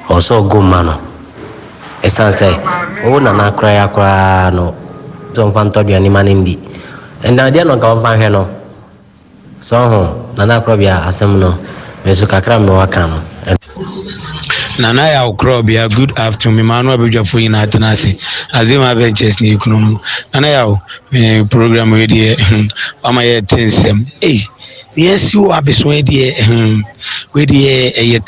S6: ɔwɔ sɛ ɔgo mma no. Ɛsiane sɛ wo nana koraa koraa no, sɛ ɔmfa ntɔ aduane ma no ndi. Ɛnna adeɛ no nka ɔmfa nhwɛ no. Sɛ ɔho, Nana Akorɔbea asɛm no, me nso kakra a mewɔ aka no.
S16: Nana Yaw Korɔbea good afternoon me maa no abadwafoɔ nyinaa tena ase Azima Ventures ne ekunu no Nana Yaw me program yi deɛ hmm, wama yɛ te nsɛm ei deɛ asi wɔ abesoa yi deɛ hmm, wei deɛ ɛyɛ ta.